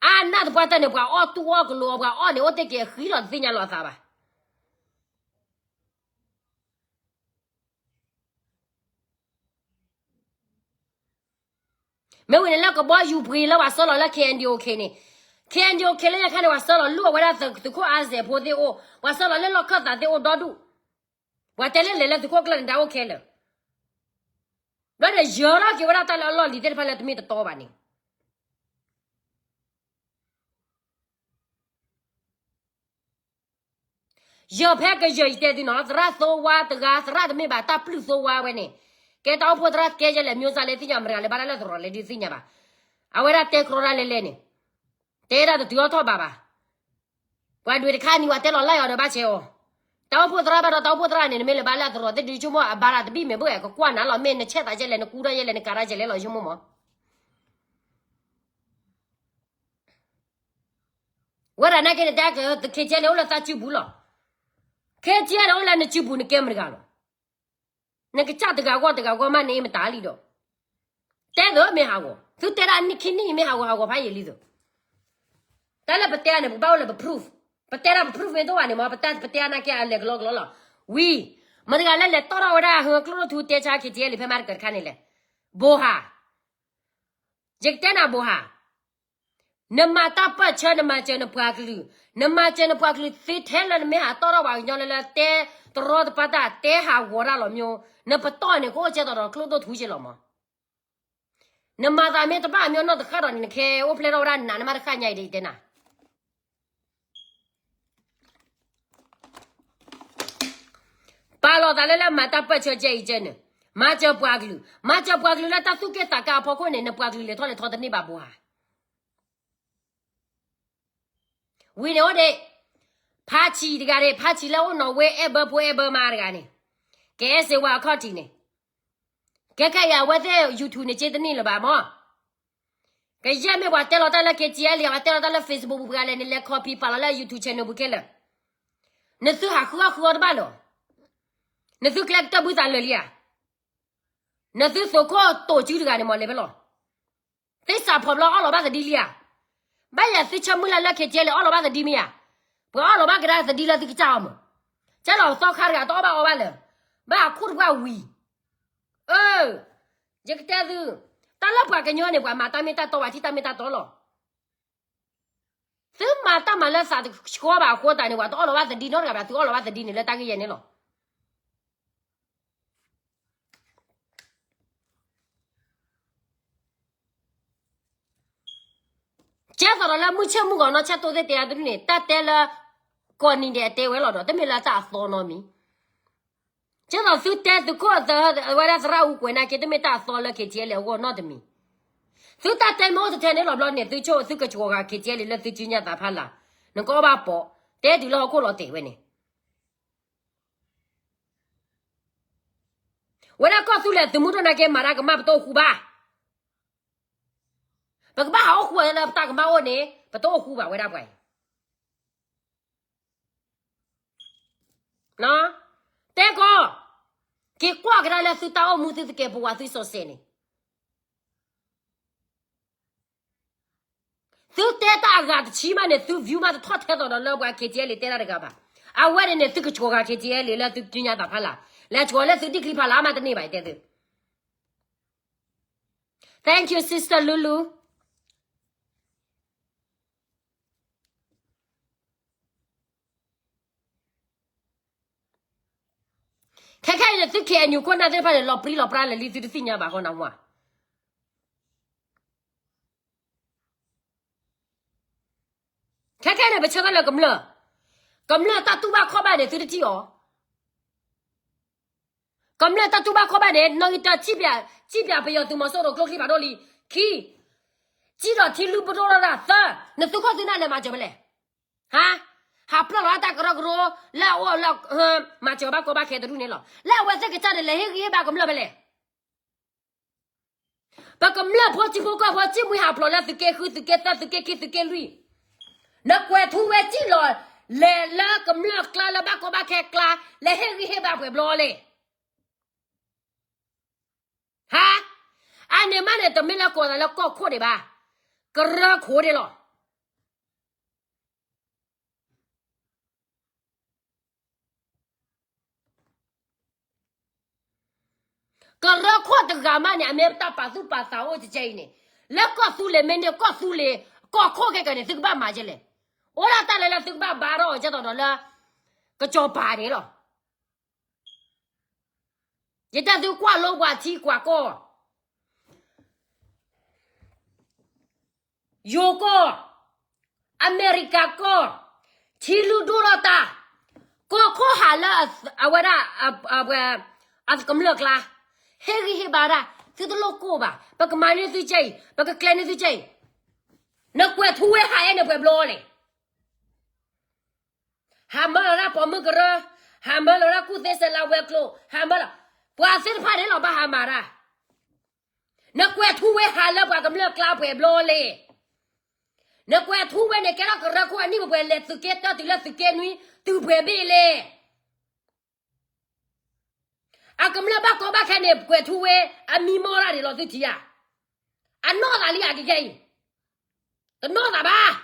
အါနၢ်သပှၢ်တၢၢ်န့ၣ် ပှၤအီၣ်တူၢ်အီၣ်ကလိၤအီၤ ပှၤအီၣ်န့ၣ် အိၣ်တ့ၢ်က့ၤအဃံလီၤ တသ့ၣ်ညါလီၤအသးဘၣ်. မ့ၢ်ဝံၤန့ၣ်လၢကဘီယူၤပှ့ၤလၢပှၤဆှၢလီၤလၢ KNDO ခ့န့ၣ်, KNDO ခ့လၢညါခါန့ၣ် ပှၤဆှၢလီၤလူၢ်အဝဲဒၣ်သုးခိၣ်အါစဲးဖိသ့ၣ်အိၣ်, ပှၤဆှၢလီၤလၢလီၢ်ခၢၣ်သးသ့ၣ်အိၣ်ဒီဒူၣ်, ပှၤတဲလၢလဲၤလၢသုးခိၣ်ကျၢၢ်နဒါအိၣ်ခဲလၢာ်, ဘျီန့ၣ် ယၢၤထီၣ်က့ၤဝဲဒၣ်တၢ်လၢအလီၢ်လံၤသ့ၣ်တဖၣ်လၢတမ့ၢ်တတီဘၣ်န့ၣ် ယၢၤဖဲကယၢၤယတဲသုနီၤ, သရၣ်သိဝါတဂၤ, သရၣ်တမ့ၢ်ဘၣ်, တၢ်ပျုၢ်သိဝါဝဲန့ၣ်, ကဲတၢ်အိၣ်ဖှိၣ်သရၣ်ကဲယဲလဲၣ် မျိုးစားလဲၣ်သ့ၣ်ညါ, မတၤတဂၤလဲၤဘၣ်တၢ်လၢသရိာ်လဲၣ်ဒုးသ့ၣ်ညါဘၣ်. အဝဲဒၣ်တဲကြီတၢ်လဲၤလဲၤန့ၣ်, တဲဒၣ်တတုၤအီၣ်ထီၣ်ဘၣ်ဘၣ်. ပှၤဒွဲၣ်တခါနံၤ ပှၤတဲလီၤလၢယအီၤဒီးဘၣ်ဆဲးအီၤ, တၢ်အိၣ်ဖှိၣ်သရၣ်ဘၣ်ဒီးတၢ်အိၣ်ဖှိၣ်သရၣ်န့ၣ် နမ့ၢ်လဲၤဘၣ်လၢသရိာ်သ့ၣ်ဒုးဆိကမိၣ် အဘါရၤတဘ့ၣ်မ့ၢ်ဘၣ် ကကွၢ်နၤလီၤ, မ့ၢ်နဆဲးသးယဲလဲၣ်, နကူထီၣ်ယဲလဲၣ်, နကၤထီၣ်ယဲလဲၣ်လီၤ ဆိကမိၣ်မး. ဝဲဒၣ်နာ်က့န့ၣ် တဲက KTLA န့ၣ်အိၣ်လၢသးစုပူၤလီၤ. KTLA န့ၣ်အိၣ်လၢနစုပူၤ နကဲမတၤတဂၤလီၤ. နကစၢ်တဂၤဂီၢ်တဂၤဂီၢ်မး နအ့ၣ်မတၤလံဒီး, တဲသ့မ့ၢ်ဟးဂီၤ, သုတဲဒၣ်နံၣ်ခံနံၣ်အံၤမ့ၢ်ဟးဂီၤ ဟးဂီၤဖးယံာ်လံသ့. တၢ်လၢပတဲန့ၣ် ပဘၣ်အိၣ်လၢပ proof, ပတဲဒၣ်ပ proof မ့ၢ်တအိၣ်ဘၣ်န့ၣ်မး ပတၢ်ပတဲအနာ်က့အလဲၤကလီကလီလီၤ. ဝံၤ, မတၤတဂၤလၢလဲၤတီၣ်ထီၣ်ဝဲဒၣ်ဟၢကျိၣ်ထူတဲဆါ KTLA ဖဲမၤတကၢၢ်တခါန့ၣ်လဲၣ်, ဘိဟး ယကတဲနၤဘိဟး, နမၤတၢ်ပၢၢ်ဆၢ နမၤစၢၤနပှၤကလုာ်, နမၤစၢၤနပှၤကလုာ်သ့ထဲလၢနမ့ၢ်ဟးတီၣ်ထီၣ်ပှၤကညီလၢလၢတဲတရီတပါတၢ် တဲဟးဂီၤတၢ်လီၤမၠိ, နပတီၢ်န့ၣ် ကအိၣ်ကဲသိးဒီးကျိၣ်ဒိၣ်ထူက့လီၤမး. နမၤသးမ့ၢ်တဘၣ်မ့ၢ်နီၢ်တဃၣ်ဒီးန့ၣ် နခဲအိၣ်ဖျဲၣ်ထီၣ်ဝဲဒၣ်နးနမးတဃၣ်ညါအံၤဒီးယတဲနၤ ပာ်လီၤသးလၢလၢမၤတၢ်ပၢၢ်ဆၢကဲအံၤကဲန့ၣ်, မၤစၢၤပှၤကလုာ်, မၤစၢၤပှၤကလုာ်လၢတၢ်သူၣ်က့ၣ်သးကါအဖီခိၣ်န့ၣ် နပှၤကလုာ်လဲၤထီၣ်လဲၤထီတန့ၢ်ဘၣ်ဘိဟး. ဝံၤန့ၣ်အိၣ်ဒံး, ဖါဆံးတဂၤန့ၣ်, ဖါဆံးလၢအိၣ်နီၣ်ဝ့ အဲၣ်ဘၢဖိအဲၣ်ဘၢမါတဂၤန့ၣ်, ကအဲၣ်စ့ဝါအခီၣ်ထံးန့ၣ်, ကဲခဲအံၤအဝဲသ့ၣ် YouTube န့ၣ် က့တန့ၢ်လၢၤဘၣ်မး. ကယဲၢ်မ့ၢ်ပှၤတဲလီၤတၢ်လၢ KTLA ပှၤတဲလီၤတၢ်လၢ Facebook ပူၤပှၤလဲၣ်န့ၣ် လဲၤ copy ပာ်လီၤလၢ YouTube channel ပူၤခဲလၢာ်. နသုဟးဃုအီၣ်ဃုအီတဘၣ်လီၤ. နသုကျဲကတၢၢ်ဘုသးလၢာ်လံဧါ. နသုသိးခိၣ်တိာ်စုတဂၤန့ၣ်မးလဲၤဖဲလီၤ. သ့ၣ်စးဖီၣ်ဘျီအီၣ်လီၤဘၣ်သဒံလံဧါ. ဘၣ်ယၤသုဆၢမုၢ်လၢ်လၢ KTLA အီၣ်လီၤဘၣ်သဒံမ့ၢ်ဧါ. ပှၤအီၣ်လီၤဘၣ်ကဒါသဒံလၢသုကစၢ်အီၤမး. ကဲလီၤသီခါတဂၤတအီၣ်ဘၣ်အီဘၣ်လၢၤ. ဘၣ်အခိၣ်တပှၢ်ဝံၤ အၢ ယကတဲသု, တၢ်လၢပှၤကညီန့ၣ် ပှၤမၤတၢ်မ့ၢ်တၢ်တီ ပှၤထံၣ်တၢ်မ့ၢ်တၢ်တီလီၤ. သုမၤတၢ်မၤလၢသးတဆှီဘၣ်အဃိသတးန့ၣ် ပှၤတအီၣ်လီၤဘၣ်သဒံနီတဂၤဘၣ်, သုအီၣ်လီၤဘၣ်သဒံန့ၣ်လၢတၢ်ဂ့ၢ်ယဲၢ်န့ၣ်လီၤ. ကဲသိးဒီးလၢမုၢ်ဆ့ၣ်မုၢ်ဂီၤနီၢ်ဆၢၣ်တိၢ်သ့ၣ်တဲအါတဒုန့ၣ် တၢ်တဲလၢ ကိးနံၤဒဲးအတဲဝဲလီၤဒီး တမ့ၢ်လၢတၢ်အသီနီတမံၤ. ကဲသိးသုတဲသုးခိၣ်အသဝဲဒၣ်သရၣ်အူကွဲးနာ်က့ တမ့ၢ်တၢ်အသီလၢ KTLA အဂီၢ်နီတမံၤ. သုတၢ်တဲမ့ၢ်အိၣ်တထဲန့ၣ်လီၤဘျီန့ၣ် သုဆိသုကဆှီဂၤ KTLA လၢသုစုညါသးဖးလၢ်, နကအီၣ်ဘၣ်ပိာ်, တဲတုၤလၢဟီၣ်ခိၣ်လီၤတဲာ်ဝဲန့ၣ် ဝဲဒၣ်ကီၢ်သူလ့ၤသုးမုၢ်ဒိၣ်နာ်က့ မၤတၢ်ကမၣ်ပတအိၣ်ဃူဘၣ်. ပကဘၣ်ဟးအိၣ်ဃူလၢပတၢ်ကမၣ်အိၣ်န့ၣ် ပတအိၣ်ဃူဘၣ်ဝဲဒၣ်ပှၤအံၤ. တဲကီး, က့ၤကွၢ်ကဒါလၢသုတၢ်အိၣ်မူသုသကဲးပဝးသုစီၤစဲးန့ၣ် သုတဲတၢ်အဂၤတဆံမးန့ၣ် သု view မးတထီၣ်ထဲသိးဒီးလၢပှၤ KTLA တဲတၢ်တဂၤဘၣ်. အဝဲန့ၣ်န့ၣ် သုကဆှီဂၤ KTLA လၢသုစုညါသးဖးလၢ်, လဲၤဆှီလၢသုဒံၣ်ချံဖးလၢ်မးတန့ၢ်ဘၣ် ယတဲသု. Thank you, sister Lulu. ခဲခဲအံၤန့ၣ် သု KNU ခိၣ်နၢ်သ့ၣ်တဖၣ်န့ၣ် လီၤပြံလီၤပြါလၢာ်လံ သုတသ့ၣ်ညါဘၣ်ဃီနဝါ. ခဲခဲန့ၣ် ပဆၢထၢၣ်လၢကမျၢၢ်, ကမျၢၢ်တၢ်တူၢ်ဘၣ်ခီၣ်ဘၣ်န့ၣ် သုတထံၣ်အီၤ. ကမျၢၢ်တၢ်တူၢ်ဘၣ်ခီၣ်ဘၣ်န့ၣ် နီၣ်ဂံၢ်တၢ စံၣ်ပၠး, စံၣ်ပၠးပယီၤသုးမီၤစိရိၤကျိချံဖးဒိၣ်လံ. ခံ, စံၣ်ဒီးထံလုၢ်ပဒိၣ်ထီၣ်တၢ်. သၢ, နသုးခိၣ်သုနၢ်လဲၤမၤစၢၤဖဲလဲၣ်. ဟါ, ဟးပျၢ်လီၤတၢ်ကရၢကရိ လၢအအိၣ်လၢ မၤစၢၤဘၣ်ကီဘၣ်ခဲတဒူၣ်န့ၣ်လီၤ. လၢအဝဲသ့ၣ်ကစၢ်န့ၣ် လဲၤဟ့ၣ်ဂံၢ်ဟ့ၣ်ဘါကမျၢၢ်ဖဲလဲၣ်. ပကမျၢၢ်ဖိစံၣ်ဖိကီၢ်ဖိ စံၣ်မှံဟးဖျိးလၢသုးက့ဃု သုးက့သၢ သုးက့ခံ သုးက့လွံၢ်, နကွဲးထူဝဲစံၣ်လီၤ, လဲၤလၢကမျၢၢ်ကျါလၢဘၣ်ကီဘၣ်ခဲကျါ လဲၤဟ့ၣ်ဂံၢ်ဟ့ၣ်ဘါပှဲၤဘျီလဲၣ်. ဟါ, အန့ၣ်မး တမ့ၢ်လၢကိးသးလၢကီၢ်ခိၣ်ဒံးဘၣ်, ကရၢခိၣ်ဒံးလီၤ. ကရၢခိၣ်တဂၤမးန့ၣ် အမ့ၢ်တၢ်ပာ်သူၣ်ပာ်သးအိၣ်ကဲအံၤန့ၣ်, လၢကီၢ်သူလ့ၤမ့ၢ်န့ၢ်ကီၢ်သူလ့ၤ, ကီၢ်ခိၣ်ခဲကနံၣ်န့ၣ် သုကဘၣ်မၤကဲလဲၣ်. အိၣ်ဒၣ်တၢ်လၢလၢသုကဘၣ်ဘါထီၣ်အီၤကဲသိးဒီးလၢ ကစီၤပၤန့ၣ်လီၤ. ယတဲသုကွၢ်လိပှၤထံကွၢ်ကီၢ်, ယိၤကီၢ်, အမဲရကၤကီၢ်, ထံလုၢ်ဒိၣ်ထီၣ်တၢ်, ကီၢ်ခိၣ်ဟးလၢအဝဲဒၣ် အကမျၢၢ်ကျါ, ဟ့ၣ်ဂံၢ်ဟ့ၣ်ဘါဒၣ်, သုတလိၣ်ကိၢ်ဘၣ်, ပကမၤန့ၢ်သုကဲအံၤ, ပကကျဲန့ၢ်သုကဲအံၤ, နကွဲးထူဝဲဟးအဲၣ်န့ၣ်ပှဲၤဘျီလဲၣ်. ဟးမၢလီၤဒၣ်ပိာ်မုၣ်ကရၢ, ဟးမၢလီၤဒၣ်ကူၣ်သ့စဲးလၤဝဲၤကျိၤ, ဟးမၢလီၤ, ပှၤသ့ၣ်တဖၣ်န့ၣ်လီၤဘၣ်ဟးမၤတၢ်. နကွဲးထူဝဲဟးလၢပှၤကမျၢၢ်ကျါပှဲၤဘျီလဲၣ်. နကွဲးထူဝဲန့ၣ် ကဲထီၣ်ကရၢခိၣ်အနံၣ်ပှဲၤပှဲၤလဲၤသုးက့တၢတုၤလၢသုးက့နွံ တုၤပှဲၤဘ့ၣ်လဲၣ်. အကမျၢၢ်ဘၣ်ကီဘၣ်ခဲန့ၣ် ကွဲးထူဝဲ အမံမီၢ်တၢ်ဒံးလီၤသုထံဧါ. အနီၢ်သးလံဧါကကဲအံၤ, တနီၢ်သးဘၣ်.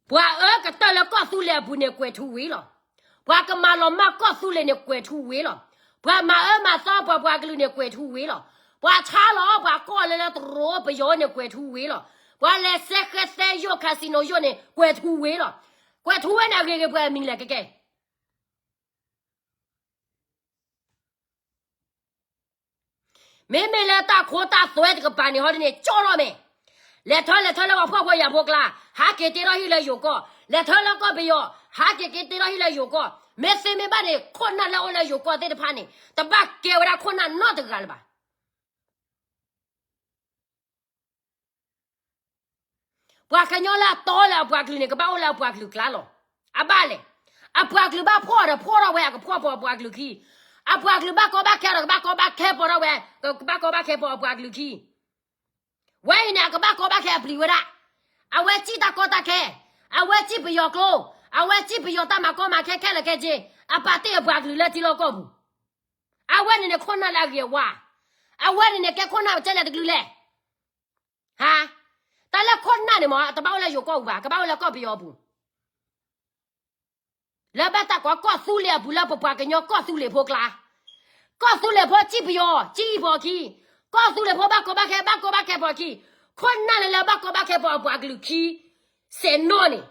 ပှၤအၢကတၢၢ်လၢကီၢ်သူလ့ၤအပူၤန့ၣ် ကွဲးထူဝဲလီၤ. ပှၤကမၤလီၤမၢ်ကီၢ်သူလ့ၤန့ၣ် ကွဲးထူဝဲလီၤ. ပှၤမၤအၢမၤသီပှၤပှၤကလုာ်န့ၣ် ကွဲးထူဝဲလီၤ. ပှၤဆါလီၤပှၤကီၢ်လၢလၢတရူးပယီၤန့ၣ် ကွဲးထူဝဲလီၤ. ပှၤလဲၤစဲဃဲသဲယိၣ် casino ယိၣ်န့ၣ် ကွဲးထူဝဲလီၤ. ကွဲးထူဝဲန့ၣ် အဂ့ၤဂ့ၤပှဲၤအမံၤလဲၣ်ကကဲ မ့မ့ၢ်လၢတၢ်ခိတၢ်သွဲတကပၤန့ၣ် ဟီဒ်န့ၣ် ကၠီထီၣ်မ့ၢ်, လဲၤထၢလဲၤထၢလၢပှၤဖှီၣ်ဖိယာ်ဖိကျါ, ဟးက့ၤတ့ထီၣ်ဟံၣ်လၢယိၤကီၢ်, လဲၤထၢလၢကီၢ်ပယီၤ, ဟးက့ၤက့ၤတ့ထီၣ်ဟံၣ်လၢယိၤကီၢ်, မ့ၢ်သ့မ့ၢ်ဘၣ်န့ၣ် ခိၣ်နၢ်လၢအအိၣ်လၢယိၤကီၢ်သ့ၣ်တဖၣ်န့ၣ် တဘၣ်ကဲဝဲဒၣ်ခိၣ်နၢ်နီတဂၤလၢၤဘၣ်. ပှၤကညီလၢအတီလၢအပှၤကလုာ်န့ၣ် ကဘၣ်အိၣ်လၢအပှၤကလုာ်ကျါလီၤ. အဘၣ်လဲၣ်. အပှၤကလုာ်ဘၣ်ဖှီၣ်ဒီးဖှီၣ်ထီၣ်ဝဲ အကဖှီၣ်ပီၤအပှၤကလုာ်ခံ, အပှၤကလုာ်ဘၣ်ကီဘၣ်ခဲဒီး ကဘၣ်ကီဘၣ်ခဲပီၤထီၣ်ဝဲ, ကဘၣ်ကီဘၣ်ခဲပီၤအပှၤကလုာ်ခံ. ဝဲအံၤန့ၣ် အကဘၣ်ကီဘၣ်ခဲအပျံၤဝဲဒၣ်, အဝဲစံၣ်တၢ်ကီတၢ်ခဲ, အဝဲစံၣ်ပယီၤကျိ, အဝဲစံၣ်ပယီၤတၢ်မၤကီမၤခဲခဲလၢာ်ခဲဆ့, အပာ်တ့ၢ်အပှၤကလုာ်လၢထံလီၢ်ကီၢ်ပူၤ. အဝဲန့ၣ်န့ၣ် ခိၣ်နၢ်လၢအဂ့ၤအဝါ, အဝဲန့ၣ်န့ၣ် ကဲခိၣ်နၢ်ကဲလဲၣ်တကလုာ်လဲၣ်. ဟါ, တၢ်လၢခိၣ်နၢ်န့ၣ်မ့ၢ် တဘၣ်အိၣ်လၢယိၤကီၢ်ပူၤဘၣ်, ကဘၣ်အိၣ်လၢကီၢ်ပယီၤအပူၤ, လၢဘၣ်တၢ်ကိးကီၢ်သူလ့ၤအပူၤ လၢပပှၤကညီကီၢ်သူလ့ၤဖိကျါ, ကီၢ်သူလ့ၤဖိစံၣ်ပယီၤ စံၣ်ပီၤခံ, ကီၢ်သူလ့ၤဖိဘၣ်ကီဘၣ်ခဲ ဘၣ်ကီဘၣ်ခဲပီၤခံ, ခိၣ်နၢ်လၢလၢဘၣ်ကီဘၣ်ခဲပီၤအပှၤကလုာ်ခံ, စဲးနီၣ်န့ၣ်,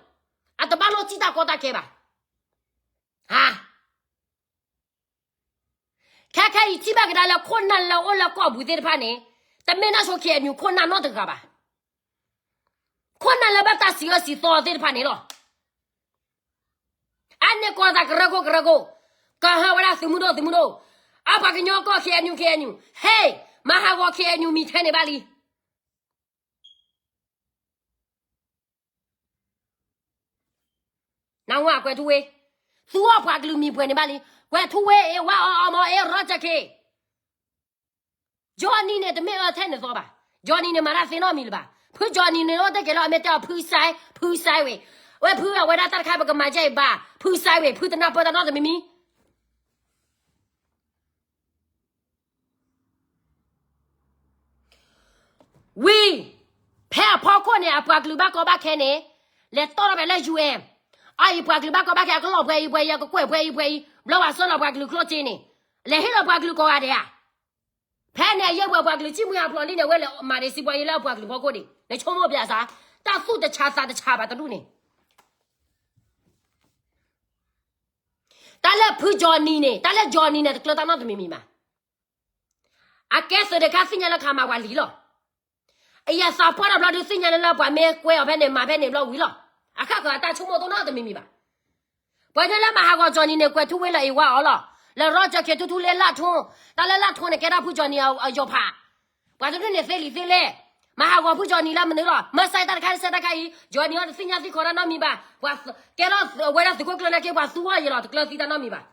အတဘၣ်လိၣ်စံၣ်တၢ်ကီတၢ်ခဲဘၣ်. ဟါ ခဲခဲအံၤထံၣ်ဘၣ်ကဒါလၢခိၣ်နၢ်လၢအအိၣ်လၢကီၢ်ပူၤသ့ၣ်တဖၣ်န့ၣ်, တမ့ၢ်နီၢ်ဆိ KNU ခိၣ်နၢ်နီတဂၤဘၣ်. ခိၣ်နၢ်လၢဘၣ်တၢ်စံးအၢစံးသီသ့ၣ်တဖၣ်န့ၣ်လီၤ. အန့ၣ်ကိးသးကရၢခိၣ်ကရၢခိၣ်, ကဟၢဝဲဒၣ်သုးမုၢ်ဒိၣ်သုးမုၢ်ဒိၣ်, အပှၤကညီကီၢ် KNU KNU, ဟဲ, မၤဟးဂီၤ KNU မံၤထဲန့ၣ်ဘၣ်လံ. နဝကွဲးထူဝ့, သူအီၣ်ပှၤကလုာ်မံၤပှဲၤန့ၣ်ဘၣ်လံ. ကွဲးထူဝ့ အ့ၣ်ဝါအီအီမီ အ့ၣ်ရီကၠၢ်ခ့, Johnny န့ၣ် တမ့ၢ်အၢထဲန့ၣ်သီဘၣ်. Johnny န့ၣ် မၤတၢ်သ့နီတမံၤလၢၤဘၣ်. ဖု Johnny န့ၣ် အိၣ်တ့ၢ်က့ၤလီၤ အမ့ၢ်တဲအီၤ ဖုစဲ, ဖုစဲဝ့ၢ်, ဝဲဖုအဝဲဒၣ်တၢ်တခါ ပကမၤဒ်အံၤဘၣ်, ဖုစဲဝ့ၢ်, ဖုတနၢ်ပၢၢ်တၢ်နီတမံၤမံၤ ဝံၤ, ဖဲအဖီခိၣ်န့ၣ် အပှၤကလုာ်ဘၣ်ကီဘၣ်ခဲန့ၣ်, လဲၤတီၢ်ထီၣ်ဖဲလၢ UN, အအံၤပှၤကလုာ်ဘၣ်ကီဘၣ်ခဲ အကလီၢ်ပှဲၤအံၤပှဲၤအံၤ အကကွဲၢ်ပှဲၤအံၤပှဲၤအံၤ, ဘျီပှၤဆှၢလီၤပှၤကလုာ်ကျိၣ်စ့န့ၣ်, လဲၤဟ့ၣ်လီၤပှၤကလုာ်ကိးဂၤဒဲးဧါ. ဖဲန့ၣ်အယဲၢ်ပှဲၤပှၤကလုာ် စံၣ်မှံဟးဖျိးလံန့ၣ် ဝဲလဲၤမၤဒံးစံးပှၤယံၤလၢအပှၤကလုာ်ဖီခိၣ်ဒံး, နဆိကမိၣ်ပျဲစါ, တၢ်သူၣ်တဆါသးတဆါဘၣ်တဒူၣ်န့ၣ် တၢ်လၢဖု Johnny န့ၣ်, တၢ်လၢ Johnny န့ၣ် တကျၢၤတၢ်နီတမံၤမံၤဘၣ်. အကဲသုးဒ့ခါသ့ၣ်ညါလၢခးမၤပှၤလံလီၤ. အယသးပှၢ်တဘျီဒုးသ့ၣ်ညါလၢလၢပှၤမ့ၢ်ကွဲအီၤဖဲန့ၣ် မၤဖဲန့ၣ်ဘျီဝံၤလီၤ. အခါခီအတၢ်ဆိကမိၣ်တအိၣ်နီတမံၤမံၤဘၣ်. ပှၤကညီလၢမၤဟးဂီၤ Johnny န့ၣ် ကွဲးထူဝ့လၢအ့ၣ်ဝါအီၤလီၤ. လၢရီကၠၢ်ခ့ထူထူလၢလၢထိ, တၢ်လၢလၢထိန့ၣ် ကဲဒၣ်ဖု Johnny အယီၤဖး. ပှၤတဒူၣ်န့ၣ်သ့လံာ်သ့လဲၢ်, မၤဟးဂီၤဖု Johnny လၢမနုၤလီၤ. မ့ၢ်စဲးတၢ်တခါ စဲးတၢ်တခါအံၤ Johnny အီၤတသ့ၣ်ညါသံခီတၢ်နီတမံၤဘၣ်. ပှၤကဲထီၣ်ဝဲဒၣ်သုးခိၣ်ကျၢၢ်လၢက့ ပှၤသူအီၤယံၤလီၤ, တကျၢၤသံတၢ်နီတမံၤဘၣ်.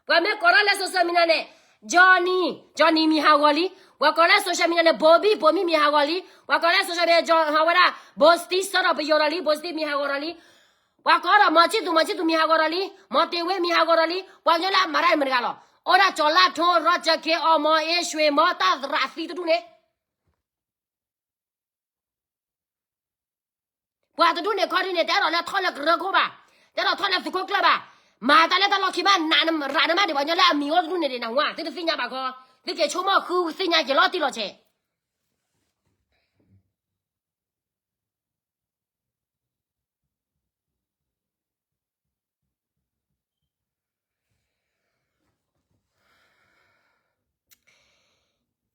ပှၤမ့ၢ်ကိးထီၣ်လၢ social media န့ၣ်, Johnny, Johnny မံၤဟးဂီၤလံ. ပှၤကိးလၢ social media န့ၣ် ဘိဘံၣ် ဘိမံၤ မံၤဟးဂီၤလံ. ပှၤကိးလၢ social media ကီၤဟးဝဲဒၣ် ဘိစတံ စၢထီၣ်ပယီၤဒီးလံ, ဘိစတံ မံၤဟးဂီၤဒီးလံ. ပှၤကိးဒီး မီၤဆံၣ်သူ မီၤဆံၣ်သူ မံၤဟးဂီၤဒီးလံ, မီၤတ့ၤဝ့ မံၤဟးဂီၤဒီးလံ. ပှၤကညီလၢအမၤတၢ်မတၤတဂၤလီၤ. အိၣ်ဒၣ်ကၠီၤလၢ်ထိ, ရီကၠၢၣ်ခ့အီ, မီၤအ့ၡွ့, မီၤတၢ်သရၣ်သံတဒူၣ်န့ၣ် ပှၤတဒူၣ်န့ၣ်ခီဒ်န့ၣ် တအဲၣ်ဒိးလၢထီၣ်လၢကရၢခိၣ်ဘၣ်, တအဲၣ်ဒိးထီၣ်လၢသုးခိၣ်ကျၢၢ်ဘၣ်. မၤတၢ်လၢတၢ်လီၢ်ခံဘၣ်, နးရးနမါဒံး ပှၤကညီလၢအမံၤအိၣ်တဒူၣ်န့ၣ်ဒံး နၢ်ဟူဧါ, သုတသ့ၣ်ညါဘၣ်ခီ, သုက့ၤဆိကမိၣ်ဃုသ့ၣ်ညါက့ၤလီၤတံၢ်လီၤဆဲး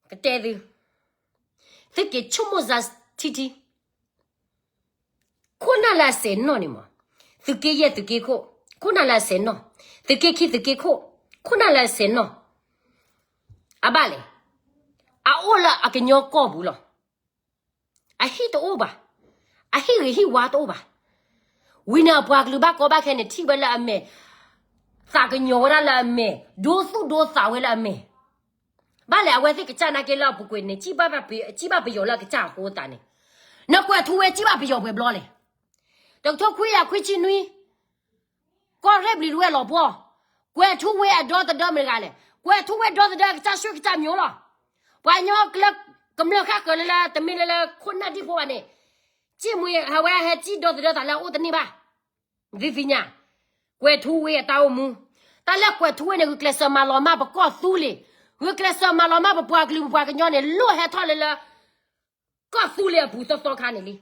ကတဲသု, သုက့ၤဆိကမိၣ်စၢ်ထံထံ, ခိၣ်နၢ်လၢအစဲးနီၢ်န့ၣ်မး, သုးက့ယဲၢ်သုးက့ခိၣ်, ခိၣ်နၢ်လၢအစဲးနီၢ်, သုးက့ခံသုးက့ခိၣ်, ခိၣ်နၢ်လၢအစဲးနီၢ်, အဘၣ်လဲၣ်, အအိၣ်လၢအကညီကီၢ်ပူၤလီၤ. အဟံၣ်တအိၣ်ဘၣ်, အဟံၣ်ဂ့ၤဟံၣ်ဝါတအိၣ်ဘၣ်. ဝံၤန့ၣ်အပှၤကလုာ်ဘၣ်ကီဘၣ်ခဲန့ၣ် ထံၣ်ဝဲလၢအမဲာ်, သးကညီၤဝဲဒၣ်လၢအမဲာ်, ဒိသူၣ်ဒိသးဝဲလၢအမဲာ်. ဘၣ်လဲၣ် အဝဲသ့ၣ်ကစၢ်နာ်က့လၢအပူၤကွံာ်န့ၣ် စံၣ်ဘၣ်ပယီၤလၢအကစၢ်အဃိသတးန့ၣ်, နကွဲးထူဝ့စံၣ်ဘၣ်ပယီၤပှဲၤဘျီလဲၣ်. တကထိခွံကယၤခွံဆံနွံ ကီၢ်ရ့ၣ်ဘျံၤတဝဲၢ်လီၤပှီၢ်, ကွဲးထူဝ့အဒီသဒၢမတၤတဂၤလဲၣ်, ကွဲးထူဝ့ဒီသဒၢကစၢ်ဆှၢကစၢ်မျိၤလီၤ. ပှၤကညီလၢကမျၢၢ်ဃၣ်ဃၢၤလၢလၢ တမ့ၢ်လၢလၢခိၣ်နၢ်ဒံၣ်ဖိဘၣ်န့ၣ်, စံၣ်မှံဟးဝဲဟဲစံၣ်ဒီသဒၢသးလၢအအိၣ်တန့ၢ်ဘၣ်. သုသ့ၣ်ညါ, ကွဲးထူဝ့အတၢ်အိၣ်မူ, တၢ်လၢကွဲးထူဝ့န့ၣ် ဂုာ်ကျဲးစၢးမၤလီၤမၢ်ပကီၢ်သူလ့ၤ, ဂုာ်ကျဲးစၢးမၤလီၤမၢ်ပပှၤကလုာ်ပပှၤကညီန့ၣ် လိၣ်ဟဲထီၣ်လၢလၢ ကီၢ်သူလ့ၤအပူၤသီသီခါန့ၣ်လံ.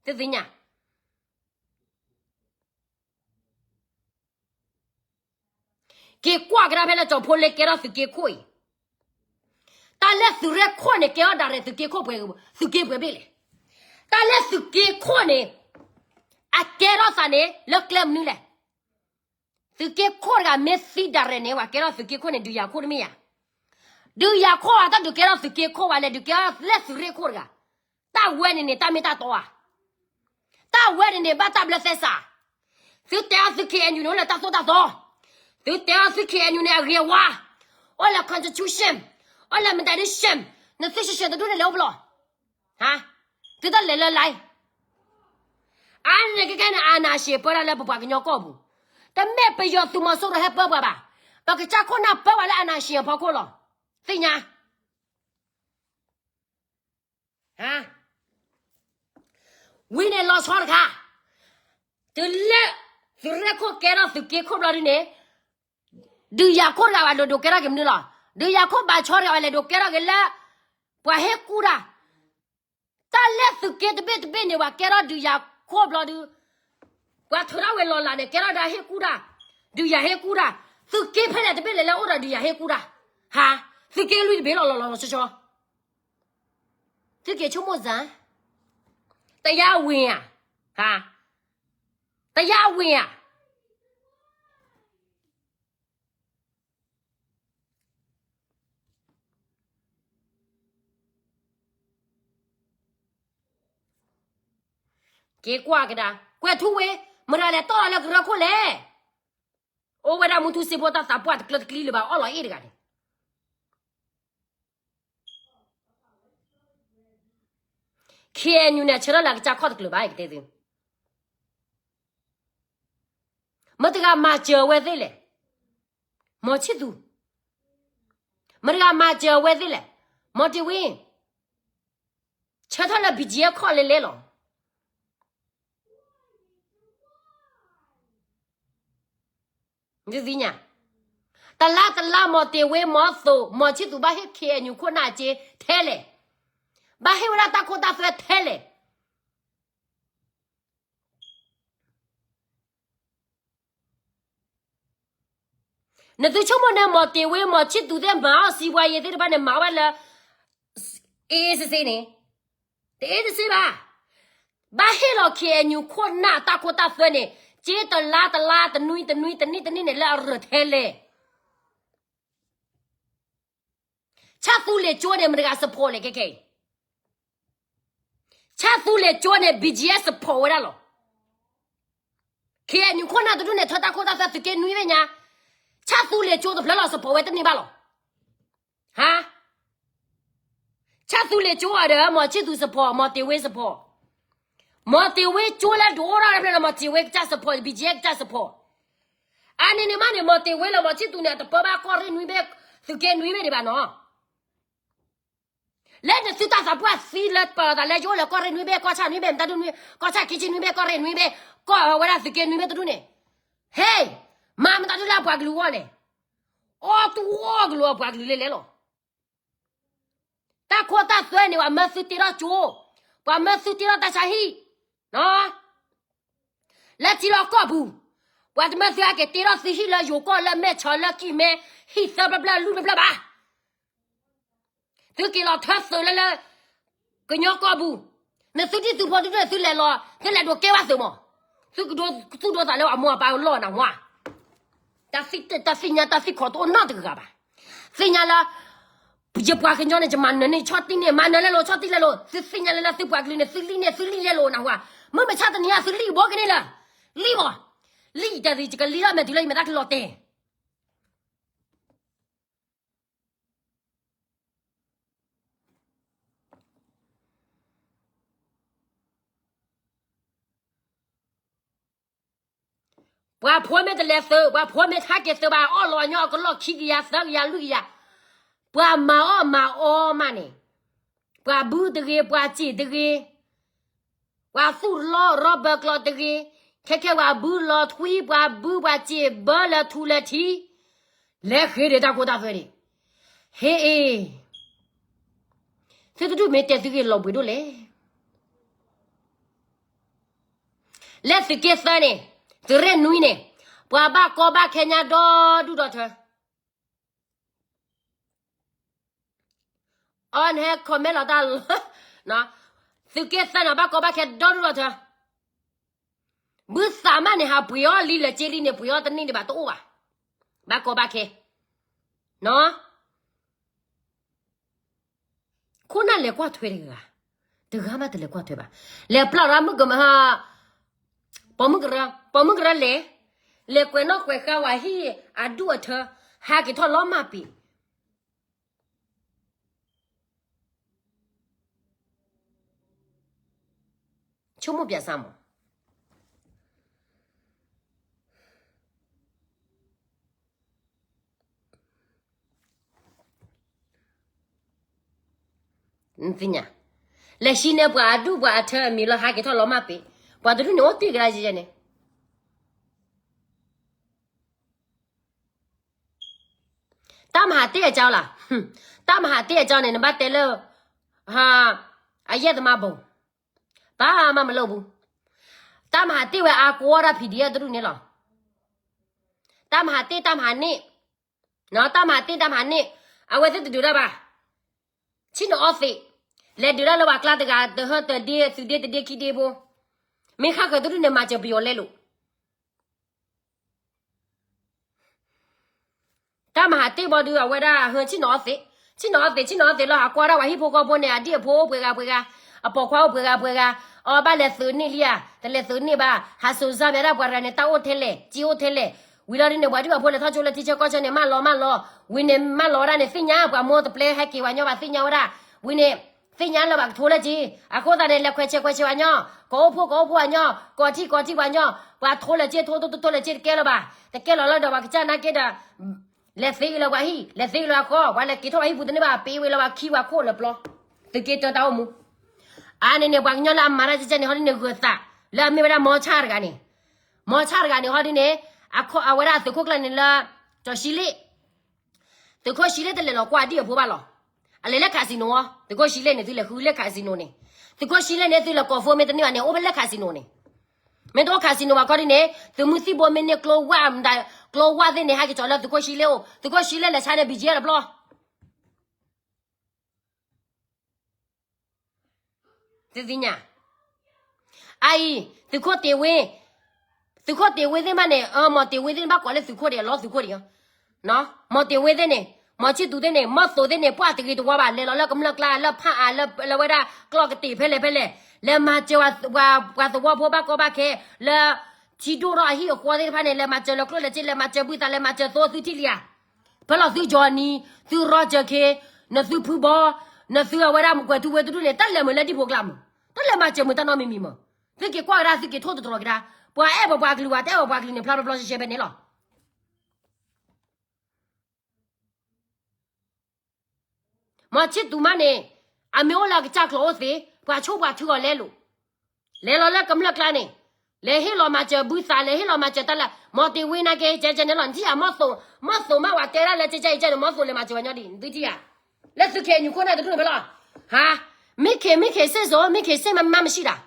သုသ့ၣ်ညါ, က့ၤကွၢ်ကဒါဖဲလၢကၠီၤဖိလ့ကဲထီၣ်သုးက့ခိၣ်အံၤ, တၢ်လၢသုးရ့ၣ်ခိၣ်န့ၣ် ကဲထီၣ်ဒၣ်ရဲၣ်သုးက့ခိၣ်ပှဲၤ, သုးက့ပှဲၤဘ့ၣ်လဲၣ်. တၢ်လၢသုးက့ခိၣ်န့ၣ် အကဲထီၣ်သးန့ၣ် လၢကျဲမနုၤလဲၣ်. သုးက့ခိၣ်တဂၤမ့ၢ်သံဒၣ်ရဲၣ်န့ၣ် ပှၤကဲထီၣ်သုးက့ခိၣ်န့ၣ် ဒုးယၤခိၣ်တမ့ၢ်ဧါ. ဒုးယၤခိၣ်ဧါ, တၢ်ဒုးကဲထီၣ်သုးက့ခိၣ်ဘၣ်လဲၣ်, ဒုးကဲထီၣ်လၢသုးရ့ၣ်ခိၣ်တဂၤ. တၢ်ဝဲန့ၣ်န့ၣ် တၢ်မ့ၢ်တၢ်တီဧါ. တၢ်ဝဲန့ၣ်န့ၣ် ဘၣ်တၢ်ဘျၢသဲစး. သုတဲအီၤသု K N U န့ၣ် အိၣ်လၢတၢ်သိၣ်တၢ်သီ, သုတဲအီၤသု K N U န့ၣ် အဂ့ၤအဝါ, အိၣ်လၢ constitution, အိၣ်လၢ မတၤဒု ရှမ်, နသု ရှမ် တဒူၣ်န့ၣ် လဲၤအိၣ်ပလီၢ်. သုတလဲၤလၢ line. အါန့ၣ်ကဲကဲန့ၣ် အာဏာရှင် ပၢတၢ်လၢပပှၤကညီကီၢ်ပူၤ, တမ့ၢ်ပယီၤသုးမီၤစိရိၤဟဲပၢပှၤဘၣ်. ပကစၢ်ခိၣ်နၢ်ပၢပှၤလၢ အာဏာရှင် အဖီခိၣ်လီၤ. သ့ၣ်ညါ ဝံၤန့ၣ်လီၤဆီတခါ, တုၤလၢ သုးရ့ၣ်ခိၣ်ကဲထီၣ်သုးက့ခိၣ်ဘျီဒုန့ၣ်, ဒုးယၤခိၣ်တဂၤဘၣ်လဲၤဒိးကဲထီၣ်က့ၤမနုၤလီၤ. ဒုးယၤခိၣ်ဘၣ်ဆီတဂၤဘၣ်လဲၤဒိးကဲထီၣ်က့ၤလၢ ပှၤဟ့ၣ်ကူၣ်တၢ်. တၢ်လၢသုးက့တဘ့ၣ်တဘ့ၣ်န့ၣ် ပှၤကဲထီၣ်ဒုးယၤခိၣ်ဘျီဒု, ပှၤထုးထီၣ်ဝဲလီၤလးန့ၣ် ကဲထီၣ်ဒၣ်ဟ့ၣ်ကူၣ်တၢ်, ဒုးယၤဟ့ၣ်ကူၣ်တၢ်. သုးက့ဖဲလဲၣ်တဘ့ၣ်လဲၣ်လၢအိၣ်ဒီးဒုးယၤဟ့ၣ်ကူၣ်တၢ်. ဟါ, သုးက့လွံၢ်တဘ့ၣ်လီၤလီၤလီၤလီၤဆီဆီ. တယါဝ့ၤဧါ, ဟါ, တယါဝ့ၤဧါ. က့ၤကွၢ်ကဒါ, ကွဲးထူဝ့, မတၤလဲၤတီၢ်လီၤလၢကရၢခိၣ်လဲၣ်. အိၣ်ဝဲဒၣ်မူထူစ့ဖိတၢ်သးပှၢ်တကျၢတကျံလၢၤဘၣ် အီၣ်လီၤအ့ၣ်တဂၤန့ၣ်. K N U န့ၣ် ဆၢထၢၣ်လၢအကစၢ်ခီၣ်တကျၢၤဘၣ် ယကတဲသု. မတၤတဂၤမၤစၢၤအဝဲသ့ၣ်လဲၣ်. မီၤဆံၣ်သူ, မတၤတဂၤမၤစၢၤအဝဲသ့ၣ်လဲၣ်. မီၤတ့ၤဝ့, ဆၢထၢၣ်လၢ B G F ခီၣ်လဲလဲလီၤ. ဒုးသ့ၣ်ညါ, တလါတလါ မီၤတ့ၤဝ့ မီၤသိး မီၤဆံၣ်သူ ဘၣ်ဟ့ၣ် K N U ခိၣ်နၢ်အစ့ထဲလဲၣ်. ဘၣ်ဟ့ၣ်ဝဲဒၣ်တၢ်ခိတၢ်သွဲထဲလဲၣ်. နသုဆိကမိၣ်န့ၣ် မီၤတ့ၤဝ့ မီၤဆံၣ်သူသ့ၣ်မၤအီၣ်စံးပှၤယ့ၤသ့ၣ်တဖၣ်န့ၣ် မၤဝဲလၢ အ့စ့စ့န့ၣ်, တအ့စ့စ့ဘၣ်. ဘၣ်ဟ့ၣ်လီၤ K N U ခိၣ်နၢ်တၢ်ခိတၢ်သွဲန့ၣ် စ့တလါတလါ တနွံတနွံ တနံၣ်တနံၣ်န့ၣ် လၢအရၢၢ်ထဲလဲၣ်. ဆၣ်သူလ့ၤကၠိန့ၣ် မတၤတဂၤ support လဲၣ် ခဲခဲအံၤ. ဆၣ်သူလ့ၤကၠိန့ၣ် B G F support ဝဲဒၣ်လီၤ. KNU ခိၣ်နၢ်တဒူၣ်န့ၣ် ထၢတၢ်ခိၣ်တၢ်သွဲသုးက့နွံဘ့ၣ်ညါ, ဆၣ်သူလ့ၤကၠိတဖျၢၣ်လီၤ support ဝဲတန့ၢ်ဘၣ်လီၤ. ဟါ, ဆၣ်သူလ့ၤကၠိအဒီး မီၤဆံၣ်သူ support, မီၤတ့ၤဝ့ support, မီၤတ့ၤဝ့ကၠိလၢဒိၣ်အိၣ်ထီၣ်တဖျၢၣ်လီၤ မီၤတ့ၤဝ့ကစၢ် support, BGF ကစၢ် support. အါန့ၢ်န့ၣ်မးန့ၣ် မီၤတ့ၤဝ့လၢမီၤဆံၣ်သူန့ၣ် အတပၢဘၣ်ကီၢ်ရ့ၣ်နွံဘ့ၣ်, သုးက့နွံဘ့ၣ်ဒံးဘၣ်နီၤ. လၢနသုတၢ်သးပှၢ်သံလၢပာ်လီၤသးလၢယအိၣ်လၢကီၢ်ရ့ၣ်နွံဘ့ၣ်, ကီၢ်ဆၣ်နွံဘ့ၣ်, မတၤဒူၣ်နွံ, ကီၢ်ဆၣ်ခံဆံနွံဘ့ၣ်, ကီၢ်ရ့ၣ်နွံဘ့ၣ်, ကီၢ်ဝဲဒၣ်သုးက့နွံဘ့ၣ်တဒူၣ်န့ၣ်, ဟ့ၣ်, မၤမတၤဒူၣ်လၢအပှၤကလုာ်အဂီၢ်လဲၣ်. အီၣ်တူၢ်အီၣ်ကလုာ်အပှၤကလုာ်လဲၣ်လဲၣ်လီၤ. တၢ်ခိတၢ်သွဲန့ၣ် ပှၤမၢသုတ့ထီၣ်ကၠိ, ပှၤမၢသုတ့ထီၣ်တၢ်ဆါဟံၣ်, လၢထံလီၢ်ကီၢ်ပူၤ, ပှၤတမၢသုဟဲက့ၤတ့ထီၣ်သုဟံၣ်လၢယိၤကီၢ်လၢမဲၢ်ဆီးလၢကံၢ်မဲ, ဟံၣ်သၢဖျၢၣ်ဖျၢၣ်လွံၢ်ဖျၢၣ်ဖျၢၣ်ဘၣ်. သုက့ၤလီၤထၢသုးလၢလၢ ကညီကီၢ်ပူၤ, နသုဒံၣ်သုဖိဒူၣ်န့ၣ် သုလဲၤလီၤ, သုလဲၤဒိးကဲဘၣ်သုးမး, သုကဒိသူၣ်ဒိသးလၢအမိၢ်အပၢ်အလီၢ်နၤဝါ. တၢ်သ့ၣ်ညါတၢ်သ့ၣ်ခီတအိၣ်နီတဂၤဘၣ်. သ့ၣ်ညါလၢ ယပှၤကညီန့ၣ် ယမၤနၢၤန့ၢ်ဆီၣ်တံၢ်န့ၣ် မၤနၢၤလဲၣ်လိၤ ဆီၣ်တံၢ်လဲၣ်လိၤ, သုသ့ၣ်ညါလၢလၢသုပှၤကလုာ်န့ၣ် သုလံၣ်န့ၢ် သုလံၣ်လဲၣ်လိၤနၤဝါ. မ့ၢ်မဆါတနံၤအသုလံၣ်ဘိကန့ၣ်လၢာ်, လံၣ်မး, လံၣ်တၢ်သ့ၣ်ယကလံၣ်လီၤမဲာ်တုၤလၢယမဲာ်တၢ်ကလီၤတဲာ် ပှၤဖိမ့ၢ်တလဲၤသုး, ပှၤဖိမ့ၢ်ဟဲက့ၤသုးဘၣ် အီၣ်လီၤညီအကလီၢ်ခံကယၤသၢကယၤလွံၢ်ကယၤ, ပှၤမၤအီၣ်မၤအီမးန့ၣ်, ပှၤဘုတဂ့ၤ, ပှၤစံာ်တဂ့ၤ, ပှၤသူၣ်လီၤရီဘၢကျီတဂ့ၤ, ခဲခဲပှၤဘုလီၤထွံ, ပှၤဘုပှၤစံာ်ဘၢလၢထူလၢထံ, လဲၤဃ့ဒီးတၢ်ခိတၢ်သွဲန့ၣ်, ဟ့ၣ်အ့ၣ်, သုတဒူၣ်မ့ၢ်တဲသုဂ့ၢ်လီၤဘှံးဒိၣ်လဲၣ်. လၢသုးက့သၢန့ၣ်, သုးရ့ၣ်နွံန့ၣ်, ပှၤဘၣ်ကီဘၣ်ခဲညါဒီဒူၣ်ဒီထၢ, အီနဟဲ comment လီၤတၢ်လီၤ, သုးက့သၢန့ၣ် ဘၣ်ကီဘၣ်ခဲဒီဒူၣ်ဒီထၢ, ဘုသးမးန့ၣ် ဟးပှ့ၤအီၣ်လံလၢက့လံန့ၣ် ပှ့ၤအီၣ်တန့ၢ်ဒံးဘၣ်တအိၣ်ဘၣ်, ဘၣ်ကီဘၣ်ခဲ, ခိၣ်နၢ်လဲၤကွၢ်ထွဲတဂၤ, တဂၤမးတလဲၤကွၢ်ထွဲဘၣ်, လဲၤပျၢ်ရၣ်မုၣ်ကမၢ, ပိာ်မုၣ်ကရၢ, ပိာ်မုၣ်ကရၢလဲၤ, လဲၤကွဲးနီၣ်ကွဲးဃါဝဲဟံၣ်အဒူၣ်အထၢ, ဟးက့ၤထီၣ်လီၤမၢ်ပ့ၤ ဆိကမိၣ်ပၠးစၢ်မး, နသ့ၣ်ညါ, လဲၤဟံးန့ၢ်ပှၤအဒူၣ်ပှၤအထၢအမံၤလီၤ ဟးက့ၤထီၣ်လီၤမၢ်ပ့ၤ, ပှၤတဒူၣ်န့ၣ်အိၣ်တ့ၢ်ကဒါယဲန့ၣ် တၢ်မၤဟးတ့ၢ်အကၠီလီၤ, တၢ်မၤဟးတ့ၢ်အကၠီန့ၣ် နဘၣ်တဲလၢ အယဲၢ်သမါဘိ, တၢ်မၤမလိာ်ဘူး, တၢ်မၤဟးတ့ၢ်ဝဲအါကိးဒၣ် PDF တဒူၣ်န့ၣ်လီၤ, တၢ်မၤဟးတ့ၢ်တၢ်မၤဟးန့ၣ်, တၢ်မၤဟးတ့ၢ်တၢ်မၤဟးန့ၣ်, အဝဲသ့ၣ်တဒုးတၢ်ဘၣ်, ဆ့ၣ်နီၤအီသံး, လဲၤဒုးတၢ်လၢပှၤကျါတဂၤ တဟၢတဒ့ သုးဒ့တဒ့ခံဒ့ဖိ, မ့ၢ်ဃၣ်ဃၢၤတဒူၣ်န့ၣ် မၤစၢၤပယီၤလဲလိာ် တၢ်မၤဟးတ့ၢ်ဘီဒုး အဝဲဒၣ်ဟၢဆ့ၣ်နီၤအီသံး, ဆ့ၣ်နီၤအီသံး ဆ့ၣ်နီၤအီသံးလီၤ ဟးကွၢ်ဒၣ်ပှၤဟံၣ်ဖိဃီဖိန့ၣ် အဒံၣ်အဖိအိၣ်ပှဲၤဂၤပှဲၤဂၤ, အပိာ်ခွါအိၣ်ပှဲၤဂၤပှဲၤဂၤ, အီၤဘၣ်လဲၤသုးန့ၢ်လံဧါ, တလဲၤသုးန့ၢ်ဘၣ်, ဟးစိၤစၢ်မ့ၢ်ဒၣ်ပှၤတဂၤန့ၣ် တၢ်အိၣ်ထဲလဲၣ် စ့အိၣ်ထဲလဲၣ်, ဝံၤလီၤဒ်န့ၣ် ပှၤဒံၣ်ပှၤဖိလဲၤထီၣ်ဆိလၢထံဆၢကီၢ်ဆၢန့ၣ် မၢလီၤမၢလီၤ, ဝံၤန့ၣ်မၢလီၤဝဲဒၣ်န့ၣ် သ့ၣ်ညါပှၤမိၢ်တပျဲဟဲက့ၤပှၤညီဘၣ်သ့ၣ်ညါဝဲဒၣ်, ဝံၤန့ၣ် သ့ၣ်ညါလၢပှၤကထိလၢက့, အဃိသတးန့ၣ် လဲၤခွဲးဆဲးခွဲးဆဲးပှၤညီ, ကိးအိၣ်ဖှိၣ်ကိးအိၣ်ဖှိၣ်ပှၤညီ, ကိးထံၣ်ကိးထံၣ်ပှၤညီ, ပှၤထိလၢက့ ထိထိထိလၢက့တကဲလၢၤဘၣ်, တကဲလီၤလၢဒီးပှၤကစၢ်နာ်က့ဒီး လဲၤသ့လၢပှၤဟံၣ်, လဲၤသ့လၢပှၤဃီ, ပှၤလဲၤက့ၤထီၣ်ပှၤဟံၣ်ပူၤတန့ၢ်ဘၣ် ပ့ၤဝဲလၢပှၤခံပှၤခိၣ်လၢပျီ, သုးက့တၢတၢ်အိၣ်မူ, အါန့ၣ်န့ၣ် ပှၤကညီလၢအမၤတၢ်ကဲကဲန့ၣ် ဟီဒ်န့ၣ်ဂၢၤသး, လၢအမ့ၢ်ဝဲဒၣ်မီၤဆၣ်တဂၤန့ၣ်, မီၤဆၣ်တဂၤန့ၣ် ဟီဒ်န့ၣ်, အဝဲဒၣ်သုးခိၣ်ကျၢၢ်န့ၣ်လၢ, ကၠီၤၡံလ့ၣ် သုးခိၣ်ၡံလ့ၣ်တလဲၤလီၤကွၢ်ဒံၣ်အဖိဘၣ်လီၤ, အလဲၤလၢ casino, သုးခိၣ်ၡံလ့ၣ်န့ၣ် သုလဲၤဃုလၢ casino န့ၣ်, သုးခိၣ်ၡံလ့ၣ်န့ၣ် သုလဲၤကိးဖိမ့ၢ်တန့ၢ်ဘၣ်န့ၣ် အိၣ်ဖဲလၢ casino န့ၣ်, မ့ၢ်တအိၣ် casino ဘၣ်ခီဒ်န့ၣ် သုးမုၢ်သံၣ်ဘိမ့ၢ်န့ၢ်ကျိဝၣ်မတၤ, ကျိဝၣ်သ့ၣ်န့ၣ် ဟဲက့ၤကၠီၤလၢသုးခိၣ်ၡံလ့ၣ်အိၣ်, သုးခိၣ်ၡံလ့ၣ်လဲၤဆါန့ၣ် ဘံၣ်ကၠံလၢပျီ သုသ့ၣ်ညါ, အအံၤ, သုးခိၣ်တ့ၢ်ဝ့, သုးခိၣ်တ့ၢ်ဝ့သ့ၣ်မးန့ၣ်, မီၤတ့ၢ်ဝ့သ့ၣ်န့ၣ် ဘၣ်ကိးလၢသုးခိၣ်ဒံး အလီၤသုးခိၣ်ဒံး, မီၤတ့ၢ်ဝ့သ့ၣ်န့ၣ်, မီၤဆံၣ်သူးသ့ၣ်န့ၣ်, မီၤသိးသ့ၣ်န့ၣ် ပှၢ်တဂ့ၤတဝါဘၣ် လဲၤလီၤလၢကမျၢၢ်ကျါ လၢဖၣ်အါ လၢဝဲဒၣ်ကျီၢ်ကတ့ၢ်ဖဲလဲၣ်ဖဲလဲၣ်, လဲၤမၤစၢၤပှၤသဝီဖိဘၣ်ကီဘၣ်ခဲ, လၢ ထံဒိၣ်ထီၣ်အဟံၣ်အဃီသ့ၣ်တဖၣ်န့ၣ် လဲၤမၤစၢၤလၢကျိၣ်လဲၤစ့ လဲၤမၤစၢၤဘုသး လဲၤမၤစၢၤသိ သုထံၣ်လံဧါ. ဖဲလီၤသု Johnny, သု Roger K, နသုဖုဘီ, နသုအဝဲဒၣ်မကွဲးထူဝ့တဒူၣ်န့ၣ် တၢ်လဲၤမုာ်လၢဒံဖိကျါမုာ်, တၢ်လဲၤမၤစၢၤမုာ်တၢ်နီတမံၤမံၤမုာ်, သုက့ၤကွၢ်ကဒါ သုက့ၤထိၣ်သတြီၤကဒါ, ပှၤအဲၣ်ပှၤပှၤကလုာ် ပှၤတအဲၣ်ပှၤပှၤကလုာ်န့ၣ် ဖျါဖျါဖျါရှဲရှဲဖဲန့ၣ်လီၤ. မ့ၢ်ဆံၣ်တူၤမးန့ၣ်, အမ့ၢ်အိၣ်လၢအကစၢ်ကျိၤအိၣ်သ့, ပှၤဆိၣ်ပှၤထုအီၤလဲလိာ်, လဲၤလီၤလၢကမျၢၢ်ကျါန့ၣ်, လဲၤဟ့ၣ်လီၤမၤစၢၤဘုသး လဲၤဟ့ၣ်လီၤမၤစၢၤတၢ်လၢ မီၤတ့ၢ်ဝ့နာ်က့ ကဲကဲန့ၣ်လီၤ. နထံၣ်ဧါ, မီၢ်သိး, မီၢ်သိးမး ပှၤတဲဒၣ်လၢကဲကဲအံၤကဲန့ၣ် မီၢ်သိးလဲၤမၤစၢၤဝဲညီဒံး နသုထံၣ်ဧါ. လၢသု K N U ခိၣ်နၢ်တဒူၣ်န့ၣ်ဖဲလီၤ, ဟါ, မ့ၢ် K မ့ၢ် K စ့ၢ်စိ မ့ၢ် K စ့ၢ်မးမးမ့ၢ်ဆံၣ်ဒၣ်,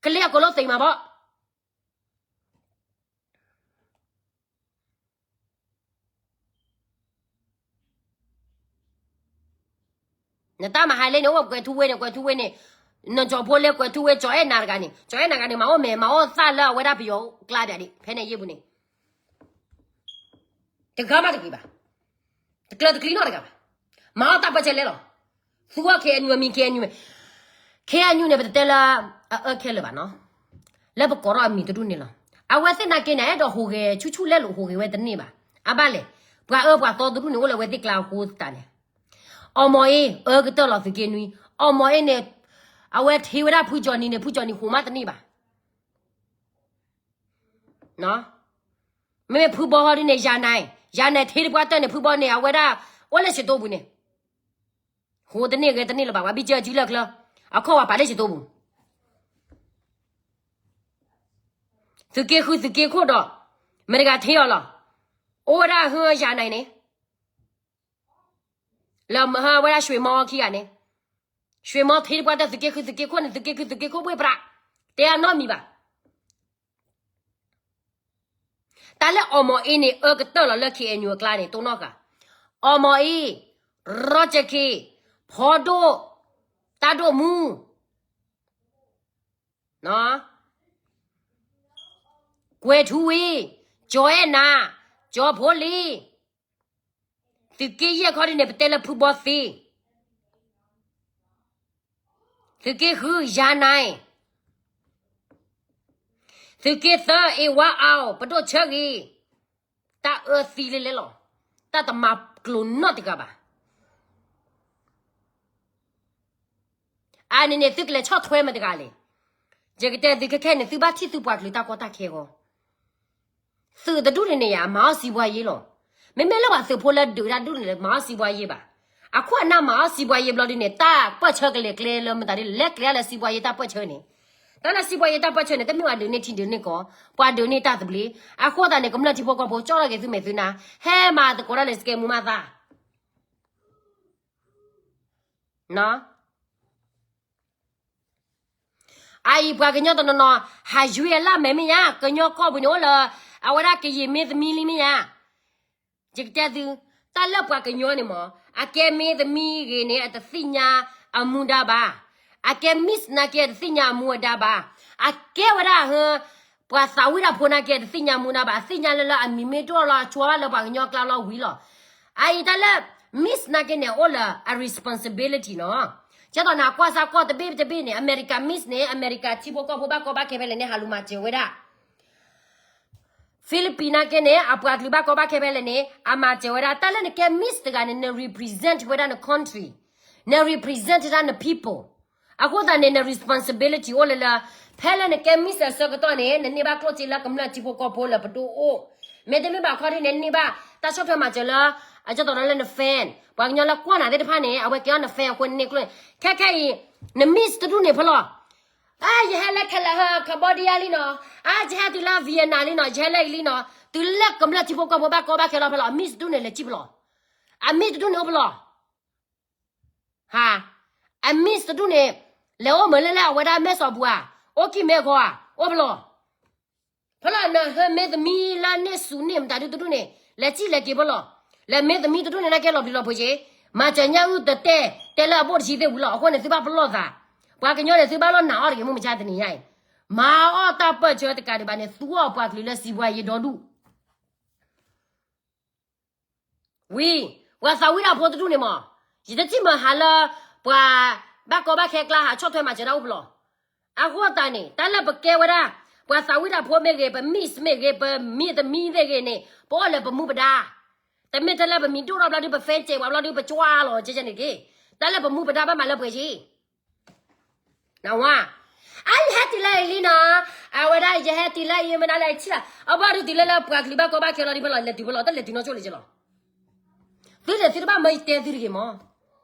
ကလ့အကိးလိာ်သ့မးဘီ နတၢ်မၤဟါလၢန့ၣ် အိၣ်ကွဲးထူဝ့န့ၣ် ကွဲးထူဝ့န့ၣ်, နကၠီၤဖိလၢကွဲးထူဝ့ ကၠီၤအဲၣ်နၤတဂၤန့ၣ် ကၠီၤအဲၣ်နၤတဂၤန့ၣ် မၤအိၣ်မဲာ် မၤအိၣ်သၣ်လၢအဝဲဒၣ်ပယီၤကျါဒၣ်ဒံး ဖဲန့ၣ်ယ့ၢ်ပူၤန့ၣ် တဂၤမးတဂ့ၤဘၣ်, တကျၢၤတကျံနီတဂၤဘၣ်, မၤအီၣ်တၢ်ပၢၢ်ဆၢလဲလီၤ. သူအီၣ် K N U အမံၤ K N U, K N U န့ၣ် ပတတဲလၢအအၢခဲလၢာ်ဘၣ်နီၤ, လၢပကိးထီၣ်အမံၤတဒူၣ်န့ၣ်လီၤ. အဝဲသ့ၣ်နာ်က့န့ၣ် အဲၣ်ဒိးဟူးဂဲၤဆူၣ်ဆူၣ်လဲလိာ် ဟူးဂဲၤဝဲတန့ၢ်ဘၣ်. အဘၣ်လဲၣ်, ပှၤအၢပှၤသီတဒူၣ်န့ၣ် အိၣ်လၢအဝဲသ့ၣ်ကျါအဃိသတးန့ၣ်, အီၣ်မီၤအ့ အၢကတၢၢ်လီၤသုးက့နွံ, အီၣ်မီၤအ့န့ၣ် အဝဲထံၣ်ဝဲဒၣ်ဖုကၠီၤနံၤန့ၣ် ဖုကၠီၤနံၤဟူးမးတန့ၢ်ဘၣ် မ့မ့ၢ်ဖုဘီဟီဒ်န့ၣ် ယၤနၤ, ယၤနၤထံတပှၢ်တၢၢ်န့ၣ် ဖုဘီန့ၣ် အဝဲဒၣ် အိၣ်လၢစတိပူၤန့ၣ်, ဟူးတန့ၢ်ဂဲၤတန့ၢ်လၢၤဘၣ် ပှၤဘံၣ်ကၢအစုလၢချၢ, အခီၣ်ဝဲပာ်လၢစတိပူၤ, သုးက့ဃုသုးက့ခိၣ်ဒီး, မ့ၢ်တဂၤထံအီၤလီၤ, အိၣ်ဝဲဒၣ်ဟၢယၤနၤန့ၣ် လၢမဟါဝဲဒၣ် ရွှေမော ခံဂၤန့ၣ်, ရွှေမော ထံတပှၢ်တၢၢ် သုးက့ဃုသုးက့ခိၣ်န့ၣ် သုးက့ဃုသုးက့ခိၣ်ဘှ့ၣ်ပြး, တဲအနီတမံၤဘၣ်. တၢ်လၢအီၣ်မီၤအ့န့ၣ် အၢကတၢၢ်လီၤလၢ K N U အကျါန့ၣ် တိၢ်နီၣ်ဃာ်, အီၣ်မီၤအ့, ရီကၠၢၣ်ခ့, ဖီဒိၣ်, တၢ်ဒိၣ်မူ ကွဲၤထူဝ့, ကၠီၤအဲၣ်နၤ, ကၠီၤဖိလ့, သုးက့ယဲၢ်ခီဒ်န့ၣ် ပတဲလၢဖုဘီသ့, သုးက့ဃု ယၤနၤ, သုးက့သၢ အ့ဝါအီၤ ပဒိၣ်ဆၢဂ့ၤ, တၢ်အၢသံလၢလဲလီၤ, တၢ်တမၤကျိၤနီတဂၤဘၣ်. အန့ၣ်န့ၣ် သုကလဲၤဆီၣ်ထွဲမတၤတဂၤလဲၣ်. ယကတဲသုခဲခဲန့ၣ် သုဘၣ်ထံၣ်သုပှၤကလုာ်တၢ်ကီတၢ်ခဲဂီၢ်, သုးတဒူၣ်န့ၣ်န့ၣ်ယါ မၤအီၣ်စံးဘှါယ့လီၤ. မ့မ့ၢ်လၢပှၤသုးဖိလၢဒုးတၢ်ဒူၣ်န့ၣ် မၤအီၣ်စံးဘှါယ့ဘၣ်. အခိၣ်အနၢ်မၤအီၣ်စံးဘှါယ့ဘျီဒ်န့ၣ် တၢ်ပၢၢ်ဆၢကလဲၤကျဲလၢမတၤဒ်လဲၣ် လဲၤကျဲလၢစံးဘှါယ့တၢ်ပၢၢ်ဆၢန့ၣ်, တၢ်လၢစံးဘှါယ့တၢ်ပၢၢ်ဆၢန့ၣ် တမ့ၢ်ပှၤဒုးန့ၢ်ထံဒုးန့ၢ်ကီၢ်, ပှၤဒုးန့ၢ်တၢ်သဘျ့. အဃိသတးန့ၣ် ကမျၢၢ်ထံဖိကီၢ်ဖိ ကၠီၣ်ထီၣ်က့ၤသုမဲာ်သုနါ, ဟဲမၤသကိးတၢ်လၢစကဲမူမၤသး အအံၤပှၤကညီတနီၤနီၤ ဟးယွံအလၢ်မဲာ်မ့ၢ်ညါ, ကညီကီၢ်ပူၤန့ၣ်အိၣ်လၢ အဝဲဒၣ်ကယံာ်မ့ၢ်သမံလံမ့ၢ်ညါ. ယကတဲသု, တၢ်လၢပှၤကညီန့ၣ်မး, အကဲမ့ၢ်သမံဂ့ၤန့ၣ် အတသ့ၣ်ညါအမူဒါဘၣ်. အကဲ Miss နာ်က့ အတသ့ၣ်ညါအမူအဒါဘၣ်. အကဲဝဲဒၣ်ဟၢ ပှၤသးဝံၣ်တၢ်ဖိနာ်က့ အတသ့ၣ်ညါအမူဒါဘၣ်. အသ့ၣ်ညါလၢလၢအမံၤမ့ၢ်ဒိၣ်လီၤ အဆိဘၣ်လၢပှၤကညီကျါလီၤဝံၤလီၤ. အအံၤတၢ်လၢ Miss နာ်က့န့ၣ် အိၣ်လၢအ responsibility နီၤ. ကဲသိးနၤကွၢ်စၢ်ကီၢ်တဘ့ၣ်တဘ့ၣ်န့ၣ် အမဲရကၤ Miss န့ၣ် အမဲရကၤထံဖိကီၢ်ဖိဘၣ်ကီဘၣ်ခဲဖဲလဲၣ်န့ၣ် ဟးလူၤမၤစၢၤဝဲဒၣ် Philippines နာ်က့န့ၣ် အပှၤကလုာ်ဘၣ်ကီဘၣ်ခဲဖဲလဲၣ်န့ၣ် အမၤစၢၤဝဲဒၣ်. တၢ်လၢနကဲ Miss တဂၤန့ၣ် န represent ဝဲဒၣ်န country, န represent ဒၣ်န people. အဃိသတးန့ၣ် န responsibility အိၣ်လၢလၢ ဖဲလၢနကဲ Miss အဆၢကတီၢ်န့ၣ် နန့ၢ်ဘၣ်ကျိၣ်စ့လၢကမျၢၢ်ထံဖိကီၢ်ဖိလၢပဒိၣ်အိၣ်, မ့တမ့ၢ်ဘၣ်ခီဒ်န့ၣ် နန့ၢ်ဘၣ်တၢ်ဆီၣ်ထွဲမၤစၢၤလၢ အကၠီၣ်တီၤလၢန fan, ပှၤကညီလၢကွၢ်နၤသ့ၣ်တဖၣ်န့ၣ် အဝဲကဲအီၤန fan အဃိန့ၣ်ကျိၣ်န့ၣ် ခဲခဲအံၤ န Miss တဒူၣ်န့ၣ်ဖဲလီၤ အါ ယဟဲလၢ Cambodia လံနီၤ, အါ ယဟဲတုၤလၢ Vietnam လံနီၤ, ယဟဲလၢအံၤလံနီၤ, တုၤလၢကမျၢၢ်ထံဖိကီၢ်ဖိဘၣ်ကီဘၣ်ခဲလီၤဖဲလီၤ Miss တဒူၣ်န့ၣ် လဲၤစံၣ်ဖဲလီၤ. အ Miss တဒူၣ်န့ၣ်အိၣ်ဖဲလီၤ. ဟါ, အ Miss တဒူၣ်န့ၣ် လဲၤအိၣ်မုာ်လၢလၢအဝဲဒၣ်မဲၢ်စီၤပူၤဧါ, အိၣ်ကံၢ်မဲၢ်ဂီၤဧါ, အိၣ်ဖဲလီၤ. ဖဲလီၤ နဟၢမ့ၢ်သမံလၢန့ၢ်စူၤန့ၢ်မတၤဒုတဒူၣ်န့ၣ် လဲၤစံၣ်လဲၤက့ၤဖဲလီၤ. လဲၤမ့ၢ်သမံတဒူၣ်န့ၣ် နာ်က့လီၤပျံၤလီၤဖုးက့ၤ, မၤစၢၤညၣ်အုၣ်တတဲ, တဲလၢအဘိၣ်တဆံသ့ၣ်ဝံၤလီၤ. အဃိန့ၣ် သုဘၣ်ပလီၢ်သး, ပှၤကညီန့ၣ် သုဘၣ်လီၢ်နာ်အီၤတဂ့ၤ မုၢ်မဆါတနံၤညါအံၤ, မၤအီၣ်တၢ်ပၢၢ်ဆၢတကးဒံးဘၣ်န့ၣ် သူအီၤပှၤကလုာ်လၢစံးဘှါယ့ဒီဒူၣ် ဝံၤ, ပှၤသးဝံၣ်တၢ်ဖိတဒူၣ်န့ၣ်မး, ယတထံၣ်မၤဟးလၢ ပှၤဘၣ်ကီဘၣ်ခဲကျါဟးဆီၣ်ထွဲမၤစၢၤတၢ်အိၣ်ဖဲလီၤ. အဃိသတးန့ၣ် တၢ်လၢပကဲဝဲဒၣ် ပှၤသးဝံၣ်တၢ်ဖိမ့ၢ်ဂ့ၤ, ပ miss မ့ၢ်ဂ့ၤ, ပမံၤတမံၤမ့ၢ်ဂ့ၤန့ၣ်, ပအိၣ်လၢပမူပဒါ. တမ့ၢ်ထဲလၢပမံၤဒိၣ်ထီၣ်ဘျီဒုး ပ fan စဲးပှၤဘျီဒုး ပကွၢ်လီၤကဲကဲန့ၣ်တက့ၢ်. တၢ်လၢပမူပဒါဘၣ်မၤလၢပှဲၤက့ၤ နဝါ, အါ ယဟဲတုၤလၢအံၤလံနီၤ, အဝဲဒၣ်ယဟဲတုၤလၢအံၤ မနုၤလဲၣ်ဆံၣ်လီၤ, အဘၣ်ဒုးတုၤလၢလၢပှၤကလုာ်ဘၣ်ကီဘၣ်ခဲလီၤဒ်ဖဲလီၤ လဲၤတုၤဖဲလီၤ တလဲၤတုၤနီၢ်ကၠိၣ်လၢၤကလီၤ. သုလဲၤသုတဘၣ်မၢယတဲသုတဂ့ၤမး,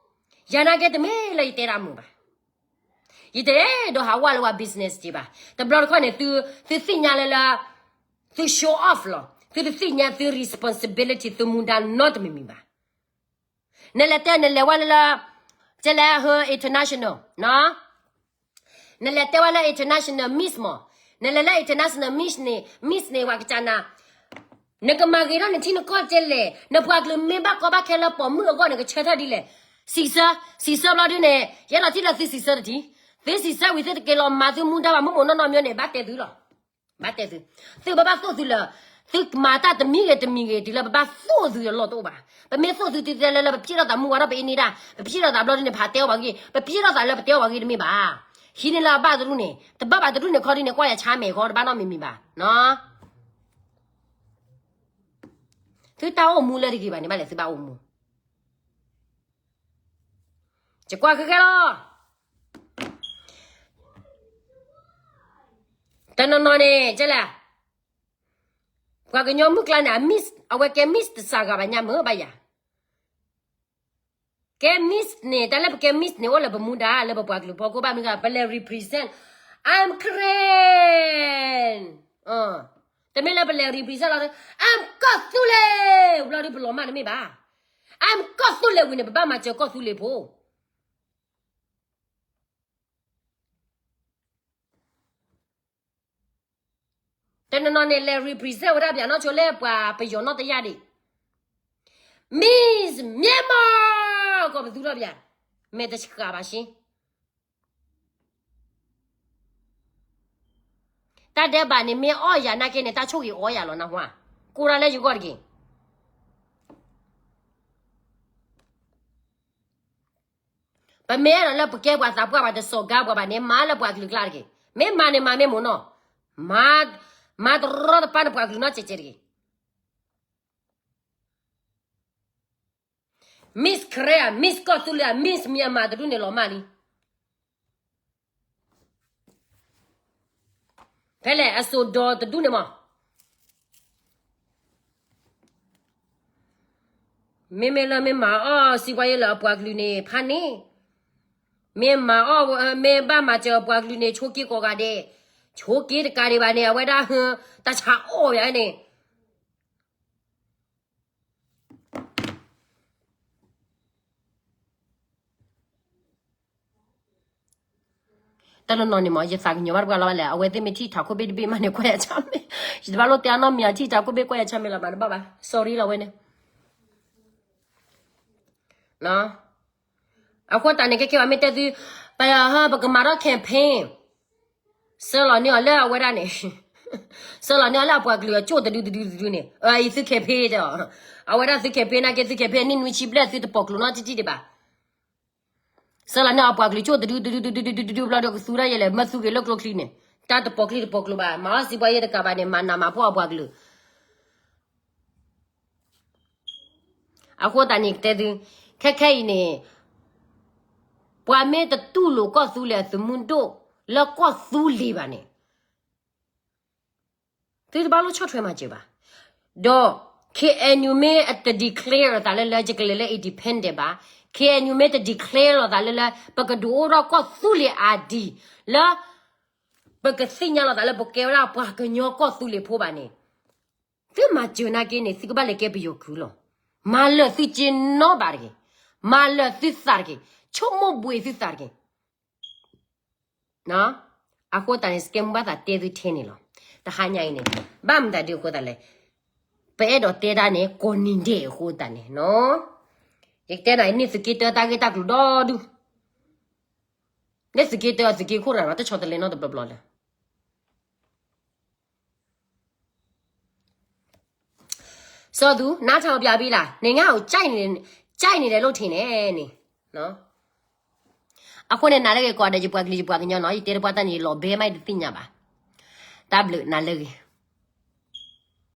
ယၤနာ်က့တမ့ၢ်လၢယတဲတၢ်မုာ်ဘၣ်. ယတအဲၣ်ဒိးဟးဝဲလၢဝဲ business က့ဘၣ်. တဘျီတခီၣ်န့ၣ် သုသ့ၣ်ညါလၢလၢ သု show off လီၤ. သုတသ့ၣ်ညါသု responsibility သုမူဒါနီတမံၤမံၤဘၣ်. နလဲၤတဲနလဲၤဝဲလၢလၢ ကဲလဲၣ်ဟၢ international နီၤ, နလဲၤတဲဝဲလၢ international miss မး, နလဲၤလၢ international miss န့ၣ် miss န့ၣ် ပှၤကစၢ်နၤ နကမၤဂ့ၤထီၣ်နထံနကီၢ်ကဲလဲၣ်, နပှၤကလုာ်မ့ၢ်ဘၣ်ကီဘၣ်ခဲလၢပိာ်မုၣ်အဂီၢ်န့ၣ် ကဆၢထၢၣ်ဒ်လဲၣ်. စံးဆၢ, စံးဆၢဘျီဒုန့ၣ် ယအဲၣ်ဒိးထံၣ်လၢသုစံးဆၢတထံၣ်. သုစံးဆၢဝံၤ သုတက့ၤလီၤမၤသုမူဒါဘၣ် မုၢ်မုၢ်နီၢ်နီၢ်မ့ၢ်န့ၣ် ဘၣ်တဲသုလီၤ. ဘၣ်တဲသု, သုဘၣ်ဘၣ်သိၣ်သုလၢ သုမၤတၢ်တမံၤဂ့ၤတမံၤဂ့ၤ တုၤလၢပဘၣ်သိၣ်သုအလီၢ်တအိၣ်ဘၣ်. ပမ့ၢ်သိၣ်သုတုၤလၢလၢပဖျဲၣ်ထီၣ်သးမုၢ်ဝါထီၣ်ပအ့န့ၣ်ဒၣ်, ပဖျဲၣ်ထီၣ်သးဘျီဒုန့ၣ် ဖးတဲအီၣ်ပှၤဂ့ၢ်, ပဖျဲၣ်ထီၣ်သးလၢပတဲအီၣ်ပှၤဂ့ၢ်တမ့ၢ်ဘၣ်. ဟံးန့ၢ်လၢအဘၣ်တရူၣ်န့ၣ် တဘၣ်ဘၣ်တရူၣ်န့ၣ်ခီဒုန့ၣ် ကွၢ်ယၤဆါမဲာ်ခီ တဘၣ်နီတမံၤမံၤဘၣ်နီၤ. သုတၢ်အိၣ်မူလၢတဂ့ၤဘၣ်န့ၣ် ဘၣ်လဲၣ်သုဘၣ်အိၣ်မူ ယကွၢ်ခဲခဲလီၤ. တနီၤနီၤန့ၣ် ကဲလဲၣ်, ပှၤကညီမုၢ်ကျါန့ၣ် အ miss အဝဲကဲ miss တစှၤဂၤဘၣ်ညါမ့ၢ်ဘၣ်ယၤ. ကဲ miss န့ၣ် တၢ်လၢပကဲ miss န့ၣ် အိၣ်လၢပမူဒါ လၢပပှၤကလုာ်ဖီခိၣ်ဘၣ်မနုၤ ပလဲၤ represent I'm Karen. တမ့ၢ်လၢပလဲၤ represent လီၤ, I'm ကီၢ်သူလ့ၤ ဘျီဒုပလီၤမၢ်တမ့ၢ်ဘၣ်. I'm ကီၢ်သူလ့ၤဝံၤန့ၣ် ပဘၣ်မၤစၢၤကီၢ်သူလ့ၤဖိ တနီၤနီၤန့ၣ် လဲၤ represent ဝဲဒၣ်ပယီၤနီၢ်ဆိလၢပှၤပယီၤနီၢ်တယၢ်ဒံး Miss Myanmar ကီၢ်ပသူထီၣ်ပယီၤ မဲာ်တဆှးဘၣ်ရှ့. တၢ်ဒဲးဘးန့ၣ် မ့ၢ်အီၣ်ယၤနာ်က့န့ၣ် တၢ်ဆိၣ်ဂ့ၤအီၣ်ယၤလီၤနၢ်ဟူဧါ, ကိးတၢ်လၢယဂီၢ်တက့ၢ်. ပမ့ၢ်အဲၣ်ဒိးလၢပကဲပှၤသးပှၢ် ပှၤတစိာ်ကါပှၤဘၣ်န့ၣ် မၤလၢပှၤကလုာ်ကျါတက့ၢ်. မ့ၢ်မၤန့ၣ်မၤမ့ၢ်မ့ၢ်နီၤ, မၤ, မၤတရီတပါန့ၣ်ပှၤကလုာ်နီၢ်ကဲးကဲးတက့ၢ်. Miss Korea, Miss ကီၢ်သူလ့ၤ, Miss Myanmar တဒူၣ်န့ၣ်လီၤမၢ်လံ. ဖဲလဲၣ် အစိာ်ဒီးတဒူၣ်န့ၣ်မး. မ့မ့ၢ်လၢမ့ၢ်မၤအီၣ်စံးပှၤယဲလၢအပှၤကလုာ်န့ၣ် ဖးန့ၣ်, မ့ၢ်မၤအီၣ်, မ့ၢ်ဘၣ်မၤစၢၤအပှၤကလုာ်န့ၣ် ဆိးက့ကိးဂၤဒဲး, ဆိးက့တကးဒံးဘၣ်န့ၣ် အဝဲဒၣ်ဟၢ, တၢ်ဆါအီၣ်ယၤန့ၣ် တနီၤနီၤန့ၣ်မး ယသးကညီၤဘၣ်တပှၢ်လီၤဘၣ်လဲၣ်, အဝဲသ့ၣ်မ့ၢ်ထံၣ်ထးခိၣ်ဘ့ၣ်တဘ့ၣ်မးန့ၣ် ကွၢ်ယၤဆါမဲာ်, ယတဘၣ်လိၣ်တဲအနီတမံၤ ထံၣ်ထးခိၣ်ဘ့ၣ်ကွၢ်ယၤဆါမဲာ်လီၤဘၣ်တဘၣ်ဘၣ်, sorry လီၤဝဲန့ၣ်. အဃိသတးန့ၣ် ခဲခဲပမ့ၢ်တဲသု, ပ, ပကမၤထီၣ် campaign ဆှၢလီၤန့ၢ်အီၤလၢအဝဲဒၣ်န့ၣ်, ဆှၢလီၤန့ၢ်အီၤလၢအပှၤကလုာ်အကၠိၣ်တဒုတဒုတဒုန့ၣ်, အအံၤသု campaign တဲအီၤ, အဝဲဒၣ်သု campaign နာ်က့သု campaign န့ၣ်နွံဆံဘျဲၣ်သုတပိာ်ကျိၤနီတထံၣ်ဒံးဘၣ်. ဆှၢလီၤန့ၢ်အီၤပှၤကလုာ်ကၠိၣ်တဒုတဒုတဒုတဒုတဒုဘျီဒီးကသူဒၣ်ယဲလဲၣ်, မၢသုဂ့ၤလၢကျိချံန့ၣ်, တၢ်တပိာ်ကျိၤတပိာ်ကျိၤဘၣ်, မၤအီၣ်စံးပှၤယဲတကးဘၣ်န့ၣ် မၤနးမၤဖှီၣ်အပှၤကလုာ် အဃိသတးန့ၣ် ကတဲသု, ခဲခဲအံၤန့ၣ်, ပှၤမ့ၢ်တတူၢ်လိာ်ကီၢ်သူလ့ၤအသုးမုၢ်ဒိၣ်လၢကီၢ်သူလ့ၤဘၣ်န့ၣ်, သုတဘၣ်လိၣ်ဆီၣ်ထွဲမၤစၢၤဘၣ်. ဒီး K N U မ့ၢ်တ declare လိာ်သးလၢလၢယကလဲၤလၢ independent ဘၣ်, K N U မ့ၢ်တ declare လိာ်သးလၢလၢ ပကဒုးအိၣ်ထီၣ်ကီၢ်သူလ့ၤ ID လၢ ပကသ့ၣ်ညါလိာ်သးလၢပကဲဝဲဒၣ်ပှၤကညီကီၢ်သူလ့ၤဖိဘၣ်န့ၣ်, သုမၤစၢၤနာ်က့န့ၣ် သုကဘၣ်လဲၤကဲပယီၤကုၢ်လီၤ. မၤလၢာ်သုက့နီဘးတဂ့ၤ, မၤလၢာ်သုသးတဂ့ၤ, ဆိကမိၣ်ဘှံးသုသးတဂ့ၤ. အဃိသတးန့ၣ် စကဲမူဘၣ်သးတဲသုထဲန့ၣ်လီၤ. တဟါညါအံၤန့ၣ်, ဘၣ်မတၤဒုးအဃိသတးလဲၣ်, ပအဲၣ်ဒိးတဲတၢ်န့ၣ် ကိးနံၤဒဲးအဃိသတးန့ၣ်, ယကတဲနၤ န့ၢ်သုးက့တၢတၢ်ဂ့ၢ်တၢ်ကျိၤဒီဒူၣ်, န့ၢ်သုးက့တၢသုးက့ခိၣ်ရၤနီၤ တဆီတလဲနီတဘျီဘျီလၢ စီၤသူ, နားထောင်ပြပြီလား, နင်ငါ့ကိုကြိုက်နေတယ်လို့ထင်တယ်န့ၣ်. အဃိန့ၣ် နာ်လၢက့ၤကိးဂၤဒဲး ယပှၤကလုာ်ယပှၤကညီနီၤ, ယတဲတပှၢ်တၢ်န့ၣ် ယလီၤဘဲမး ယတသ့ၣ်ညါဘၣ်. တၢ်ဘျုးနၤလၢအဂ့ၤ.